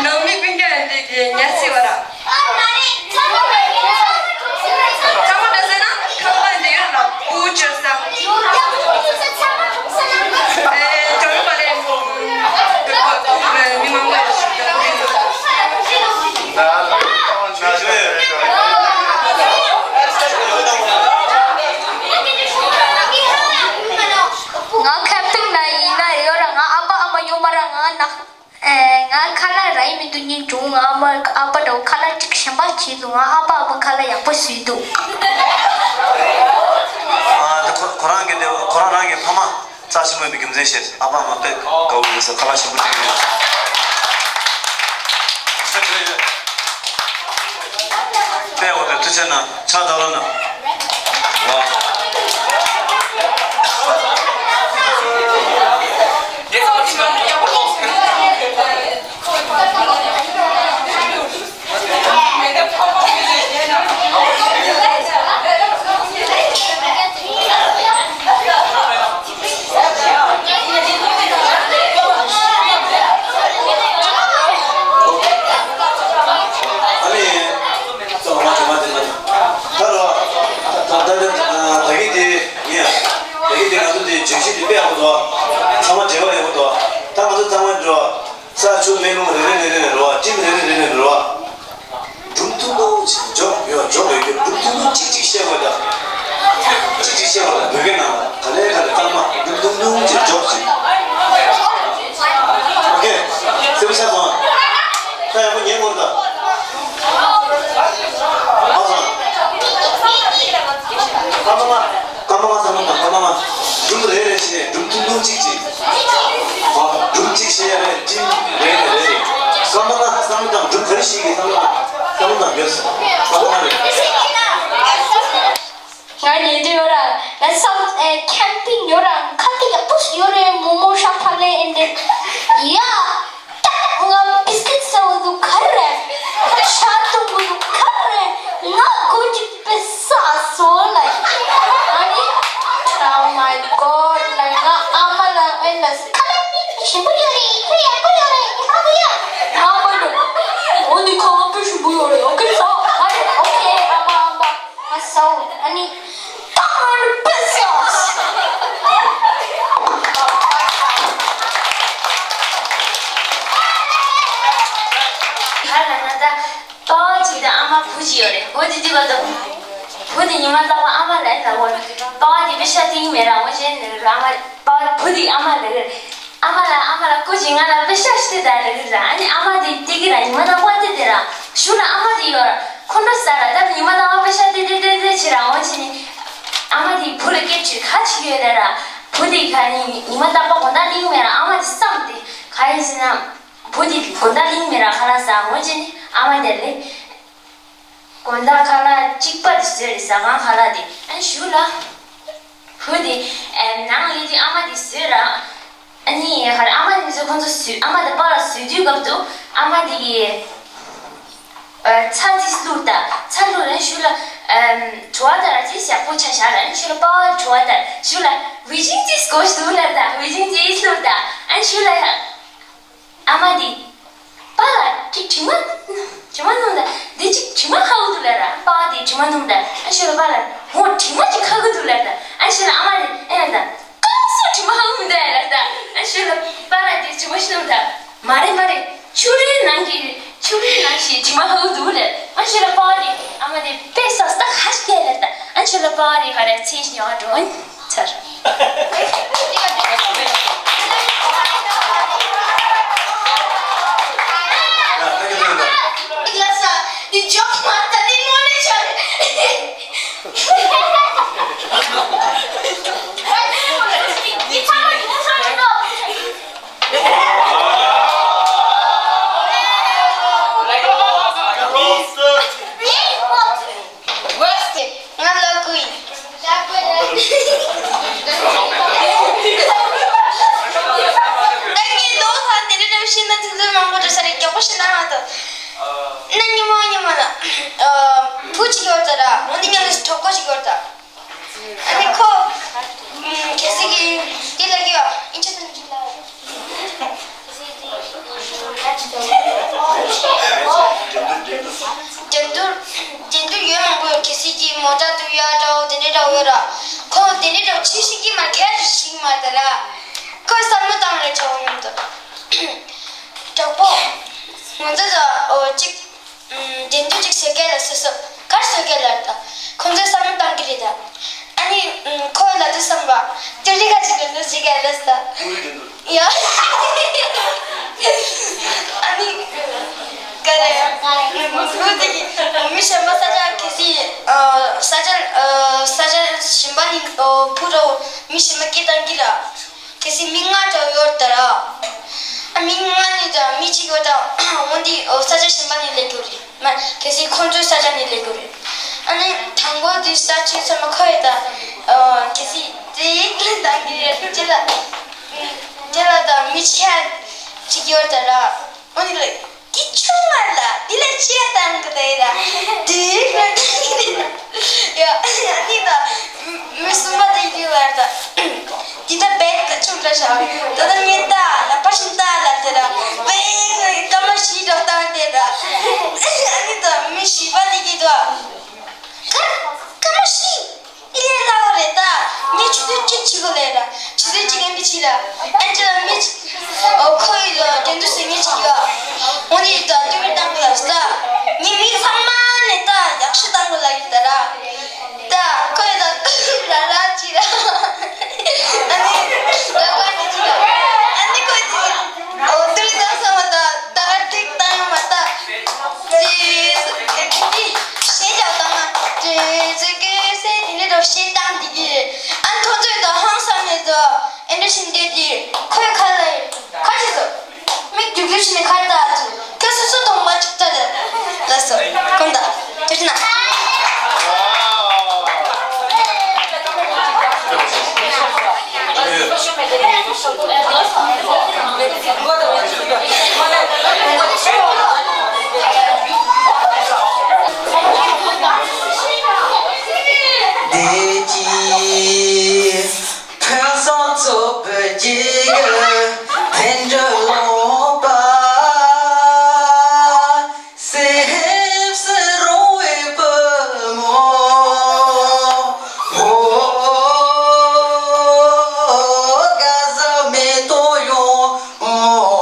ནང་མི་ཀུན་ཀྱང་འདི་གི་ཉར་སྲིད་པ་ར། ཚང་མ་འདྲ་ཟེར་ན་ཁང་པ་འདི་ཡོད་ལ་སྤུ་གུ་སྦྱོར་ས། ཨེ་ཀྲོང་པ་ལས་མི་མང་པོ་ཡོད་ཤག་ང་ཁེམ་པིང་ན་ཡིན་ན་ཡོད་ར། ང་ཨ་ཕ་ཨ་མ་ཡོད་མ་ར། ང་ནག་ཨེ། ང་ཁ་ལག་རག་གི་མི་འདུག་སྙིང་རྗེ། ང་ཨ་མ་ཨ་ཕ་འདྲ་བོ་ཁ་ལག་གཅིག་གཞན་པ་བྱས་འདུག་ང་ཨ་ཕ་ཨ་མ་ཁ་ལག་ཡག་པོ་བཟོས་འདུག་ཨ་འདི་ཁོ་ཁོ་རང་གི་འདི་ཁོ་རང་རང་གི་ཕ་མ་རྩ་ཆེན་པོ་ཡིན་པའི་རྒྱུ་མཚན་བཤད། ཨ་ཕ་ཨ་མ་དཔེ་དགའ་བོ་ཡིན་ཟེར། ཁ་ལག་ཞིམ་པོ་སྤྲད་ཀྱི་ཡོད། དཔེ་འོ་དེ་ཐུགས་ཆེ་གནང་། ཕྱག་བརྡབ་རོགས་གནང་། ཝ། ཨ་ནི། ད་རོ། ད་ད་ད་ད་གི་དེ་ཡིན། ད་གི་དེ་ང་ཚོ་དེ་བརྗོད་གཞི་དེ་དཔེ་ཡག་པོ་འདུག་ཚང་མ་འབྲེལ་བ་ཡག་པོ་འདུག་ད་ང་ཚོ་ཚང་མ་འགྲོ། ས་ཆུ་མེ་རླུང་རེ་རེ་རེ་རེ་རེད་བ། སྤྲིན་རེ་རེ་རེ་རེ་རེད་བ། སྒྲུང་ཐུང་ཐུང་ཅིག་འཇོག་ཡོད། འཇོག་ཡོད་རྒྱུ། སྒྲུང་ཐུང་ཐུང་ཅིག་ཅིག་བཤད་དགོས་ད། ཅིག་ཅིག་བཤད་དགོས་ད། བོད་སྐད་ནང་ལ་ག་ལེ་ག་ལེ་གཙང་མ་སྒྲུང་ཐུང་ཐུང་ཅིག་འཇོག་ཅིག་ཨོ་ཁེ། སེམས་ཆགས་སོང་། ད་ཡག་པོ་ཉན་དགོས་ད། ཨ་ཧ། ཀརྨ་ལགས། ཀརྨ་ལགས་བསམ་བློ་བཏང་། ཀརྨ་ལགས། སྒྲུང་རེ་རེ་བྱས་ནས་སྒྲུང་ཐུང་ཐུང་གཅིག་གཅིག་ཨ། སྒྲུང་གཅིག་བཤད་ཡ་རེད། སྤྲིན་རེ་རེ་རེ་རེ། ཀརྨ་ལགས་བསམ་བློ་བཏང་། སྒྲུང་ག་རེ་ཤེས་ཀྱི། བསམ་བློ་བཏང་། བསམ་བློ་བཏང་། ཡོད། ཀརྨ་ལགས་རེད། ང་ཉན་དུ་ཡོད་ར། ང་སའུ་ཐི་ཨེ་ཁེམ་པིང་ཡོད་ར། ཁ་ཏི་ཡག་པོ་ཞིག་ཡོད་རེད། མོག་མོག་ཤ་ཕ་ལེ་ཨེ་འདྲ། ཡ། ང་བིས་ཀིཊ་ཟ་བ་འདུག་ག་རེ་རེད། ཤ་འཐུང་གི་འདུག་ཨ་མ་བུ་གཅིག་ཡོད་རེད། འོ་དེ་དུས་ག་དུ་བུ་དེ་ཉི་མ་རྟག་པར་ཨ་མ་ལ་ལབ་པ་རེད། པ་ཕ་དེ་དཔེ་ཤ་སྟེར་གྱི་མེད་ར། འོ་བྱས་ནས་ཨ་མ་པ་བུ་དེ་ཨ་མ་ལ་ཨ་མ་ལགས། ཨ་མ་ལགས། ཨ་མ་ལགས། སྐུ་མཁྱེན། ང་ལ་དཔེ་ཤ་ཞིག་སྟེར་དང་ལབ་ར། ཨ་ནི་ཨ་མ་དེ་སྟེར་གྱི་ར། ཉི་མ་རྟག་པར་སྟེར་དེ་ར། གཞུག་ལ་ཨ་མ་དེ་ཡོད་ར། ཁོང་ཁྲོ་ཟ་ར། ད་ཉི་མ་རྟག་པར་དཔེ་ཤ་སྟེར་སྟེར་སྟེར་སྟེར་བྱེད་ར། འོ་བྱས་ནས་ཨ་མ་དེ་བུ་ལ་སྐད་ཆ་ག་ཅིག་ཡོད་ལབ་ར། བུ་དེ་ག་ནི་ཉི་མ་རྟག་པར་དགོང་དག་ལེན་མེད་ར། ཨ་མ་དེ་བསམ་སྟེ་ག་ཡིན་ཟེར་ན། བུ་དེ་དགོང་དག་ལེན་མེད་ར། ཁ་ལག་ཟ། འོ་བྱས་ནས་ཨ་མ་དེ་ལས། དགོང་དག་ཁ་ལག་གཅིག་པ་དེ་བཟོས་རེད། ཟ་ཁང་ཁ་ལག་དེ། ཨ་ནི་གཞུག་ལ་བུ་དེ་ཨེ་ནང་ལས་དེ་ཨ་མ་དེ་བཟོས་ར། ཨ་ནི་ཧ་ར་ཨ་མ་དེ་ཚོ་ཁོང་ཚོ་བཟོས། ཨ་མ་དང་པཱ་ལགས་བཟོས་དུས་སྐབས་དུ་ཨ་མ་དེ་གིས་ཨ་ཚྭ་དེ་བླུགས་ད། ཚྭ་བླུགས་ནས་གཞུག་ལ་ཨམ་བྲོ་བ་དང་ར་དེ་ཡག་པོ་ཆ་བཞག་ར། ཨ་ནི་གཞུག་ལ་པཱ་ལགས་བྲོ་བ་དང་གཞུག་ལ་ཝེ་ཅིང་ཅིས་དགོས་འདུག་ལབ་ད། ཝེ་ཅིང་ཅིས་བླུགས་ད། ཨ་ནི་གཞུག་ལ་ཨ་མ་དེ། པཱ་ལགས་ཅིག་དྲི་མ། དྲི་མ་སྣོམ་དང་། འདི་ཅིག་དྲི་མ་ཁ་གི་འདུག་ལབ་ར། པཱ་དེ་དྲི་མ་སྣོམ་དང་། ཨ་ཞོ་ལ་པཱ་ལགས། འོ་དྲི་མ་ཅིག་ཁ་གི་འདུག་ལབ་དང་། ཨ་ཞོ་ལ་ཨ་མ་དེ་ཨེ་ཡང་དང་། ཀང་སུ་དྲི་མ་ཁ་གི་མི་འདུག་ཨེ་ལབ་དང་། ཨ་ཞོ་ལ་པཱ་ལགས་དེ་དྲི་མ་སྣོམ་དང་། མ་རེད་མ་རེད། ཆུ་རུལ་ནང་གི་ཆུ་རུལ་ནང་བཞིན་དྲི་མ་ཁ་གི་འདུག་ལབ། ཨ་ཞོ་ལ་པཱ་དེ་ཨ་མ་དེ་དཔེ་ས་སྟག་ཁ་ཤས་ལབ་དང་། ཨ་ཞོ་ལ་པཱ་དེ་ཧ་ར་ཚེ་ཉོ་འགྲོ། ཚར། ང་ལ་དགོས་ཡིན། ང་ངའི་མདོག་ཚང་དེ་འདྲ་འདྲ་བོ་ཤེས་ན་ཐུགས་ཚོད་མང་པོ་འགྲོ་ས་རེད། མགྱོགས་པོ་ཤེས་ན་མ་གཏོགས། ན་ཉི་མ་ཉི་མ་ལ་བུ་གཅིག་ཡོད་ད་ར། འོ་འདི་མཉམ་དུ་གྲོགས་པོ་གཅིག་ཡོད་ད། ཨ་ནི་ཁོ་གལ་སྲིད་ཀྱི་འདི་ལ་གི་ཨིན་ཆི་དང་འདི་ལ། འགྲན་བསྡུར། འགྲན་བསྡུར་ཡོད་མང་པོ་ཡོད། གལ་སྲིད་ཀྱི་མོ་ཊ་འདུག་ཡ་འདྲ་བོ་དེ་འདྲའི་འདྲ་བོ་ཡོད་ར། ཁོ་དེ་འདྲའི་འདྲ་བོ་ཅི་ཞིག་གི་མ་ཁྱད་ཞིག་མ་རེད་ད་ར། ཁོས་བསམ་བློ་བཏང་རེད་ཆོག་མཉམ་དུ། གྲོགས་པོ། ང་ཚོ་ཚོ་འོ་གཅིག་འགྲན་བསྡུར་ཅིག་བཟོ་གལ་ལ་སོ་སོ་གར་བཟོ་གལ་ལ་ད་ཁོང་ཚོས་བསམ་བློ་བཏང་གི་རེད་ད། ཨ་ནི་ཁོས་ལབ་དུས་བསམ་པ་དེ་རིགས་ག་ཅིག་འགྲན་བསྡུར་བྱེད་གལ་ལ་ད། ཡ། ཨ་ནི་ག་རེ། བུ་དེ་གི་མི་གཞན་པ་ས་ཆ་གལ་སྲིད་ས་ཆ་ས་ཆ་གཞན་པ་ནས་བུ་ར་མི་གཞན་པ་སྐད་བཏང་གི་ར། གལ་སྲིད་མི་ལྔ་འདྲ་ཡོད་ད་ར། ཨ་མི་ལྔ་ནི་ད་མི་གཅིག་ཡོད་ད། འོ་འདི་ས་ཆ་གཞན་པ་ནས་སླེབས་རྒྱུ་རེད། མ་གལ་སྲིད་ཁོང་ཚོའི་ས་ཆ་ནས་སླེབས་རྒྱུ་རེད། ཨ་ནི་དང་པོ་འདི་ས་ཆ་ཚང་མ་ཁོ་ཡོད་ད། གལ་སྲིད་དེ་ཡིག་ལན་དང་གི་རེད་ཅེ་ལ། ཅེ་ལ་ད་མི་ཆེ་གཅིག་ཡོད་ད་ར། འོ་འདི་ལ། འདི་ཆུང་མ་ལ་འདི་ལ་ཅི་ཡ་བཏང་གི་དེ་ལ་དེའི་ལོ་རྒྱུས་ཡ་ཨ་ནི་ད་མི་གསུམ་པ་དེ་ཡི་ལ་ད་འདི་ད་བེད་ད་ཆུང་འདྲ་ཤག་ད་ད་ཉེན་ད་ལ་པ་ཤིན་ད་ལ་དེ་ལ་བེད་སྐར་མ་བཞི་འགྲོ་སྟངས་དེ་ལ་ཨ་ནི་ད་མི་བཞི་པ་དེ་གི་ད་སྐར་སྐར་མ་བཞི། ཨི་ལས་སླ་བོ་རེད་ད། ངས་ཆུ་ཚོད་གཅིག་བྱེད་དགོས་ལས་ར། ཆུ་ཚོད་གཅིག་ཨེམ་བི་བྱེད་ལ། ཨན་ཅི་ལ་མི་ཨོ་ཁོ་ཡི་ལ་འགྲན་བསྡུར་ཟེར་ངས་བྱེད་ཡོད། འོ་ནི་ད་ཏུ་མི་བཏང་དགོས་ལ་ད། ངས་མི་ཚང་མ་ནས་ད་ཡག་ཤོས་བཏང་དགོས་ལ་ཡིན་ད་ར། ད་ཁོ་ཡི་ད་ར་ར་བྱེད་ར། ཨ་ནི་ར་པ་ནི་བྱེད་ར། ཨ་ནི་ཁོ་ཡི་ད། ཨོ་ཏུ་རི་ཙམ་ཙམ་མ་ད་ད་ག་ཏིག་ཏང་མ་ད། ཅི་ཅི་ཞེས་ཀྱང་བཏང་ན་ཅི་ཅི་ཀི་སེ་དེ་ནས་རོ་ཞེས་བཏང་འདི་གི་ཨ་ཁོ་ཚོས་ད་ཧང་སང་མེད་ཚོ་ཨེ་འདྲ་ཞིག་འདེད་དེ་ཁོའི་ཁ་ལ་ཁ་ཅི་ཚོ་མིག་རྒྱུག་རྒྱུག་བྱས་ནས་ཁ་ལྟ་ཚོ། ཁྱོད་སོ་སོ་གདོང་པ་གཅིག་ལྟ་དེ། ལགས་སོ། ཁོང་ད། ཐུགས་རྗེ་གནང་། བདེ་སྐྱིད། ཕུན་སུམ་ཚོགས་པའི་རྒྱལ་ཁབ་བོད་འབྲུག་ལུང་པ། སེམས་སུ་རུང་བའི་བུ་མོ། ཧོ། དགའ་བསུ་མེ་ཏོག་ཡོང་།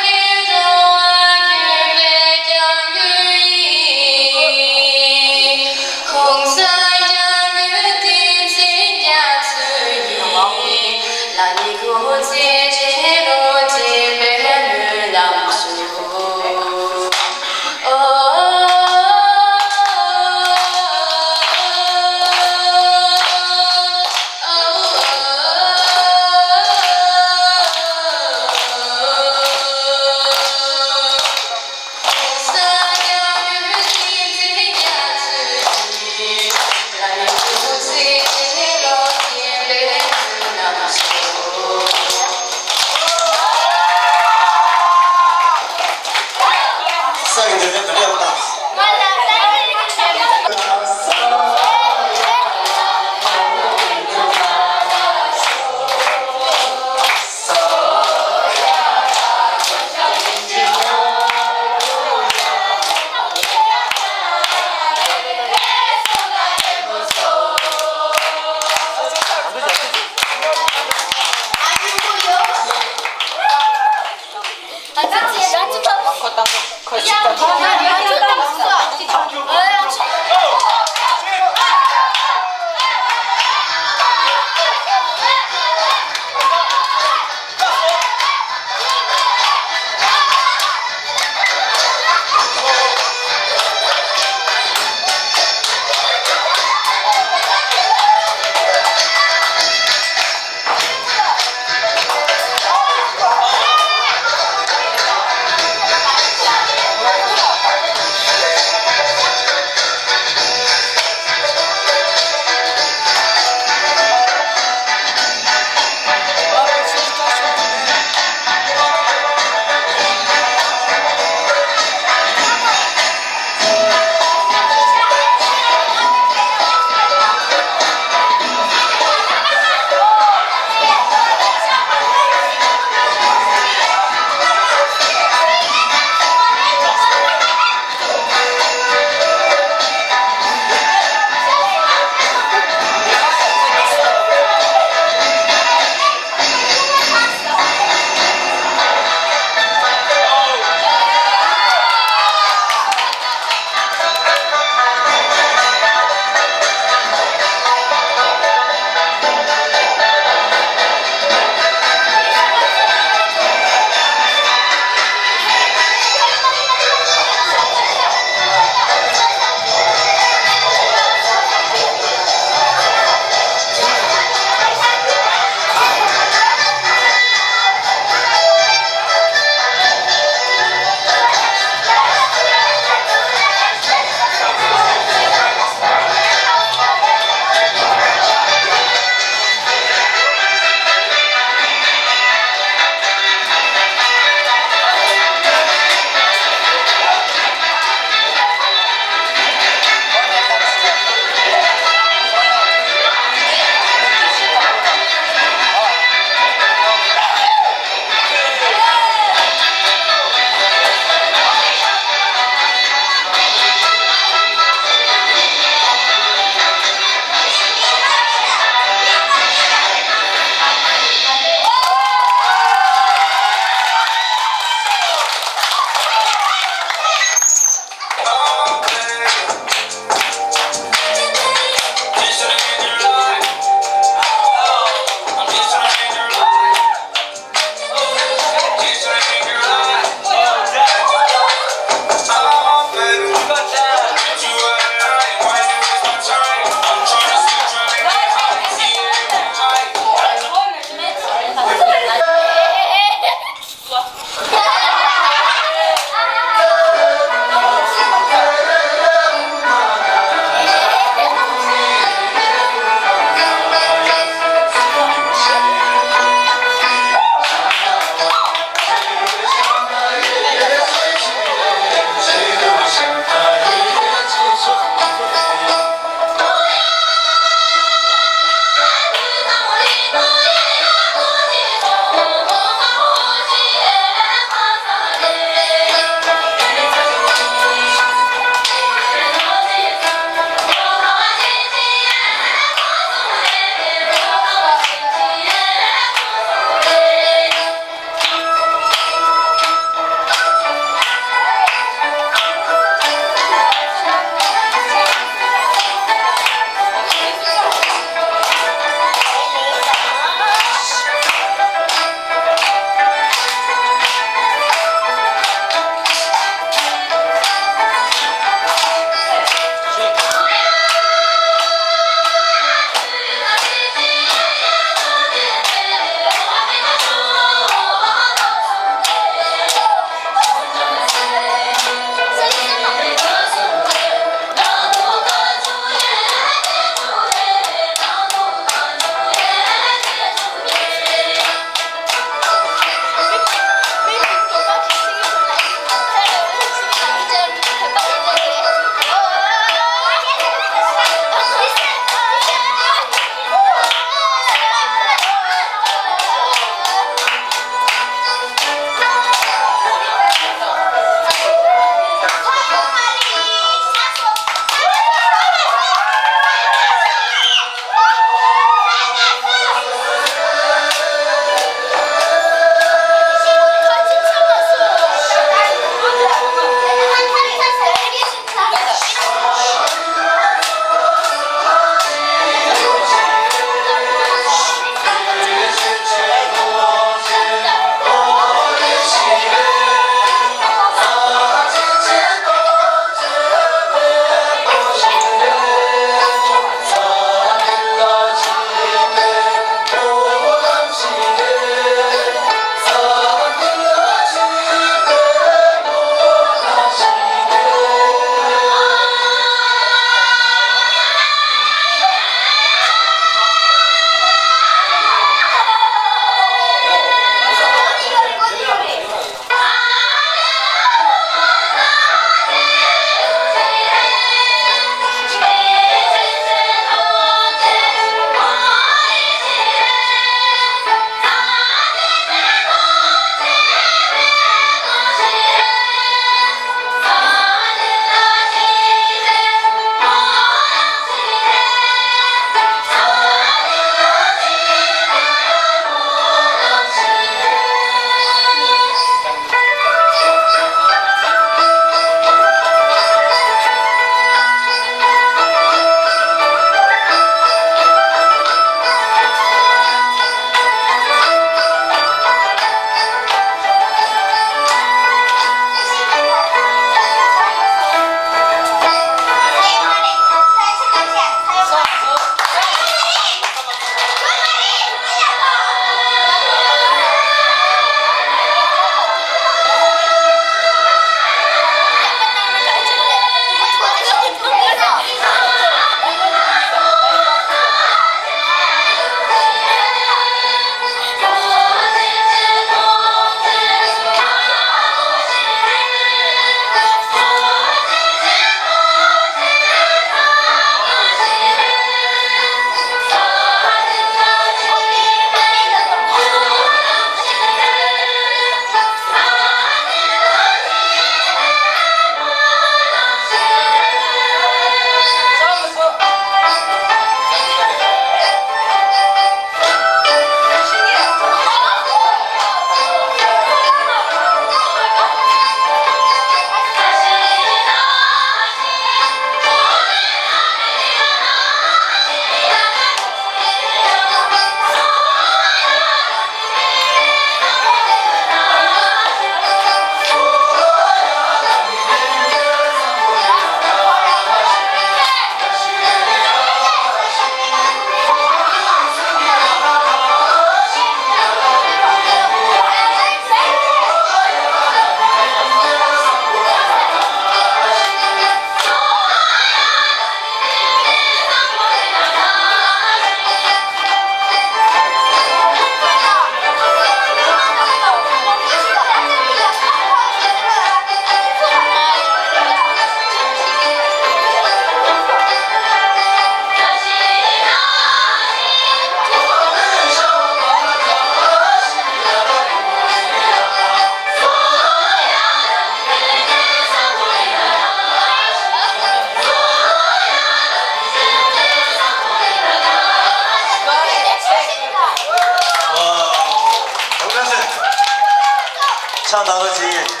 ཁྲ་ད་རོ་ཅི།